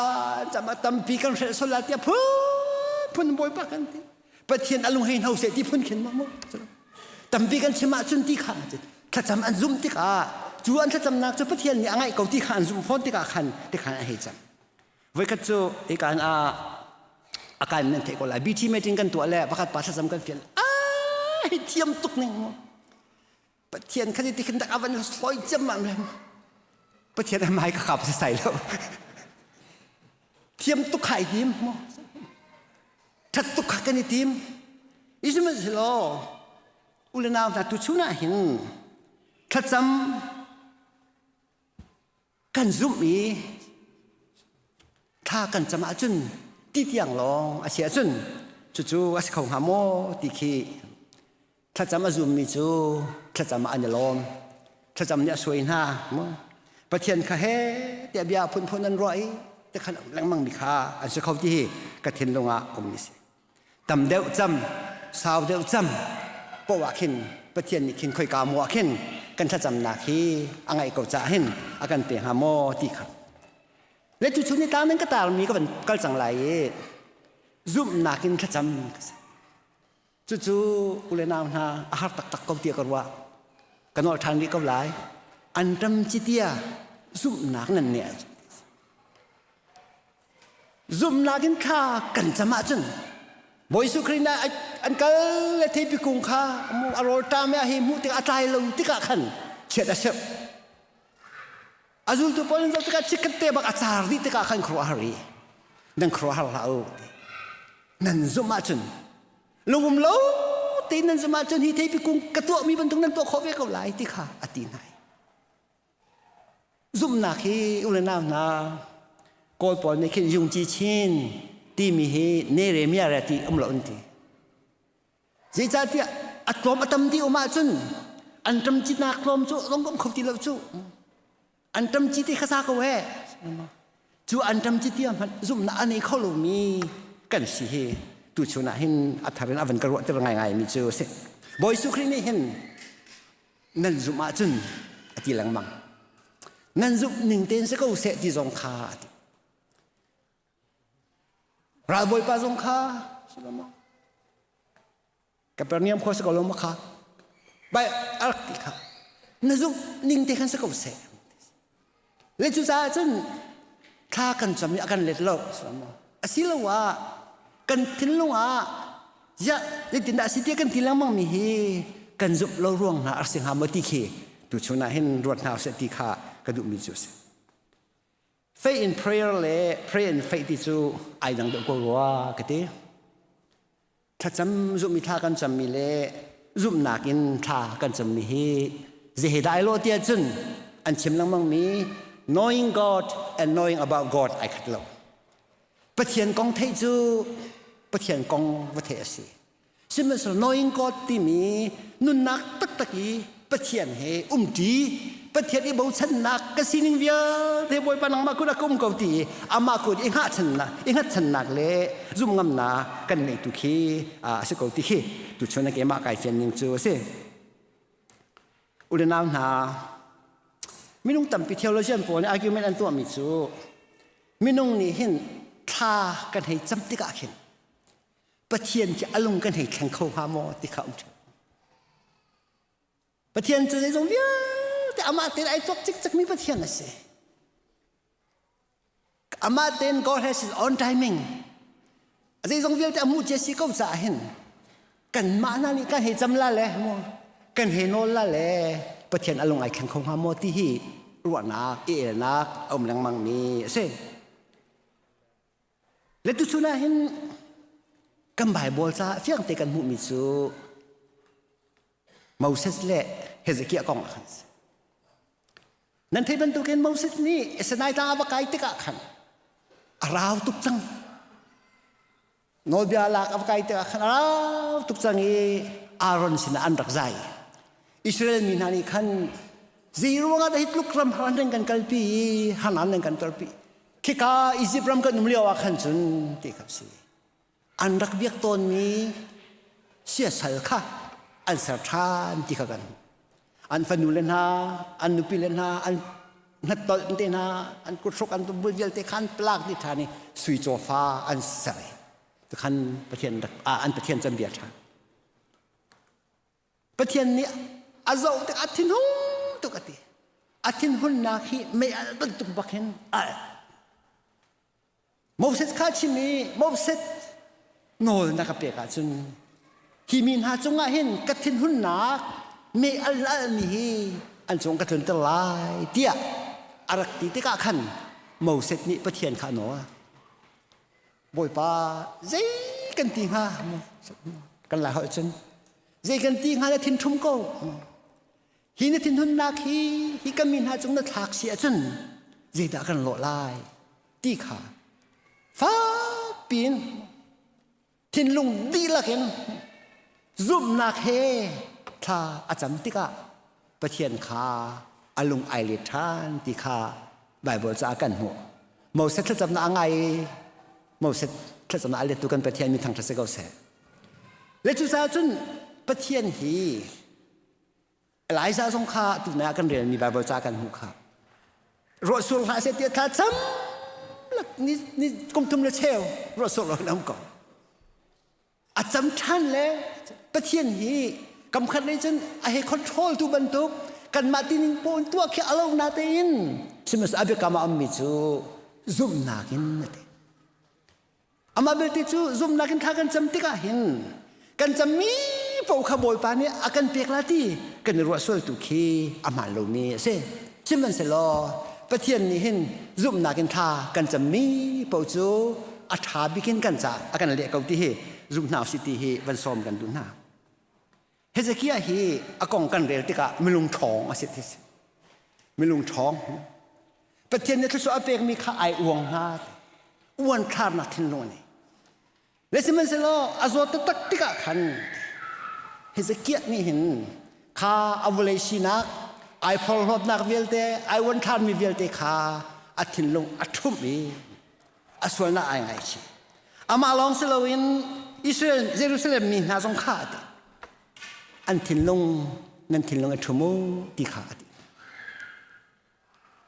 cam a tampi kan hrelh sol la tiah phun bawipa kan ti. Pathian a lung hei hno seh ti phun khin maw mu. Tampi kan chim ahcun ti kha thlacam an zumh tikah cu an thlacamnak cu Pathian nih a ngaih ko ti kha an zumh fawn tikah khan tikhan an hei cam. Voikhat cu hikan ah a kan nan theih ko lai BT meeting kan tuah le pakhat pa thlacam kan fial ah hi thiam tuk ning mu Pathian kha ti khin dak avan soi cem ma Pathian a mai ka kap sa sai lo thiam tuk khai tim mu that tuk kha kan i tim isihmanhsehlaw ule nau hna tu chun ah hin thlacam Kan zumh i thla kan cam ahcun ti tiang lawng a si ahcun cucu a si kho hnga maw ti khi thlacam a zummi cu thlacam ah an i lawm. Thlacam nih a suai hna maw? Pathian kha he tiah bia phunphun an ruah i tikhan lengmang mi kha an si kho ti hi ka thinlung ah um mi si. Tam deuh cam, sau deuh cam poah khin Pathian nih khin khoika maw ah khin kan thlacamnak hi a ngaih ko caah hin a kan pe hnga maw ti kha. Le tu chun ni tlang nan ka tarmi ka van kal cang lai i zumhnak in thlacam ka si. Cucu ule nau hna a har taktak ko tiah ka ruah. Ka nawl ṭhan rih ko lai. An ṭam citia zumhnak nan nih ahcun Zumhnak in thla kan cam ahcun Bawi Jesuh Khrih nih an kal le theipi kung kha a rawl ṭam i a hei hmuh tikah a tlai lo tikah khan chiat a serh. A zultu pawl an zoh tikah chikkhat te bak a car dih tikah khan khuaruahhar i nan khuaruahhar hlah u nan zumh ahcun lungum lo tein nan zumh ahcun hi theipi kung ka tuahmi bantuk nan tuah khawh ve ko lai ti kha a ti hna. Zumhnak hi u le nau hna Kawl pawl nih khin yungci chin timi hi ne re mia re ti um lo an ti. Zeicahtiah a tlawm a tam ti um ahcun an ṭam citnak tlawm cu zong um kho ti lo cu. An ṭam ci ti kha sa ko he. Cu an ṭam ci tia hmanh zumhnak a nei kho lomi kan si hi tuchun ah hin a thar in a van ka ruahter ngaingai mi cu a si. Bawi Jesuh Khrih nih hin nan zumh ahcun a ti lengmang nan zumh ning tein si ko seh ti zong kha a ti ralbawipa zong kha Kapernaum khua si ko lo ma kha bai a rak ti kha na zumh ning te khan si ko seh le cucaah cun thla kan cam i a kan let lo asiloah kan thinlung ah ziah zeitindah a si tiah kan ti lengmang mi hi kan zumh lo ruang hna a si hnga maw ti khi tuchun ah hin ruat hna usih ti kha ka duhmi cu a si. Faith in prayer le pray and faith ti cu ai dang deuh ko rua ka ti. Thlacam zumhmi thla kan cammi le zumhnak in thla kan cammi hi zehe dah ai lawh tiah cun an chim lengmang mi knowing God and knowing about God ai khat lo. Pathian kong theih cu Pathian kong va theih a si. Sihmanhsehlaw knowing God timi nunnak taktak i Pathian he umṭi Pathian i bochannak ka sining vialte Bawipa nangmah kut ah ka um ko ti i amah kut i hngahchannak i hngatchannak le zumhngamnak kan ngeih tu khi a si ko ti khi tuchun keimah kai fian ning cu a si. U le nau hna minung tampi theologian pawl nih argument an tuahmi cu minung nih hin thla kan hei cam tikah khin Pathian khi a lung kan hei thleng kho hnga maw ti kha um ṭheo. Pathian cu zeizong vialte amah tein ai tuak cikcekmi Pathian a si. Amah tein God has his own timing. Zeizong vialte a hmuh cia si ko caah hin kanmah hna nih kan hei cam la le maw kan hei nawl la le Pathian a lung ai thleng kho hnga maw ti hi ruahnak i elnak a um lengmang mi a si. Le tuchun ah hin kan Bible caah fiangte kan hmuhmi cu Moses le Hezekiah kong ah khan si. Nan theih bantukin Moses nih Sinai tlang a va kai tikah khan a rau tuk cang. Nawlbia lak a va kai tikah khan a rau tuk cang i Aaron sinah an rak zai. Israel mi hna nih khan zei ruangah dah hi tluk ram haran nan kan kalpi i hanan nan kan kalpi Khika Izipt ram kan um lio ah khan cun ti kha si. An rak biak tawnmi siasal kha an ser ṭhan ti kha kan an fanu le hna, an nupi le hna, an hnatolh te hna, an kuthruk an tumbul vialte kha an plak dih ṭhan i sui cawfa an ser i khan Pathian an Pathian can bia ṭhan. Pathian nih a zoh tik a thinhung tuk a ti. A thinhunnak hi mei alh bantuk bak hin a alh. Moses kha chim i Moses nawl na ka pek ahcun hi mi hna cungah hin ka thinhunnak mei al almi hi an cung ka tlunter lai tiah a rak ti tikah khan Moses nih Pathian kha a nawl. Bawipa zei kan ti hnga kan lai holh cun zei kan ti hnga na thin ṭhum ko hi na thinhunnak hi hi kan mi hna cung na thlak si ahcun zeidah kan lawh lai ti kha fak piin thinlung dihlak in zumhnak he thla a cam tikah Pathian kha a lung ai let ṭhan ti kha Baibal caah kan hmuh. Moses thlacamnak a ngai i Moses thlacamnak a lettu kan Pathian mi thangṭhat si ko seh. Le cucaah cun Pathian hi Elijah zong kha tunai ah kan relmi Baibal ca kan hmuh kha ruah sur hlah seh tiah thla cam ni, ni kum thum le cheu ruah sur lo in um ko. A cam ṭhan le Pathian hi kamkhat lei cun a he control tu bantuk kanmah tining pawn tuah khi a lo na tein sihmanhsehlaw a biakam ah ummi cu zumhnak in a ti. Amah belte cu zumhnak in thla kan cam tikah hin kan cammi paoh kha Bawipa nih a kan pek la ti kan i ruah sual tu khi a hmaan lomi a si. Sihmanhsehlaw Pathian nih hin zumhnak in thla kan cammi paoh cu a ṭha bik in kan caah a kan leh ko ti hi zum hna usih ti hi van sawm kan duh hna. Hezekiah hi a kong kan rel tikah milung ṭhawng a si ti si. Milung ṭhawng. Pathian nih thluachuah a pekmi kha ai uang hna. Uan thlarnak thinlung a nei. Le sihmanhsehlaw a zawt taktak tikah khan Hezekiah nih hin kha a vawlei sinak ai phorhlawtnak vialte ai uanthlarmi vialte kha a thinlung a ṭhumh i a sualnak ai ngaichih. Amah lawng si loin Israel Jerusalem mi hna zong kha a ti. An thinlung nan thinlung a ṭhum u ti kha a ti.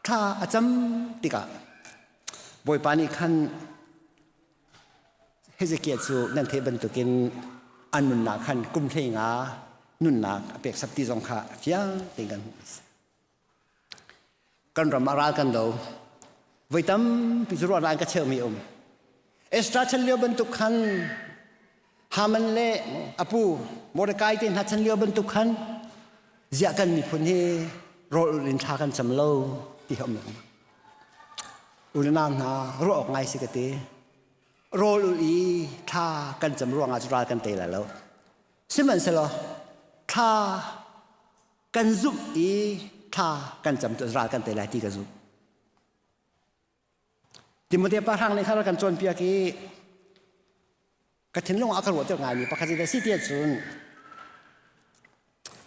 Thla a cam tikah Bawipa nih khan Hezekiah cu nan theih bantukin an nunnak khan kum hlei nga nunnak a pek sap ti zong kha fiang tein kan hmuh. Kan ram ah ral kan do. Voi tampi cu ruahnak an ka cheumi um. Ezra chan lio bantuk khan Haman le a pu Mordecai te hna chan lio bantuk khan ziah kan miphun hi rawl ulh in thla kan cam lo ti hi um lengmang. Unau hna ruah awk ngai si ka ti. Rawl ulh i thla kan cam ruangah cu ral kan tei lai lo. Sihmanhsehlaw thla kan zumh i thla kan cam cu ral kan tei lai ti ka zumh. Timote pa hrang nih kha kan cawnpiak i ka thinlung ah ka ruah tuk ngaimi pakhat si ti ahcun.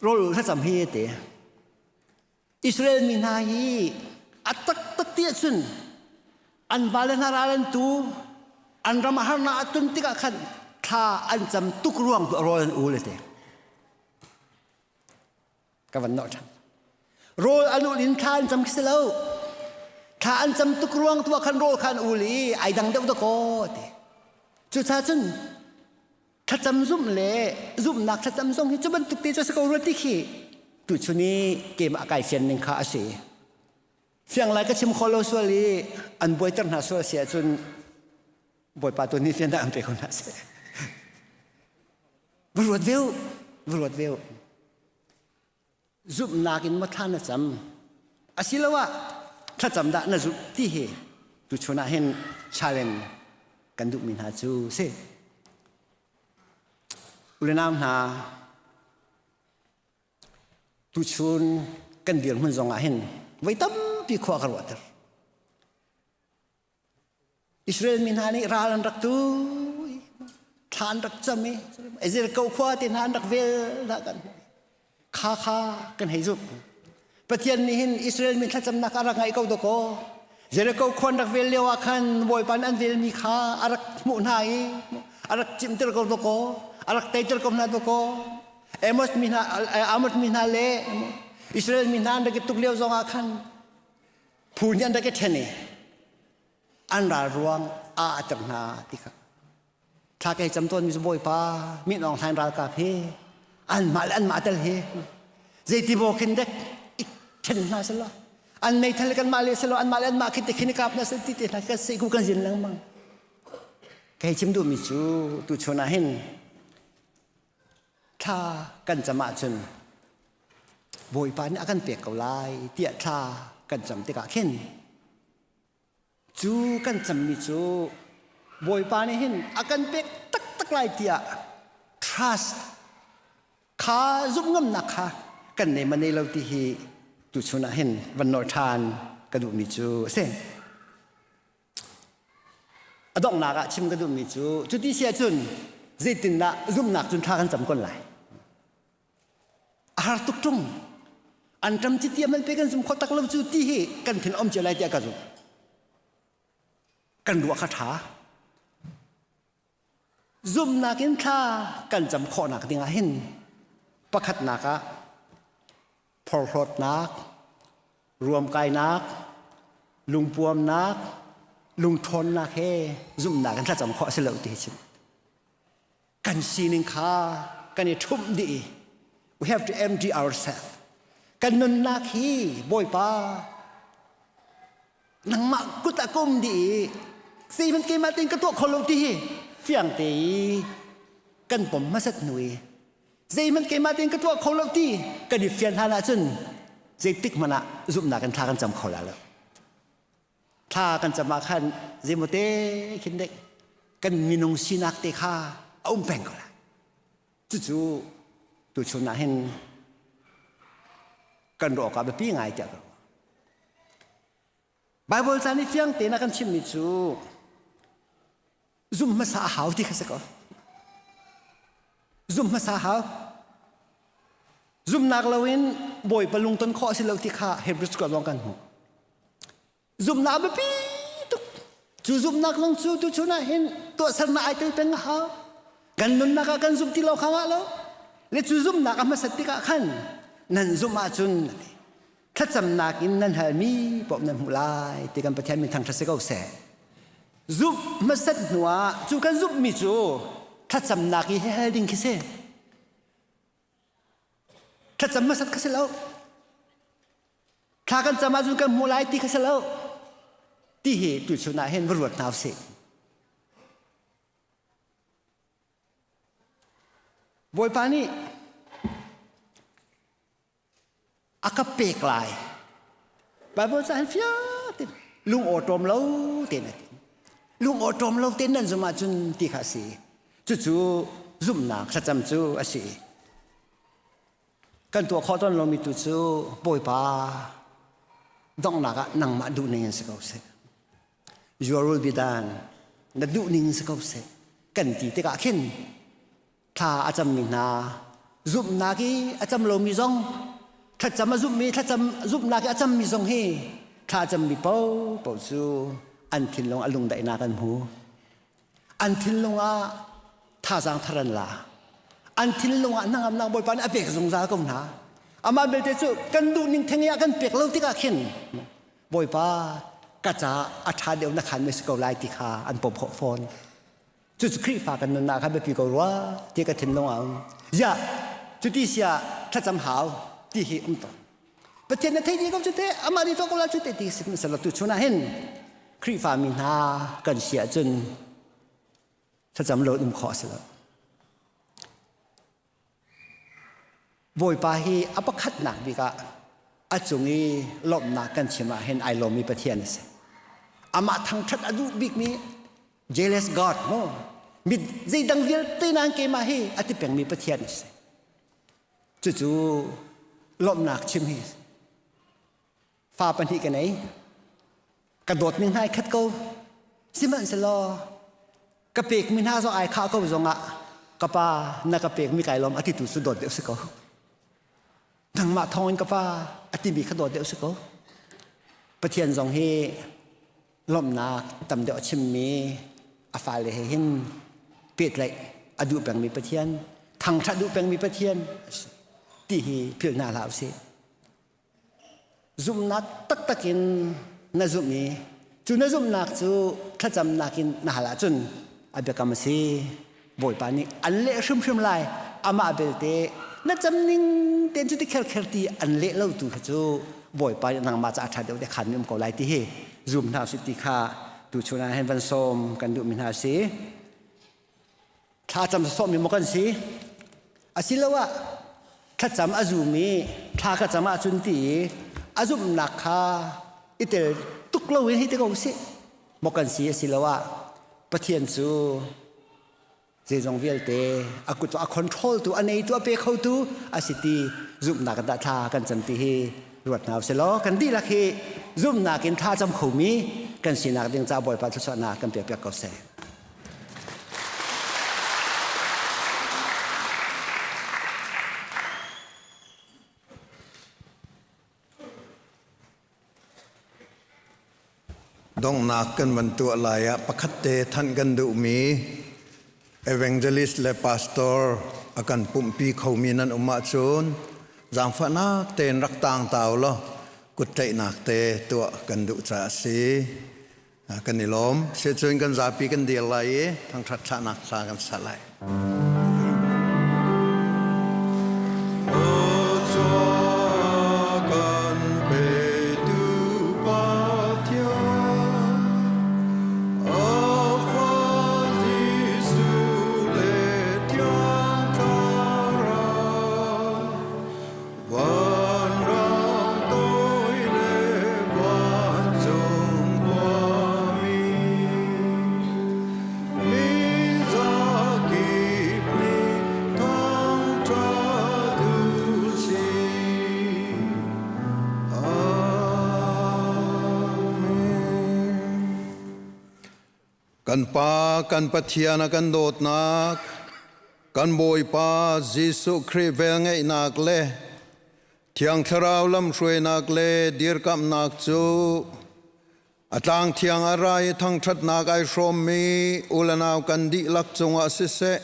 Rawl thlacam hi te. Israel mi hna hi a taktak ti ahcun an vale hna ral an tu an ram ah harnak a tun tikah khan thla an cam tuk ruang tu rawl an ul te. Ka van nawh ṭhan. Rawl an ul in thla an cam khi si lo. Thla an cam tuk ruang tu ah khan rawl kha an ul i ai dang deuh dakaw ti. Cucaah cun thlacam zumh le zumhnak thlacam zong hi cu bantuk te cu a si ko rua ti khi tuchun i keimah kai fian ning kha a si. Fiang lai ka chim kho lo sual i an buaiter hna sual si ahcun Bawipa tu nih fiannak an pe ko hna seh. Va ruat ve u, va ruat ve u. Zumhnak in maw thla na cam? Asiloah thlacam dah na zumh ti hi tuchun ah hin challenge kan duhmi hna cu si. Ulenau hna, tuchun kan dirhmun zong ah hin voi tampi khua ka ruahter. Israel mi hna nih ral an rak tu i thla an rak cam i Jericho khua te hna an rak vel dah kan kha kha kan hei zumh. Pathian nih hin Israel mi thlacamnak a rak ngaih ko dakaw. Jericho khua an rak vel lio ah khan Bawipa nih an velmi kha a rak hmuh hna i a rak cimter ko dakaw, a rak teiter ko hna dakaw. Amos mi hna Amos mi hna le Israel mi hna an rak i tuk lio zong ah khan phu nih an rak i ṭhen i an ral ruang a ater hna ti kha thla kei cam tawn mi cu bawipa min Aung Hlaing ralkap hi anmah le anmah tel hi zeiti bo khin dek i ṭhen hna selaw an meithal kan mah le selaw anmah le anmah khin te khin i kap hna sel ti te hna kan sei ku kan zin lengmang kei chim duhmi cu tu chun ah hin thla kan cam ahcun Bawipa nih a kan pek ko lai tiah thla kan cam tikah khin cu kan cammi cu Bawipa nih hin a kan pek taktak lai tiah trust kha zumhngamnak kha kan nei ma nei lo ti hi tuchun ah hin van nawl ṭhan ka duhmi cu a si. A donghnak ah chim ka duhmi cu cuti si ahcun zeitindah zumhnak cun thla kan cam kon lai? A har tuk ṭung. An ṭam ci man pe kan zum kho tak lo cu ti hi kan thin om cio lai tiah ka zumh. Kan ruah kha ṭha. Zumhnak in thla kan cam khawhnak dingah hin pakhatnak ah phorhlawtnak, ruamkainak, lungpuamnak, lungṭhawnnak he zumhnak in thlacam khawh a si lo ti hi chim. Kan sining kha kan i ṭhumh dih i we have to empty ourselves. Kan nunnak hi Bawipa nangmah kut ah ka um dih i zeihmanh keimah tein ka tuah kho lo ti hi fiang te i kan pom hmasat hnu i zeihmanh keimah tein ka tuah kho lo ti kan i fian hlan ahcun zeitik hmanh ah zumhnak in thla kan cam kho la lo. Thla kan cam ah khan zeimaw te khin dek kan minung sinak te kha a um peng ko lai. Cucu tuchun ah hin kan ruah awk ah biapi ngai tiah ka ruah. Bible ca nih fiang tein a kan chimmi cu zum hmasa a hau ti kha si ko. Zum hmasa hau. Zumnak loin Bawipa lungton khawh a si lo ti kha Hebrews kua zong kan hmuh. Zumnak a biapi tuk. Cu zumhnak lung cu tuchun ah hin tuahsernak ai tel peng a hau. Kan nunnak ah kan zumh ti lo kha ngah lo. Le cu zumhnak a hmasat tikah khan nan zumh ahcun thlacamnak in nan halmi paoh nan hmuh lai ti kan Pathian min thangṭhat si ko seh. Zumh hmasat hnuah cu kan zumhmi cu thlacamnak i hal ding khi si. Thlacam hmasat kha si lo. Thla kan cam ahcun kan hmuh lai ti kha si lo. Ti hi tuchun ah hin va ruat hna usih. Bawipa nih a ka pek lai. Bible ca hin fiang tein lung awṭawm lo tein a ti. Lung awṭawm lo tein nan zumh ahcun ti kha a si. Cucu zumhnak thlacam cu a si. Kan tuah khawh tawn lomi tu cu Bawipa donghnak ah nangmah duh ning in si ko seh. Your will be done. Na duh ning in si ko seh. Kan ti tikah khin thla a cammi hna. Zumhnak i a cam lomi zong thlacam a zumhmi thlacam zumhnak i a cammi zong hi thla cammi paohpaoh cu an thinlung a lungdaihnak an hmu. An thinlung ah thazaang thar an la. An thinlung ah hnangamnak Bawipa nih a pek zungzal ko hna. Amah belte cu kan duh ning theng i a kan pek lo tikah khin Bawipa ka caah a ṭha deuh na khan si ko lai ti kha an pom khawh fawn. Cucu Khrihfa kan nunnak kha biapi ko rua ti ka thinlung ah um. Ziah cuti siah thlacam hau ti hi um to. Pathian na thei dih ko cu te amah nih tuah ko la cu te ti sihmanhsehlaw tu chun ah hin Khrihfa mi hna kan si ahcun thlacam lo um khawh a si lo. Bawipa hi a pakhatnak bik ah a cung i lawmhnak kan chim ah hin ai lawmmi Pathian a si. Amah thangṭhat a duh bikmi jealous God mu mi zeidang vialte nain keimah hi a ti pengmi Pathian a si. Cucu lawmhnak chim hi fa pahnih ka nei ka dawtmi hna ai khat ko sihmanhsehlaw ka pekmi hna zong ai khah ko zongah ka pa na ka pekmi kai lawm a titu cu dawt deuh si ko nangmah thawngin ka pa a timi kha dawt deuh si ko Pathian zong hi lawmhnak tam deuh a chimmi a fale he hin pehtlaih a duh pengmi Pathian thangṭhat duh pengmi Pathian ti hi philh hna hlah usih Zumhnak taktak in na zumh i cu na zumhnak cu thlacamnak in na hal ahcun a biakam a si. Bawipa nih an leh hrimhrim lai. Amah belte na cam ning tein cu ti kherkher ti an leh lo tu kha cu Bawipa nih nangmah caah ṭha deuh te khan mi um ko lai ti hi zum hna usih ti kha tuchun ah hin van sawm kan duhmi hna a si. Thlacam sawhmi maw kan si? Asiloah thlacam a zum i thla ka cam ahcun ti i a zumhnak kha i tel tuk loin hi ti ko sih maw kan si asiloah Pathian cu zeizong vialte a kut a control tu a neitu a pe khotu a si ti zumhnak in dah thla kan cam ti hi ruat hna usih law kan dihlak hi zumhnak in thla cam khomi kan sinak ding ca Bawipa thluachuahnak kan pek piak ko seh. Donghnak kan van tuah lai ah pakhat te thanh kan duhmi evangelist le pastor a kan pumhpi khomi nan um ahcun zaangfahnak tein rak tang tau law kuttlaihnak te tuah kan duh caah a si. Kan i lawm. Siacun kan zapi kan dir lai i thangṭhat thlahnak hla kan sa lai. Vanram toi le vancung khuami mi zakip nih thangṭhat u sih. Amen. Kan Pa, kan Pathian a kan dawtnak, kan Bawipa Jesuh Khrih velngeihnak le Thiang Thlarau lamhruainak le dirkamhnak cu a tlang thiang a ra i thangṭhatnak ai hrawmmi u le nau kan dihlak cungah siseh,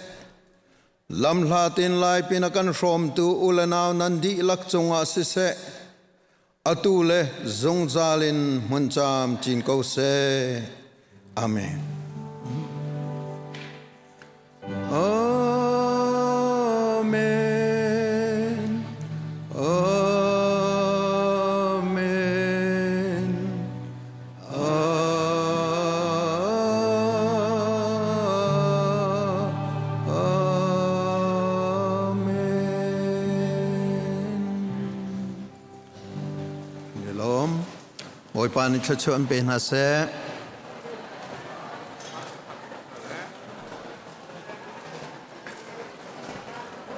lamhlat in laipin a kan hrawmtu u le nau nan dihlak cungah siseh, atu le zungzal in hmun camcin ko seh. Amen. Amen. Amen. Amen. Lawm. Bawipa nih thluachuah an pe hna seh.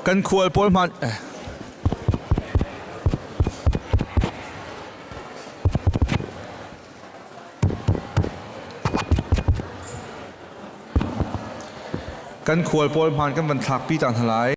Kan khual pawl hmanh Kan khual pawl hmaan kan van thlakpi ta hna lai.